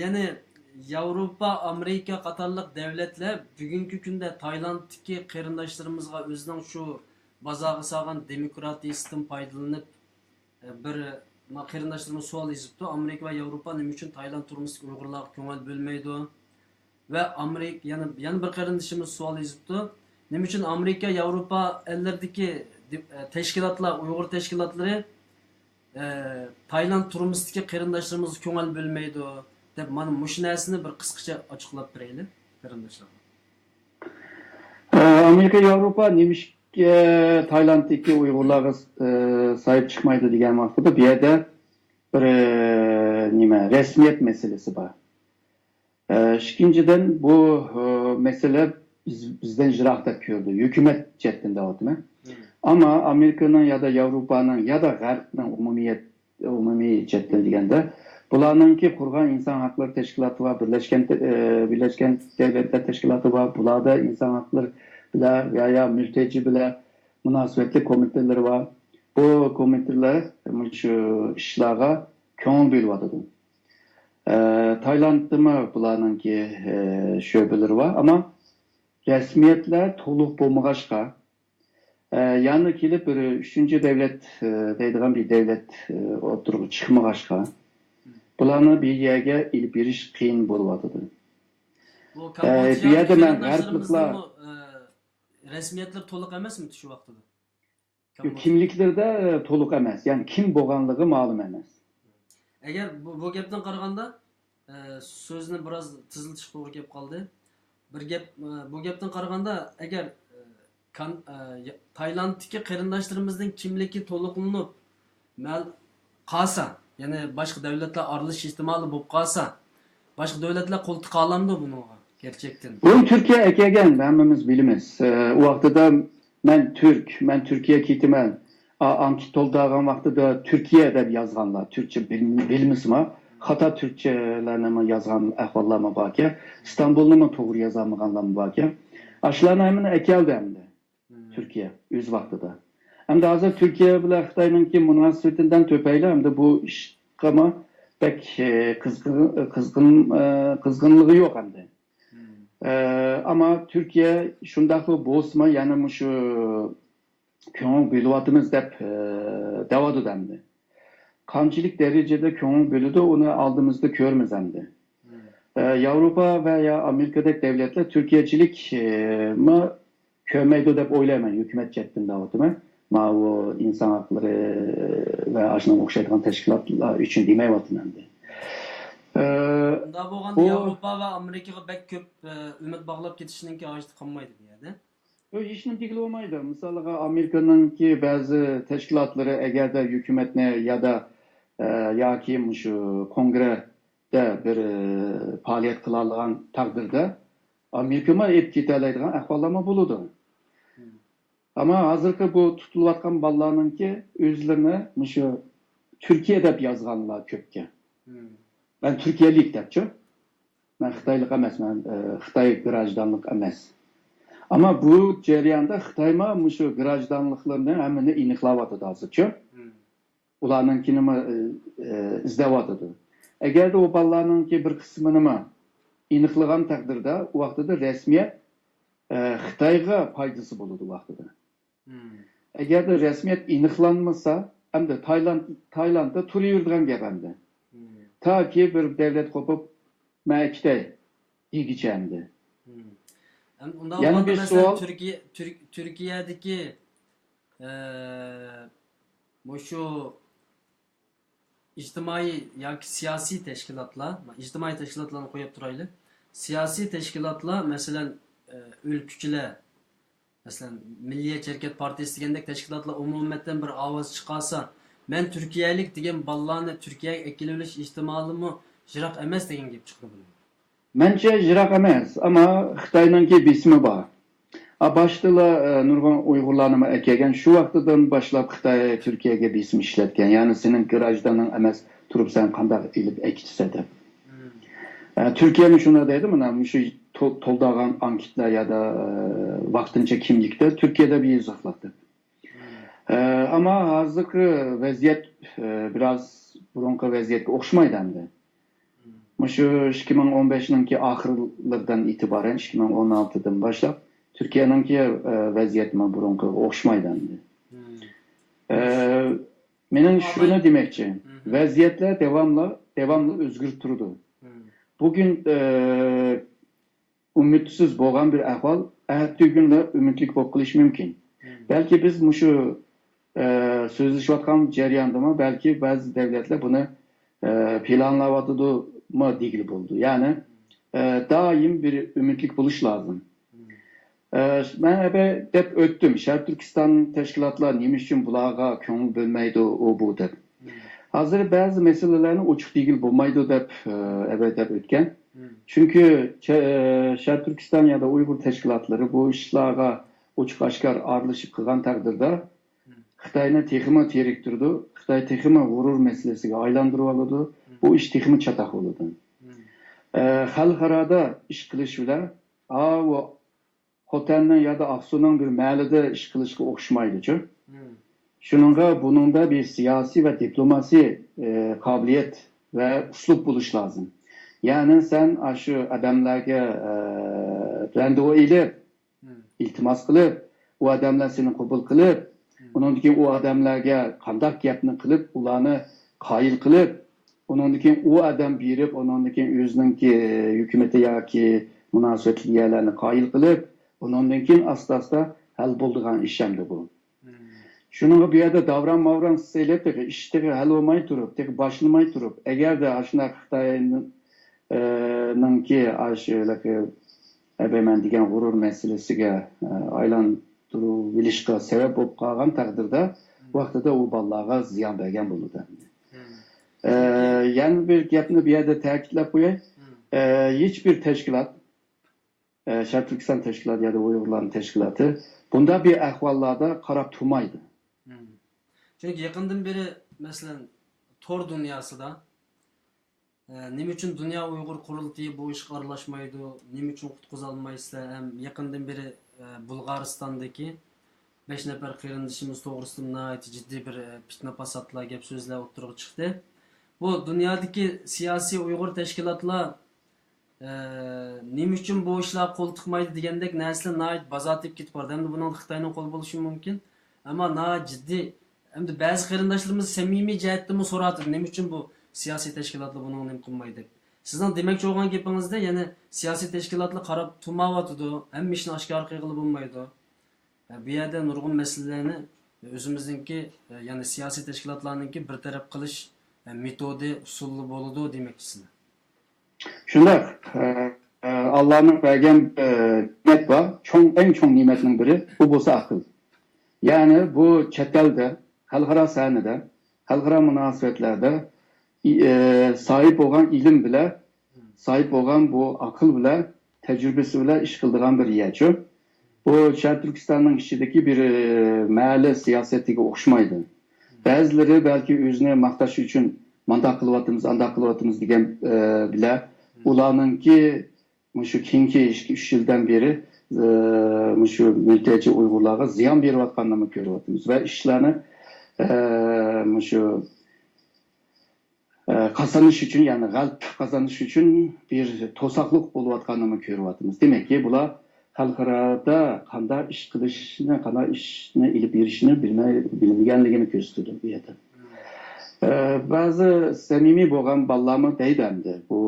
يەنى ياۋروپا، ئامېرىكا قاتارلىق دۆلەتلەر بۈگۈنكى كۈندە تايلاندتىكى قېرىنداشلىرىمىزغا ئۆزىنىڭ شۇ بازارغا سالغان دېموكراتىيىسىدىن پايدىلىنىپ، بىر، ما، قېرىنداشلىرىمىز سوئال يېزىپتۇ، ئامېرىكا ۋە ياۋروپا نېمە ئۈچۈن تايلاند تۈرمىسىدىكى ئۇيغۇرلارغا كۆڭۈل بۆلمەيدۇ؟ ۋە ئامېرىكا، يەنە، يەنە بىر قېرىندىشىمىز سوئال يېزىپتۇ، نېمە ئۈچۈن ئامېرىكا، ياۋروپا ئەللىرىدىكى دىپ-، ئە، تەشكىلاتلار، ئۇيغۇر تەشكىلاتلىرى، ئە، تايلاند تۈرمىسىدىكى قېرىنداشلىرىمىزغا كۆڭۈل بۆلمەيدۇ، دەپ، مانا مۇشۇ نەرسىنى بىر قىسقىچە ئاچىقلاپ بېرەيلى، قېرىنداشلارغا. ئە، ئامېرىكا، ياۋروپا نېمىشقا تايلاندتىكى ئۇيغۇرلارغا، ئە، ساھىب چىقمايدۇ دېگەن ۋاقتىدا، بۇ يەردە بىر، ئە، نېمە، رەسمىيەت مەسىلىسى بار. ئە، ئىككىنچىدىن، بۇ، ئە، مەسىلە بىز، بىزدىن يىراق دەپ كۆرۈلىدۇ، ھۆكۈمەت جەھەتتىن دەۋاتىمەن. ئەمما ئامېرىكىنىڭ يا دا ياۋروپانىڭ يا دا غەربنىڭ ئومۇمىيەت، ئومۇمىي جەھەتتىن دېگەندە، بۇلارنىڭكى قۇرغان ئىنسان ھەقلىرى تەشكىلاتى بار، بىرلەشكەن، ئە، بىرلەشكەن دۆلەتلەر تەشكىلاتى بار، بۇلاردا ئىنسان ھەقلىرى بىلەن يا، يا مۈلتەجى بىلەن مۇناسىۋەتلىك كومىتېتلىرى بار. بۇ كومىتېتلار مۇشۇ ئىشلارغا كۆڭۈل بۆلۈۋاتىدۇ. ئە، تايلاندتىمۇ بۇلارنىڭكى، ئە، شۆبىلىرى بار، ئەمما رەسمىيەتلەر تولۇق بولمىغاچقا، ئە، يەنە كېلىپ بىر ئۈچىنچى دۆلەت، ئە، دەيدىغان بىر دۆلەت، ئە، ئوتتۇرىغا چىقمىغاچقا، بۇلارنى بىر يەرگە ئېلىپ بېرىش قىيىن بولۇۋاتىدۇ. بۇ ئە، بۇ يەردە مەن غەربلىقلار، ئە، رەسمىيەتلىرى تولۇق ئەمەسمىدى شۇ ۋاقتىدا؟ ياق، كىملىكلىرىدە تولۇق ئەمەس، يەنى كىم بولغانلىقى مەلۇم ئەمەس. ئەگەر بۇ، بۇ گەپتىن قارىغاندا، ئە، سۆزنى بىراز تېزلىتىش توغرا كېلىپ قالدى. بىر گەپ، ئە، بۇ گەپتىن قارىغاندا، ئەگەر، ئە، كان-، ئە، يا-، تايلاندتىكى قېرىنداشلىرىمىزنىڭ كىملىكى تولۇقلىنىپ، مەل-، قالسا، يەنى باشقا دۆلەتلەر ئارىلىشىش ئېھتىمالى بولۇپ قالسا، باشقا دۆلەتلەر قول تىقالامدۇ بۇنىڭغا، گەرچەكتىن؟ بۇنى تۈركىيە ئەكەلگەن، ھەممىمىز بىلىمىز. ئە، ئۇ ۋاقتىدا مەن تۈرك، مەن تۈركىيە كېتىمەن، ئا-، ئانكېت تولدۇرغان ۋاقتىدا تۈركىيە دەپ يازغانلار، تۈركچە بىل-، بىلمىسىمۇ، خاتا تۈركچىلەرنىمۇ يازغان ئەھۋاللارمۇ باركەن، ئىستانبۇلنىمۇ توغرا يازالمىغانلارمۇ باركەن. ئاشۇلارنى ھەممىنى ئەكەلدى ئەمدى. تۈركىيە ئۆز ۋاقتىدا. ئەمدى ھازىر تۈركىيە بىلەن خىتاينىڭكى مۇناسىۋىتىدىن تۆپەيلى ئەمدى بۇ ئىشقىمۇ بەك، ئە، قىزغىن، قىزغىن، ئە، قىزغىنلىقى يوق ئەمدى. ئە، ئەمما تۈركىيە شۇنداقلا بولسىمۇ يەنە مۇشۇ كۆڭۈل بۆلۈۋاتىمىز دەپ، ئە، دەۋاتىدۇ ئەمدى. قانچىلىك دەرىجىدە كۆڭۈل بۆلىدۇ، ئۇنى ئالدىمىزدا كۆرىمىز ئەمدى. ئە، ياۋروپا ۋە يا ئامېرىكىدەك دەۋلەتلەر تۈركىيەچىلىكمۇ كۆرمەيدۇ دەپ ئويلايمەن، ھۆكۈمەت جەھەتتىن دەۋاتىمەن. ماۋۇ ئىنسان ھەقلىرى ۋە ئاشۇنىڭغا ئوخشايدىغان تەشكىلاتلار ئۈچۈن دېمەيۋاتىمەن ئەمدى. ئە، ئۇنداق بولغاندا بۇ ياۋروپا ۋە ئامېرىكىغا بەك كۆپ، ئە، ئۈمىد باغلاپ كېتىشنىڭكى ھاجىتى قالمايدۇ بۇ يەردە. يوق، ھېچنېمە دېگىلى بولمايدۇ. مىسالغا، ئامېرىكىنىڭكى بەزى تەشكىلاتلىرى ئەگەردە ھۆكۈمەتنى يا دا، ئە، ياكى مۇشۇ كونگرېسدا بىر، ئە، پائالىيەت قىلالىغان تەقدىردە، ئامېرىكىمۇ ئېلىپ كېتەلەيدىغان ئەھۋاللارمۇ بولىدۇ. ئەمما ھازىرقى بۇ تۇتۇلۇۋاتقان بالىلارنىڭكى ئۆزلىرىنى مۇشۇ تۈركىيە دەپ يازغانلار كۆپكەن. مەن تۈركىيەلىك دەپچۇ. مەن خىتايلىق ئەمەس، مەن، ئە، خىتاي گراژدانلىق ئەمەس. ئەمما بۇ جەرياندا خىتايمۇ مۇشۇ گراژدانلىقلىرىنى ھەممىنى ئېنىقلاۋاتىدۇ ھازىرچۇ. ئۇلارنىڭكىنىمۇ، ئە، ئە، ئىزدەۋاتىدۇ. ئەگەردە ئۇ بالىلارنىڭكى بىر قىسمىنىمۇ ئېنىقلىغان تەقدىردە، ئۇ ۋاقتىدا رەسمىيەت، ئە، خىتايغا پايدىسى بولىدۇ ئۇ ۋاقتىدا. ئەگەردە رەسمىيەت ئېنىقلانمىسا، ئەمدى تايلاند، تايلانددا تۇرۇۋېرىدىغان گەپ ئەمدى. تاكى بىر دەۋلەت قوپۇپ، مەن ئەكېتەي دېگۈچە ئەمدى. ئەمدى ئۇنداق يەنە بولغاندا، بىر مەسىلەن، سوئال. تۈركىيە، تۈرك-، تۈركىيەدىكى، ئە، مۇشۇ ئىجتىمائىي ياكى سىياسىي تەشكىلاتلار، ئىجتىمائىي تەشكىلاتلارنى قويۇپ تۇرايلى. سىياسىي تەشكىلاتلار، مەسىلەن، ئە، ئۆلكىچىلەر، مەسىلەن، مىللىيەتچى ھەرىكەت پارتىيىسى دېگەندەك تەشكىلاتلار ئومۇمىيەتتىن بىر ئاۋاز چىقارسا، مەن تۈركىيەلىك دېگەن بالىلارنى تۈركىيەگە ئەكېلىۋېلىش ئېھتىمالىمۇ يىراق ئەمەس دېگەن گەپ چىقىدۇ بۇنىڭ. مەنچە يىراق ئەمەس، ئەمما خىتاينىڭكى بېسىمى بار. ئا، باشتىلا، ئە، نۇرغۇن ئۇيغۇرلارنىمۇ ئەكەلگەن، شۇ ۋاقتىدىن باشلاپ خىتاي تۈركىيەگە بېسىم ئىشلەتكەن، يەنى سېنىڭ گراژدانىڭ ئەمەس، تۇرۇپ سەن قانداق ئېلىپ ئەكېتىسەن دەپ. ئە، تۈركىيەمۇ شۇنداق دەيدۇ، مانا مۇشۇ تو-، تولدۇرغان ئانكېتلار يا دا، ئە، ۋاقتىنچە كىملىكتە تۈركىيەدە بىر يېزىقلىق دەپ. ئە، ئەمما ھازىرقى ۋەزىيەت، ئە، بىراز بۇرۇنقى ۋەزىيەتكە ئوخشىمايدۇ ئەمدى. مۇشۇ ئىككى مىڭ ئون بەشنىڭكى ئاخىرلىرىدىن ئېتىبارەن، ئىككى مىڭ ئون ئالتىدىن باشلاپ، تۈركىيەنىڭكى، ئە، ۋەزىيەتمۇ بۇرۇنقىغا ئوخشىمايدۇ ئەمدى. ئە، مېنىڭ شۇنى دېمەكچى، ۋەزىيەتلەر داۋاملىق، داۋاملىق ئۆزگىرىپ تۇرىدۇ. بۈگۈن، ئە، ئۈمىدسىز بولغان بىر ئەھۋال ئەتىگۈنلا ئۈمىدلىك بولۇپ قېلىشى مۇمكىن. بەلكى بىز مۇشۇ، ئە، سۆزلىشىۋاتقان جەرياندىمۇ بەلكى بەزى دەۋلەتلەر بۇنى، ئە، پىلانلاۋاتىدۇمۇ دېگىلى بولىدۇ. يەنى، ئە، دائىم بىر ئۈمىدلىك بولۇش لازىم. ئە، مەن ئەبەي دەپ ئۆتتۈم، شەرقىي تۈركىستان تەشكىلاتلار نېمە ئۈچۈن بۇلارغا كۆڭۈل بۆلمەيدۇ، ئۇ بۇ دەپ. ھازىر بەزى مەسىلىلەرنى ئوچۇق دېگىلى بولمايدۇ دەپ، ئە، ئەبەي دەپ ئۆتكەن. چۈنكى چە-، ئە، شەرقىي تۈركىستان يا دا ئۇيغۇر تەشكىلاتلىرى بۇ ئىشلارغا ئوچۇق-ئاشكارا ئارىلىشىپ قىلغان تەقدىردە، خىتاينى تېخىمۇ تېرىكتۈرىدۇ، خىتاي تېخىمۇ غۇرۇر مەسىلىسىگە ئايلاندۇرۇۋالىدۇ، بۇ ئىش تېخىمۇ چاتاق بولىدۇ. ئە، خەلقئارادا ئىش قىلىش بىلەن، ئاۋۇ خوتەننىڭ يا دا ئاقسۇنىڭ بىر مەھەللىدە ئىش قىلىشقا ئوخشىمايدۇچۇ. شۇنىڭغا بۇنىڭدا بىر سىياسىي ۋە دىپلوماسىي، ئە، قابىلىيەت ۋە ئۇسلۇب بولۇش لازىم. يەنى سەن ئاشۇ ئادەملەرگە، ئە، رەندىۋۇ ئېلىپ، ئىلتىماس قىلىپ، ئۇ ئادەملەر سېنى قوبۇل قىلىپ، ئۇنىڭدىن كېيىن ئۇ ئادەملەرگە قانداق گەپنى قىلىپ، ئۇلارنى قايىل قىلىپ، ئۇنىڭدىن كېيىن ئۇ ئادەم بېرىپ، ئۇنىڭدىن كېيىن ئۆزىنىڭكى ھۆكۈمىتى ياكى مۇناسىۋەتلىك يەرلەرنى قايىل قىلىپ، ئۇنىڭدىن كېيىن ئاستا-ئاستا ھەل بولىدىغان ئىش ئەمدى بۇ. شۇنىڭغا بۇ يەردە داۋران-ماۋران سېلىپ، تېخى ئىش تېخى ھەل بولماي تۇرۇپ، تېخى باشلىماي تۇرۇپ، ئەگەردە ئاشۇنداق خىتاينىڭكى ئاشۇ ھېلىقى ئەبەيمەن دېگەن غۇرۇر مەسىلىسىگە، ئە، ئايلاندۇرۇۋېلىشقا سەۋەب بولۇپ قالغان تەقدىردە، ۋاقتىدا ئۇ بالىلارغا زىيان بەرگەن بولىدۇ. ئە، يەنە بىر گەپنى بۇ يەردە تەكىتلەپ قوياي. ئە، ھېچ بىر تەشكىلات، ئە، شەرقىي تۈركىستان تەشكىلاتى يا دا ئۇيغۇرلارنىڭ تەشكىلاتى بۇنداق بىر ئەھۋاللاردا قاراپ تۇرمايدۇ. چۈنكى يېقىندىن بېرى، مەسىلەن، تور دۇنياسىدا، ئە، نېمە ئۈچۈن دۇنيا ئۇيغۇر قۇرۇلتىيى بۇ ئىشقا ئارىلاشمايدۇ؟ نېمە ئۈچۈن قۇتقۇزالمايسىلەر؟ ھەم يېقىندىن بېرى، ئە، بۇلغارىستاندىكى بەش نەپەر قېرىندىشىمىز توغرىسىدا ناھايىتى جىددىي بىر، ئە، پىتنە-پاساتلار، گەپ-سۆزلەر ئوتتۇرىغا چىقتى. بۇ دۇنيادىكى سىياسىي ئۇيغۇر تەشكىلاتلار، ئە، نېمە ئۈچۈن بۇ ئىشلارغا قول تىقمايدۇ دېگەندەك نەرسىلەر ناھايىتى بازار تېپىپ كېتىپ بارىدۇ. ھەمدە بۇنىڭدا خىتاينىڭ قولى بولۇشى مۇمكىن. ئەمما ناھايىتى جىددىي، ئەمدى بەزى قېرىنداشلىرىمىز سەمىمىي جەھەتتىنمۇ سوراۋاتىدۇ، نېمە ئۈچۈن بۇ سىياسىي تەشكىلاتلار بۇنىڭغا نېمە قىلماي دەپ. سىزنىڭ دېمەكچى بولغان گېپىڭىزدە، يەنى سىياسىي تەشكىلاتلار قاراپ تۇرمايۋاتىدۇ، ھەممە ئىشنى ئاشكارا قىلغىلى بولمايدۇ. بۇ يەردە نۇرغۇن مەسىلىلەرنى ئۆزىمىزنىڭكى، يەنى سىياسىي تەشكىلاتلارنىڭكى بىر تەرەپ قىلىش مېتودى، ئۇسۇلى بولىدۇ دېمەكچىسىلەر. شۇنداق. ئاللانىڭ بەرگەن نېمەت بار، چوڭ، ئەڭ چوڭ نېمەتنىڭ بىرى، بۇ بولسا ئەقىل. يەنى بۇ چەت ئەلدە، خەلقئارا سەھنىدە، خەلقئارا مۇناسىۋەتلەردە ساھىب بولغان ئىلىم بىلەن، ساھىب بولغان بۇ ئەقىل بىلەن، تەجرىبىسى بىلەن ئىش قىلىدىغان بىر يەرچۇ. بۇ شەرقىي تۈركىستاننىڭ ئىچىدىكى بىر مەھەللە سىياسىتىگە ئوخشىمايدۇ. بەزىلىرى بەلكى ئۆزىنى ماختاش ئۈچۈن مانداق قىلىۋاتىمىز، ئانداق قىلىۋاتىمىز دېگەن بىلەن، ئۇلارنىڭكى مۇشۇ كېيىنكى ئىككى ئۈچ يىلدىن بېرى مۇشۇ مىلتىيەتچى ئۇيغۇرلارغا زىيان بېرىۋاتقانلىرىنى كۆرۈۋاتىمىز ۋە ئىشلارنى مۇشۇ قازىنىش ئۈچۈن، يەنى غەلىبە قازىنىش ئۈچۈن بىر توساقلىق بولۇۋاتقانلىرىنى كۆرۈۋاتىمىز. دېمەككى، بۇلار خەلقئارادا قانداق ئىش قىلىشنى، قانداق ئىشنى ئېلىپ بېرىشنى بىلمەي، بىلمىگەنلىكىنى كۆرسىتىدۇ بۇ يەردە. بەزى سەمىمىي بولغان بالىلارمۇ دەيدۇ ئەمدى، بۇ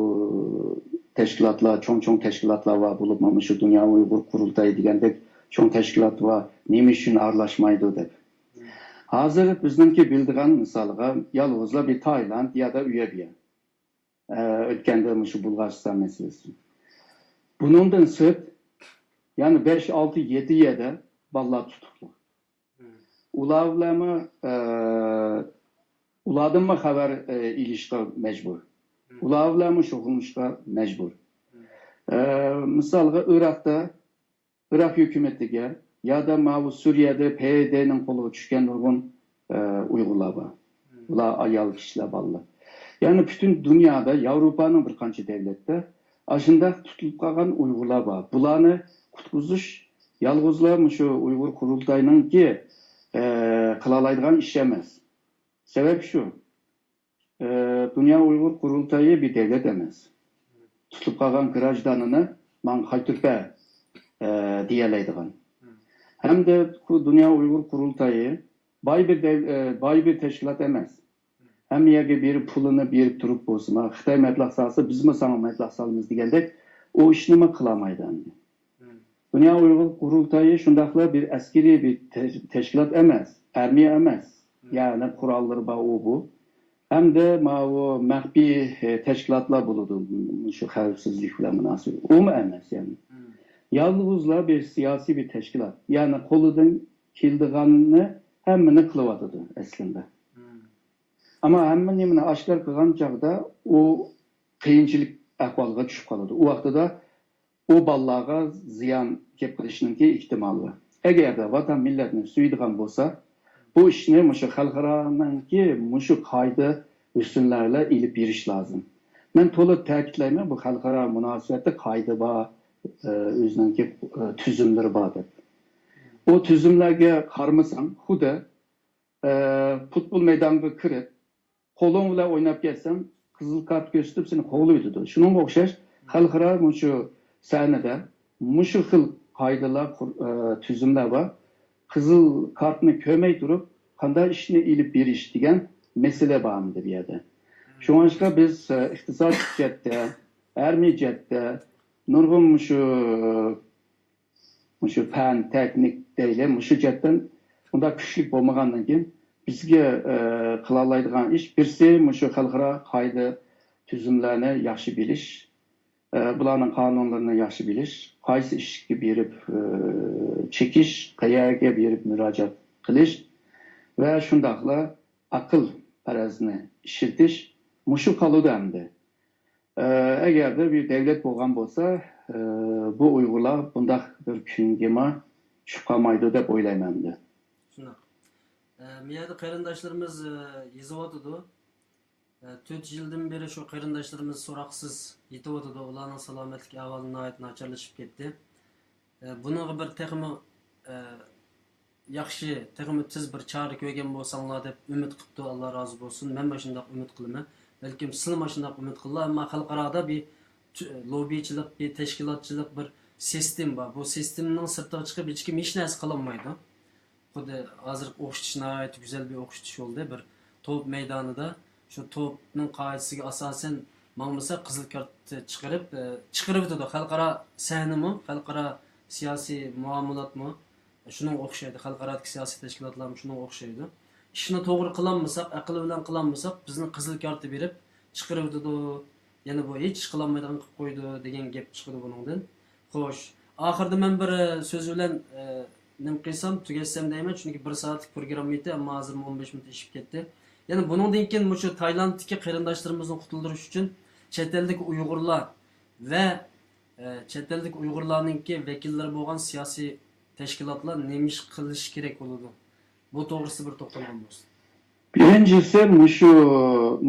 تەشكىلاتلار، چوڭ-چوڭ تەشكىلاتلار بار، بولۇپمۇ مۇشۇ دۇنيا ئۇيغۇر قۇرۇلتايى دېگەندەك چوڭ تەشكىلات بار، نېمە ئۈچۈن ئارىلاشمايدۇ دەپ. ھازىر بىزنىڭكى بىلىدىغان مىسالغا يالغۇزلا بىر تايلاند يادا ئۇ يەر بۇ يەر. ئۆتكەندە مۇشۇ بۇلغارىستان مەسىلىسى. بۇنىڭدىن سىرت، يەنى بەش، ئالتە، يەتتە يەردە بالىلار تۇتۇقلۇق. ئۇلار بىلەنمۇ، ئۇلاردىنمۇ خەۋەر ئېلىشقا مەجبۇر. ئۇلار بىلەنمۇ شۇغۇللىنىشقا مەجبۇر. مىسالغا ئىراقتا ئىراق ھۆكۈمىتىگە يادا ماۋۇ سۈرىيەدە پەيدەنىڭ قولىغا چۈشكەن نۇرغۇن ئۇيغۇرلار بار. بۇلار ئايال كىشىلەر، بالىلار. يەنى پۈتۈن دۇنيادا، ياۋروپانىڭ بىر قانچە دەۋلەتتە ئاشۇنداق تۇتۇلۇپ قالغان ئۇيغۇرلار بار. بۇلارنى قۇتقۇزۇش يالغۇزلا مۇشۇ ئۇيغۇر قۇرۇلتايىنىڭكى قىلالايدىغان ئىشى ئەمەس. سەۋەب شۇ، دۇنيا ئۇيغۇر قۇرۇلتايى بىر دەۋلەت ئەمەس. تۇتۇلۇپ قالغان گراژدانىنى ماڭا قايتۇرۇپ بەر دېيەلەيدىغان. ھەمدە بۇ دۇنيا ئۇيغۇر قۇرۇلتايى باي بىر دەۋ-، باي بىر تەشكىلات ئەمەس. ھەممە يەرگە بېرىپ، پۇلىنى بېرىپ تۇرۇپ بولسىمۇ، خىتاي مەبلەغ سالسا، بىزمۇ ساڭا مەبلەغ سالىمىز دېگەندەك، ئۇ ئىشنىمۇ قىلالمايدۇ ئەمدى. دۇنيا ئۇيغۇر قۇرۇلتايى شۇنداقلا بىر ئەسكىرىي بىر تەش-، تەشكىلات ئەمەس، ئارمىيە ئەمەس. يەنى قوراللىرى بار ئۇ بۇ. ھەمدە ماۋۇ مەخپىي تەشكىلاتلار بولىدۇ، شۇ خەۋپسىزلىك بىلەن مۇناسىۋەتلىك. ئۇمۇ ئەمەس يەنى. يالغۇزلا بىر سىياسىي بىر تەشكىلات. يەنى قولىدىن كېلىدىغاننى ھەممىنى قىلىۋاتىدۇ ئەسلىندە. ئەمما ھەممە نېمىنى ئاشكارا قىلغان چاغدا ئۇ قىيىنچىلىق ئەھۋالغا چۈشۈپ قالىدۇ. ئۇ ۋاقتىدا ئۇ بالىلارغا زىيان كېلىپ قېلىشنىڭكى ئېھتىمالى بار. ئەگەردە ۋاتان مىللەتنى سۆيىدىغان بولسا، بۇ ئىشنى مۇشۇ خەلقئارانىڭكى مۇشۇ قائىدە ئۇسۇللار بىلەن ئېلىپ بېرىش لازىم. مەن تولا تەكىتلەيمەن، بۇ خەلقئارا مۇناسىۋەتتە قائىدە بار، ئۆزىنىڭكى تۈزۈملىرى بار دەپ. ئۇ تۈزۈملەرگە قارىمىساڭ، خۇددى پۇتبول مەيدانىغا كىرىپ، قولۇڭ بىلەن ئويناپ كەتسەڭ، قىزىل كارت كۆرسىتىپ سېنى قوغلىۋېتىدۇ. شۇنىڭغا ئوخشاش، خەلقئارا مۇشۇ سەھنىدە مۇشۇ خىل قائىدىلار، قۇر-، ئە، تۈزۈملەر بار. قىزىل كارتنى كۆرمەي تۇرۇپ، قانداق ئىشنى ئېلىپ بېرىش دېگەن مەسىلە بار ئەمدى بۇ يەردە. شۇڭلاشقا بىز، ئە، ئىقتىساد جەھەتتە، ئارمىيە جەھەتتە نۇرغۇن مۇشۇ مۇشۇ پەن، تېخنىك دەيلى، مۇشۇ جەھەتتىن ئۇنداق كۈچلۈك بولمىغاندىن كېيىن، بىزگە، ئى، قىلالايدىغان ئىش بىرسى مۇشۇ خەلقئارا قائىدە تۈزۈملەرنى ياخشى بىلىش، ئى، بۇلارنىڭ قانۇنلىرىنى ياخشى بىلىش، قايسى ئىشىككە بېرىپ، ئى، چېكىش، قەيەرگە بېرىپ مۇراجىئەت قىلىش ۋە شۇنداقلا ئەقىل پەرەزنى ئىشلىتىش، مۇشۇ قالىدۇ ئەمدى. ئەگەردە بىر دەۋلەت بولغان بولسا، بۇ ئۇيغۇرلار بۇنداق بىر كۈنگىمۇ چۈشۈپ قالمايدۇ دەپ ئويلايمەن ئەمدى. شۇنداق. ئە، مىيەدە قېرىنداشلىرىمىز، ئە، يېزىۋاتىدۇ. ئە، تۆت يىلدىن بېرى شۇ قېرىنداشلىرىمىز سوراقسىز يېتىۋاتىدۇ. ئۇلارنىڭ سالامەتلىك ئەھۋالى ناھايىتى ناچارلىشىپ كەتتى. ئە، بۇنىڭغا بىر تېخىمۇ، ئە، ياخشى، تېخىمۇ تېز بىر چارە كۆرگەن بولساڭلار دەپ ئۈمىد قىپتۇ، ئاللا رازى بولسۇن. مەنمۇ شۇنداق ئۈمىد قىلىمەن. بەلكىم سىلىمۇ شۇنداق ئۈمىد قىلىلا، ئەمما خەلقئارادا بىر تۈ-، لوببىچىلىق، بىر تەشكىلاتچىلىق، بىر سىستېما بار. بۇ سىستېمىنىڭ سىرتىغا چىقىپ ھېچكىم ھېچ نەرسە قىلالمايدۇ. خۇددى ھازىرقى ئوخشىتىش ناھايىتى گۈزەل بىر ئوخشىتىش بولدى. بىر توپ مەيدانىدا شۇ توپنىڭ قائىدىسىگە ئاساسەن ماڭمىسا، قىزىل كارت چىقىرىپ، ئى، چىقىرىۋېتىدۇ. خەلقئارا سەھنىمۇ، خەلقئارا سىياسىي مۇئامىلاتمۇ شۇنىڭغا ئوخشايدۇ. خەلقئارادىكى سىياسىي تەشكىلاتلارمۇ شۇنىڭغا ئوخشايدۇ. ئىشنى توغرا قىلالمىساق، ئەقىل بىلەن قىلالمىساق، بىزنى قىزىل كارتا بېرىپ چىقىرىۋېتىدۇ. يەنە بۇ ھېچ ئىش قىلالمايدىغان قىلىپ قويىدۇ دېگەن گەپ چىقىدۇ بۇنىڭدىن. خوش، ئاخىرىدا مەن بىر، ئە، سۆز بىلەن، ئە، نېمە قىلسام، تۈگەتسەم دەيمەن، چۈنكى بىر سائەتلىك پروگرامما ئىدى، ئەمما ھازىرمۇ ئون بەش مىنۇت ئېشىپ كەتتى. يەنە بۇنىڭدىن كېيىن مۇشۇ تايلاندتىكى قېرىنداشلىرىمىزنى قۇتۇلدۇرۇش ئۈچۈن چەت ئەلدىكى ئۇيغۇرلار ۋە، ئە، چەت ئەلدىكى ئۇيغۇرلارنىڭكى ۋەكىللىرى بولغان سىياسىي تەشكىلاتلار نېمە ئىش قىلىشى كېرەك بولىدۇ؟ بۇ توغرىسىدا بىر توختالغان بولسا. بىرىنچىسى، مۇشۇ،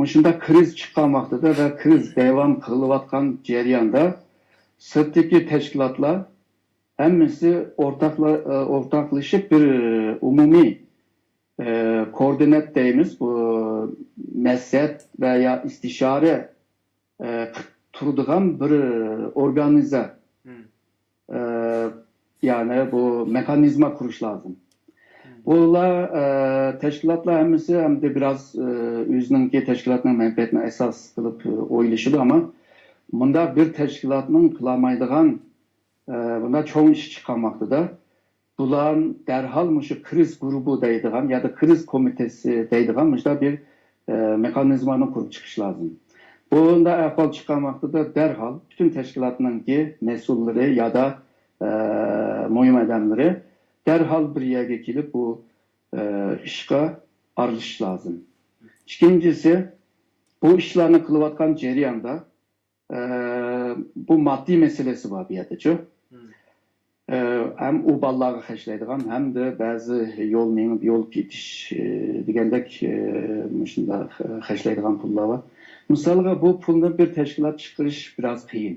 مۇشۇنداق كىرىز چىققان ۋاقتىدا ۋە كىرىز داۋام قىلىۋاتقان جەرياندا سىرتتىكى تەشكىلاتلار ھەممىسى ئورتاقلا-، ئورتاقلىشىپ بىر ئومۇمىي، ئە، كوئوردىنات دەيمىز، بۇ نەسىھەت ۋە يا ئىستىشارە، ئە، قىلىپ تۇرىدىغان بىر ئورگانىزا، ئە، يەنى بۇ مېخانىزما قۇرۇش لازىم. بۇلار، ئە، تەشكىلاتلار ھەممىسى ئەمدى بىراز، ئە، ئۆزىنىڭكى تەشكىلاتنىڭ مەنپەئەتىنى ئاساس قىلىپ، ئە، ئويلىشىدۇ، ئەمما مۇنداق بىر تەشكىلاتنىڭ قىلالمايدىغان، ئە، بۇنداق چوڭ ئىش چىققان ۋاقتىدا بۇلار دەرھال مۇشۇ كىرىز گۇرۇپى دەيدىغان يادا كىرىز كومىتېتى دەيدىغان مۇشۇنداق بىر، ئە، مېخانىزمانى قۇرۇپ چىقىش لازىم. بۇنداق ئەھۋال چىققان ۋاقتىدا دەرھال پۈتۈن تەشكىلاتنىڭكى مەسئۇللىرى يادا، ئە، مۇھىم ئادەملىرى دەرھال بىر يەرگە كېلىپ بۇ، ئە، ئىشقا ئارىلىشىش لازىم. ئىككىنچىسى، بۇ ئىشلارنى قىلىۋاتقان جەرياندا، ئە، بۇ ماددىي مەسىلىسى بار بۇ يەردىچۇ. ئە، ھەم ئۇ بالىلارغا خەجلەيدىغان، ھەمدە بەزى يول مېڭىپ، يول كېتىش، ئە، دېگەندەك، ئە، مۇشۇنداق، ئە، خەجلەيدىغان پۇللار بار. مىسالغا، بۇ پۇلنى بىر تەشكىلات چىقىرىش بىراز قىيىن.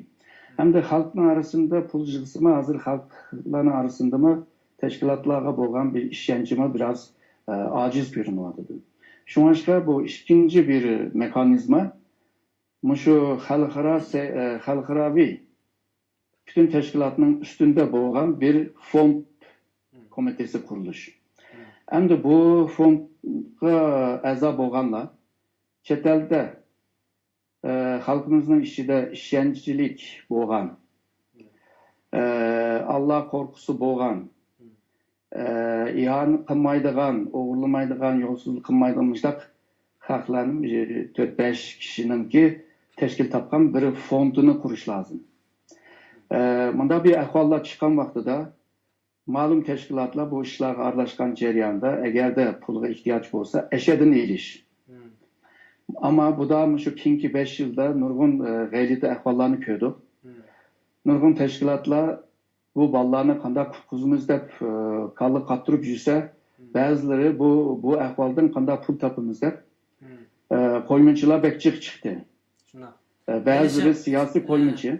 ھەمدە خەلقنىڭ ئارىسىدا پۇل يىغسىمۇ، ھازىر خەلقلەرنىڭ ئارىسىدىمۇ تەشكىلاتلارغا بولغان بىر ئىشەنچىمۇ بىراز، ئە، ئاجىز كۆرۈنۈۋاتىدۇ. شۇڭلاشقا بۇ ئىككىنچى بىر مېخانىزما، مۇشۇ خەلقئارا سە-، ئە، خەلقئاراۋى پۈتۈن تەشكىلاتنىڭ ئۈستىدە بولغان بىر فوند كومىتېتى قۇرۇلۇش. ئەمدى بۇ فوندقا ئەزا بولغانلار چەت ئەلدە، ئە، خەلقىمىزنىڭ ئىچىدە ئىشەنچلىك بولغان، ئە، ئاللا قورقۇسى بولغان، ئە، ئىھانە قىلمايدىغان، ئوغرىلىمايدىغان، يولسىزلىق قىلمايدىغان مۇشۇنداق خەقلەرنىڭ بىر تۆت-بەش كىشىنىڭكى تەشكىل تاپقان بىر فوندىنى قۇرۇش لازىم. ئە، مۇنداق بىر ئەھۋاللار چىققان ۋاقتىدا مەلۇم تەشكىلاتلار بۇ ئىشلارغا ئارىلاشقان جەرياندا، ئەگەردە پۇلغا ئېھتىياج بولسا، ئەشەدىن ئېلىش. ئەمما بۇدا مۇشۇ كېيىنكى بەش يىلدا نۇرغۇن، ئە، غەلىتە ئەھۋاللارنى كۆردۇق. نۇرغۇن تەشكىلاتلار بۇ بالىلارنى قانداق قۇتقۇزىمىز دەپ، ئە، كاللا قاتتۇرۇپ يۈرسە، بەزىلىرى بۇ، بۇ ئەھۋالدىن قانداق پۇل تاپىمىز دەپ، ئە، قويمىچىلار بەك جىق چىقتى. شۇنداق. ئە، بەزىلىرى سىياسىي قويمىچى،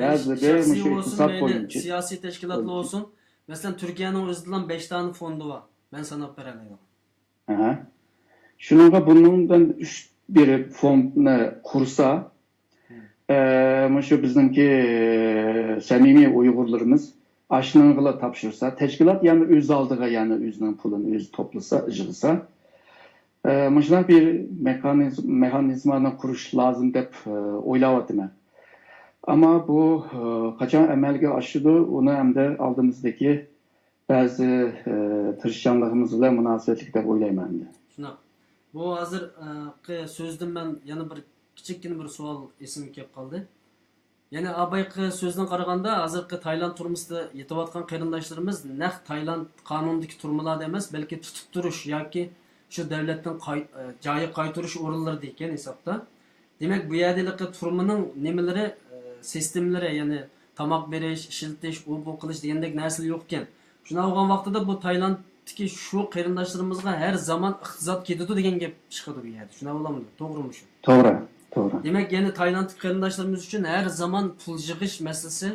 بەزىلىرى شەخسىي مۇشۇ بولسۇن، ئىقتىساد مەيلى قويمىچى. سىياسىي تەشكىلاتلار بولسۇن. مەسىلەن، تۈركىيەنىڭ ئۆزىدىلا بەش دانە فوندى بار. مەن ساناپ بېرەلەيدىغان. ئەھە. شۇنىڭغا بۇنىڭدىن ئۈچ بېرىپ فوندنى قۇرسا، ئە، مۇشۇ بىزنىڭكى سەمىمىي ئۇيغۇرلىرىمىز ئاشۇنىڭغىلا تاپشۇرسا، تەشكىلات يەنە ئۆز ئالدىغا يەنە ئۆزىنىڭ پۇلىنى ئۆزى توپلىسا، يىغسا، ئە، مۇشۇنداق بىر مېخانىز-، مېخانىزمانى قۇرۇش لازىم دەپ، ئە، ئويلاۋاتىمەن. ئەمما بۇ، ئە، قاچان ئەمەلگە ئاشىدۇ، ئۇنى ئەمدى ئالدىمىزدىكى بەزى، ئە، تىرىشچانلىقىمىز بىلەن مۇناسىۋەتلىك دەپ ئويلايمەن ئەمدى. شۇنداق. بۇ ھازىرقى سۆزدىن مەن يەنە بىر كىچىككىنە بىر سوئال ئېسىمگە كېلىپ قالدى. يەنى ئابايقى سۆزدىن قارىغاندا، ھازىرقى تايلاند تۈرمىسىدە يېتىۋاتقان قېرىنداشلىرىمىز نەق تايلاند قانۇنىدىكى تۈرمىلەردە ئەمەس، بەلكى تۇتۇپ تۇرۇش ياكى شۇ دەۋلەتتىن قاي-، ئە، جايىغا قايتۇرۇش ئورۇنلىرىدا ئىكەن ھېسابتا. دېمەك، بۇ يەردە ھېلىقى تۈرمىنىڭ نېمىلىرى، ئە، سىستېمىلىرى، يەنى تاماق بېرىش، ئىشلىتىش، ئۇ بۇ قىلىش دېگەندەك نەرسىلەر يوق ئىكەن. شۇنداق بولغان ۋاقتىدا بۇ تايلاندتىكى شۇ قېرىنداشلىرىمىزغا ھەر زامان ئىقتىساد كېتىدۇ دېگەن گەپ چىقىدۇ بۇ يەردە. شۇنداق بولامدۇ؟ توغرىمۇ شۇ؟ توغرا، توغرا. دېمەك، يەنى تايلاندتىكى قېرىنداشلىرىمىز ئۈچۈن ھەر زامان پۇل يىغىش مەسىلىسى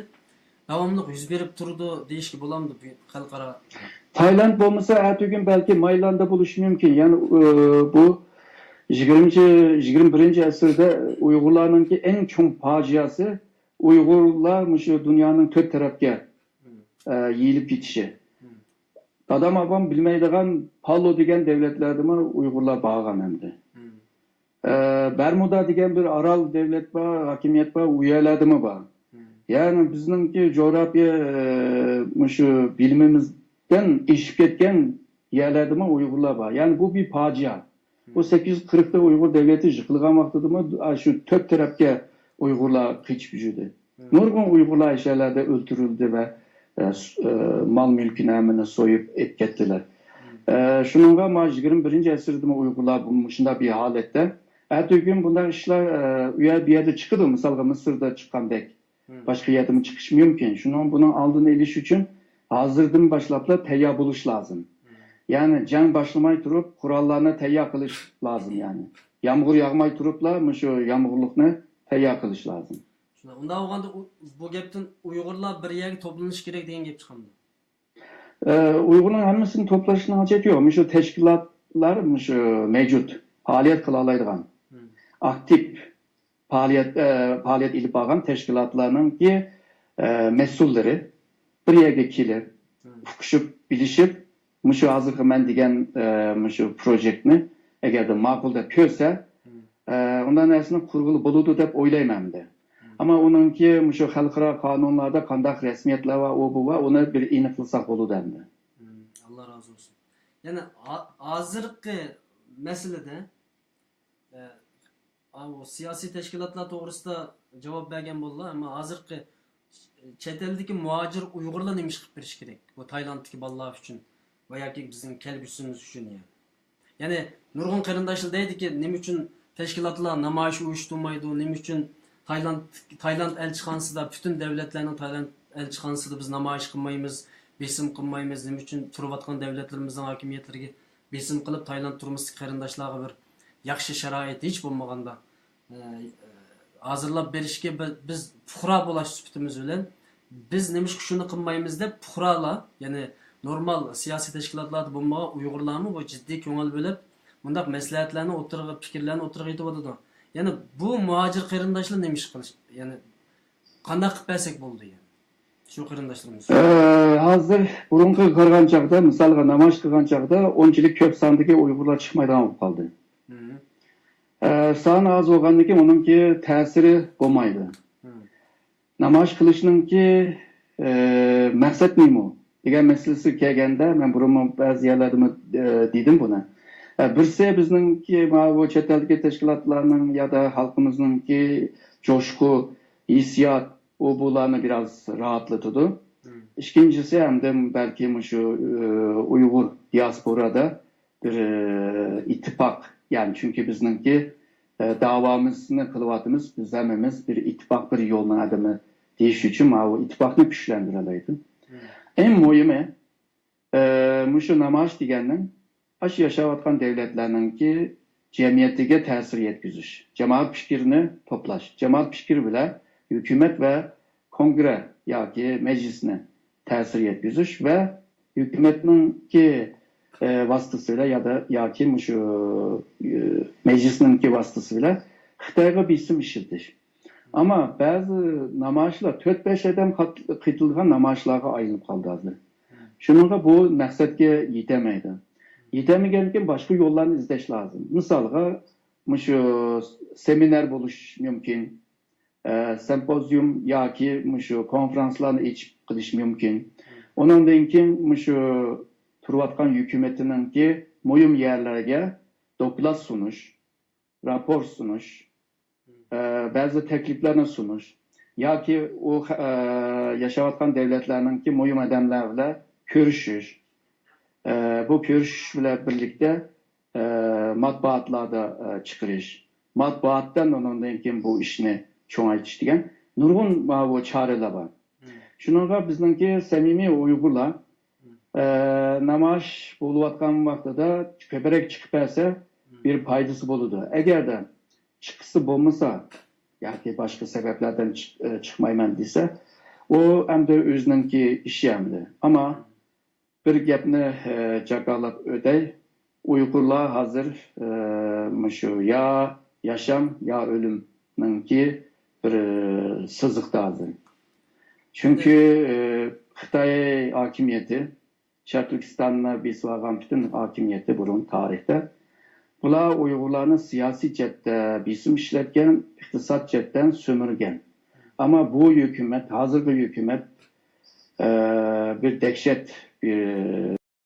داۋاملىق يۈز بېرىپ تۇرىدۇ دېيىشكە بولامدۇ بۇ خەلقئارا؟ تايلاند بولمىسا، ئەتىگۈن بەلكى مايلاندا بولۇشى مۇمكىن. يەنى، ئى، بۇ يىگىرمىنچى، يىگىرمە بىرىنچى ئەسىردە ئۇيغۇرلارنىڭكى ئەڭ چوڭ پاجىئەسى ئۇيغۇرلار مۇشۇ دۇنيانىڭ تۆت تەرەپكە، ئە، يېيىلىپ كېتىشى. دادام، ئاپام بىلمەيدىغان پالو دېگەن دۆلەتلەردىمۇ ئۇيغۇرلار بارغان ئەمدى. ئە، بەرمۇدا دېگەن بىر ئارال دۆلەت بار، ھاكىمىيەت بار، ئۇ يەرلەردىمۇ بار. يەنى بىزنىڭكى جۇغراپىيە، ئە، مۇشۇ بىلىمىمىزدىن ئېشىپ كەتكەن يەرلەردىمۇ ئۇيغۇرلار بار. يەنى بۇ بىر پاجىئە. بۇ سەككىز يۈز قىرىقتا ئۇيغۇر دۆلىتى يىقىلغان ۋاقتىدىمۇ، ئا، شۇ تۆت تەرەپكە ئۇيغۇرلار قېچىپ يۈردى. نۇرغۇن ئۇيغۇرلار ئاشۇ يەرلەردە ئۆلتۈرۈلدى ۋە، ئە، س-، ئە، مال-مۈلكىنى ھەممىنى سويۇپ ئېلىپ كەتتىلەر. ئە، شۇنىڭغا ما يىگىرمە بىرىنچى ئەسىردىمۇ ئۇيغۇرلار بۇ، مۇشۇنداق بىر ھالەتتە. ئەتىگۈن بۇنداق ئىشلار، ئە، ئۇ يەر بۇ يەردە چىقىدۇ، مىسالغا مىسىردا چىققاندەك. باشقا يەردىمۇ چىقىشى مۇمكىن. شۇنىڭ، بۇنىڭ ئالدىنى ئېلىش ئۈچۈن ھازىردىن باشلاپلا تەييار بولۇش لازىم. يەنى جەڭ باشلىماي تۇرۇپ، قوراللارنى تەييار قىلىش لازىم، يەنى. يامغۇر ياغماي تۇرۇپلا مۇشۇ يامغۇرلۇقنى تەييار قىلىش لازىم. شۇنداق. ئۇنداق بولغاندا ئۇ-، بۇ گەپتىن ئۇيغۇرلار بىر يەرگە توپلىنىشى كېرەك دېگەن گەپ چىقامدۇ؟ ئە، ئۇيغۇرنىڭ ھەممىسىنى توپلاشنىڭ ھاجىتى يوق. مۇشۇ تەشكىلاتلار مۇشۇ مەۋجۇت، پائالىيەت قىلالايدىغان، ئاكتىپ پائالىيەت، ئە، پائالىيەت ئېلىپ بارغان تەشكىلاتلارنىڭكى، ئە، مەسئۇللىرى بىر يەرگە كېلىپ، ئۇقۇشۇپ، بىلىشىپ، مۇشۇ ھازىرقى مەن دېگەن، ئە، مۇشۇ پروژېكتنى ئەگەردە ماقۇل دەپ كۆرسە، ئە، ئۇنداق نەرسىنى قۇرغىلى بولىدۇ دەپ ئويلايمەن ئەمدى. ئەمما ئۇنىڭكى مۇشۇ خەلقئارا قانۇنلاردا قانداق رەسمىيەتلەر بار، ئۇ بۇ بار، ئۇنى بىر ئېنىقلىساق بولىدۇ ئەمدى. ئاللا رازى بولسۇن. يەنە ھا-، ھازىرقى مەسىلىدە، ئە، ئاۋۇ سىياسىي تەشكىلاتلار توغرىسىدا جاۋاب بەرگەن بولدىلا، ئەمما ھازىرقى چەت ئەلدىكى مۇھاجىر ئۇيغۇرلار نېمە ئىش قىلىپ بېرىشى كېرەك؟ بۇ تايلاندتىكى بالىلار ئۈچۈن ۋە ياكى بىزنىڭ كەلگۈسىمىز ئۈچۈن، يەنى. يەنى نۇرغۇن قېرىنداشلار دەيدىكى، نېمە ئۈچۈن تەشكىلاتلار نامايىش ئۇيۇشتۇرمايدۇ؟ نېمە ئۈچۈن تايلاند، تايلاند ئەلچىخانىسىدا، پۈتۈن دۆلەتلەرنىڭ تايلاند ئەلچىخانىسىدا بىز نامايىش قىلمايمىز، بېسىم قىلمايمىز؟ نېمە ئۈچۈن تۇرۇۋاتقان دۆلەتلىرىمىزنىڭ ھاكىمىيەتلىرىگە بېسىم قىلىپ، تايلاند تۈرمىسىدىكى قېرىنداشلارغا بىر ياخشى شارائىت ھېچ بولمىغاندا، ئە، ھازىرلاپ بېرىشكە بىز، بىز پۇقرا بولاش سۈپىتىمىز بىلەن، بىز نېمىشقا شۇنى قىلمايمىز دەپ، پۇقرالار، يەنى نورمال سىياسىي تەشكىلاتلاردا بولمىغان ئۇيغۇرلارمۇ بۇ جىددىي كۆڭۈل بۆلۈپ، مۇنداق مەسلىھەتلەرنى ئوتتۇرىغا، پىكىرلەرنى ئوتتۇرىغا ئېيتىۋاتىدۇ. يەنى بۇ مۇھاجىر قېرىنداشلار نېمە ئىش قىلىش، يەنى قانداق قىلىپ بەرسەك بولىدۇ، يەنى شۇ قېرىنداشلىرىمىز؟ ئە، ھازىر بۇرۇنقىغا قارىغان چاغدا، مىسالغا نامايىش قىلغان چاغدا ئۇنچىلىك كۆپ ساندىكى ئۇيغۇرلار چىقمايدىغان بولۇپ قالدى. ئە، سان ئاز بولغاندىكىن ئۇنىڭكى تەسىرى بولمايدۇ. نامايىش قىلىشنىڭكى، ئە، مەقسەت نېمە دېگەن مەسىلىسىگە كەلگەندە، مەن بۇرۇنمۇ بەزى يەرلەردىمۇ، ئە، دېدىم بۇنى. ئە، بىرسى بىزنىڭكى ماۋۇ چەت ئەلدىكى تەشكىلاتلارنىڭ يا دا خەلقىمىزنىڭكى جوشقۇ، ھېسسىيات، ئۇ بۇلارنى بىراز راھەتلىتىدۇ. ئىككىنچىسى، ئەمدى بەلكى مۇشۇ، ئە، ئۇيغۇر دىياسپورادا بىر، ئە، ئىتتىپاق، يەنى چۈنكى بىزنىڭكى، ئە، داۋامىزنى قىلىۋاتىمىز، بىز ھەممىمىز بىر ئىتتىپاق، بىر يولنىڭ ئادىمى دېيىش ئۈچۈن ماۋۇ ئىتتىپاقنى كۈچلەندۈرەلەيدۇ. ئەڭ مۇھىمى، ئە، مۇشۇ نامايىش دېگەننىڭ ئاشۇ ياشاۋاتقان دۆلەتلەرنىڭكى جەمئىيىتىگە تەسىر يەتكۈزۈش، جامائەت پىكرىنى توپلاش، جامائەت پىكرى بىلەن ھۆكۈمەت ۋە كونگرېس ياكى مەجلىسنى تەسىر يەتكۈزۈش ۋە ھۆكۈمەتنىڭكى، ئە، ۋاسىتىسى بىلەن يا دا، ياكى مۇشۇ، ئە، مەجلىسنىڭكى ۋاسىتىسى بىلەن خىتايغا بېسىم ئىشلىتىش. ئەمما بەزى نامايىشلار تۆت-بەش ئادەم قات-، قېتىلىدىغان نامايىشلارغا ئايلىنىپ قالدى ھازىر. شۇنىڭغا بۇ مەقسەتكە يېتەلمەيدۇ. يېتەلمىگەندىكىن باشقا يوللارنى ئىزدەش لازىم. مىسالغا، مۇشۇ سېمىنار بولۇش مۇمكىن. ئە، سىمپوزىيۇم ياكى مۇشۇ كونفېرانسلارنى ئېچىپ قىلىش مۇمكىن. ئۇنىڭدىن كېيىن مۇشۇ تۇرۇۋاتقان ھۆكۈمىتىنىڭكى مۇھىم يەرلەرگە دوكلات سۇنۇش، راپور سۇنۇش، ئە، بەزى تەكلىپلەرنى سۇنۇش ياكى ئۇ، ئە، ياشاۋاتقان دۆلەتلەرنىڭكى مۇھىم ئادەملەر بىلەن كۆرۈشۈش، ئە، بۇ كۆرۈشۈش بىلەن بىرلىكتە، ئە، مەتبۇئاتلاردا، ئە، چىقىرىش، مەتبۇئاتتىن ئۇنىڭدىن كېيىن بۇ ئىشنى چوڭايتىش دېگەن نۇرغۇن ماۋۇ چارىلەر بار. شۇنىڭغا بىزنىڭكى سەمىمىي ئۇيغۇرلار، ئە، نامايىش بولۇۋاتقان ۋاقتىدا كۆپرەك چىقىپ بەرسە، بىر پايدىسى بولىدۇ. ئەگەردە چىققۇسى بولمىسا ياكى باشقا سەۋەبلەردىن چىق-، ئە، چىقمايمەن دېسە، ئۇ ئەمدى ئۆزىنىڭكى ئىشى ئەمدى. ئەمما بىر گەپنى، ئە، جاكارلاپ ئۆتەي. ئۇيغۇرلار ھازىر، ئە، مۇشۇ يا ياشام، يا ئۆلۈمنىڭكى بىر، ئە، سىزىقتا ھازىر. چۈنكى، ئە، خىتاي ھاكىمىيىتى شەرقىي تۈركىستاننى بېسىۋالغان پۈتۈن ھاكىمىيەتتە بۇرۇن تارىختا. بۇلار ئۇيغۇرلارنى سىياسىي جەھەتتە بېسىم ئىشلەتكەن، ئىقتىساد جەھەتتىن سۆمۈرگەن. ئەمما بۇ ھۆكۈمەت، ھازىرقى ھۆكۈمەت، ئە، بىر دەھشەت، بىر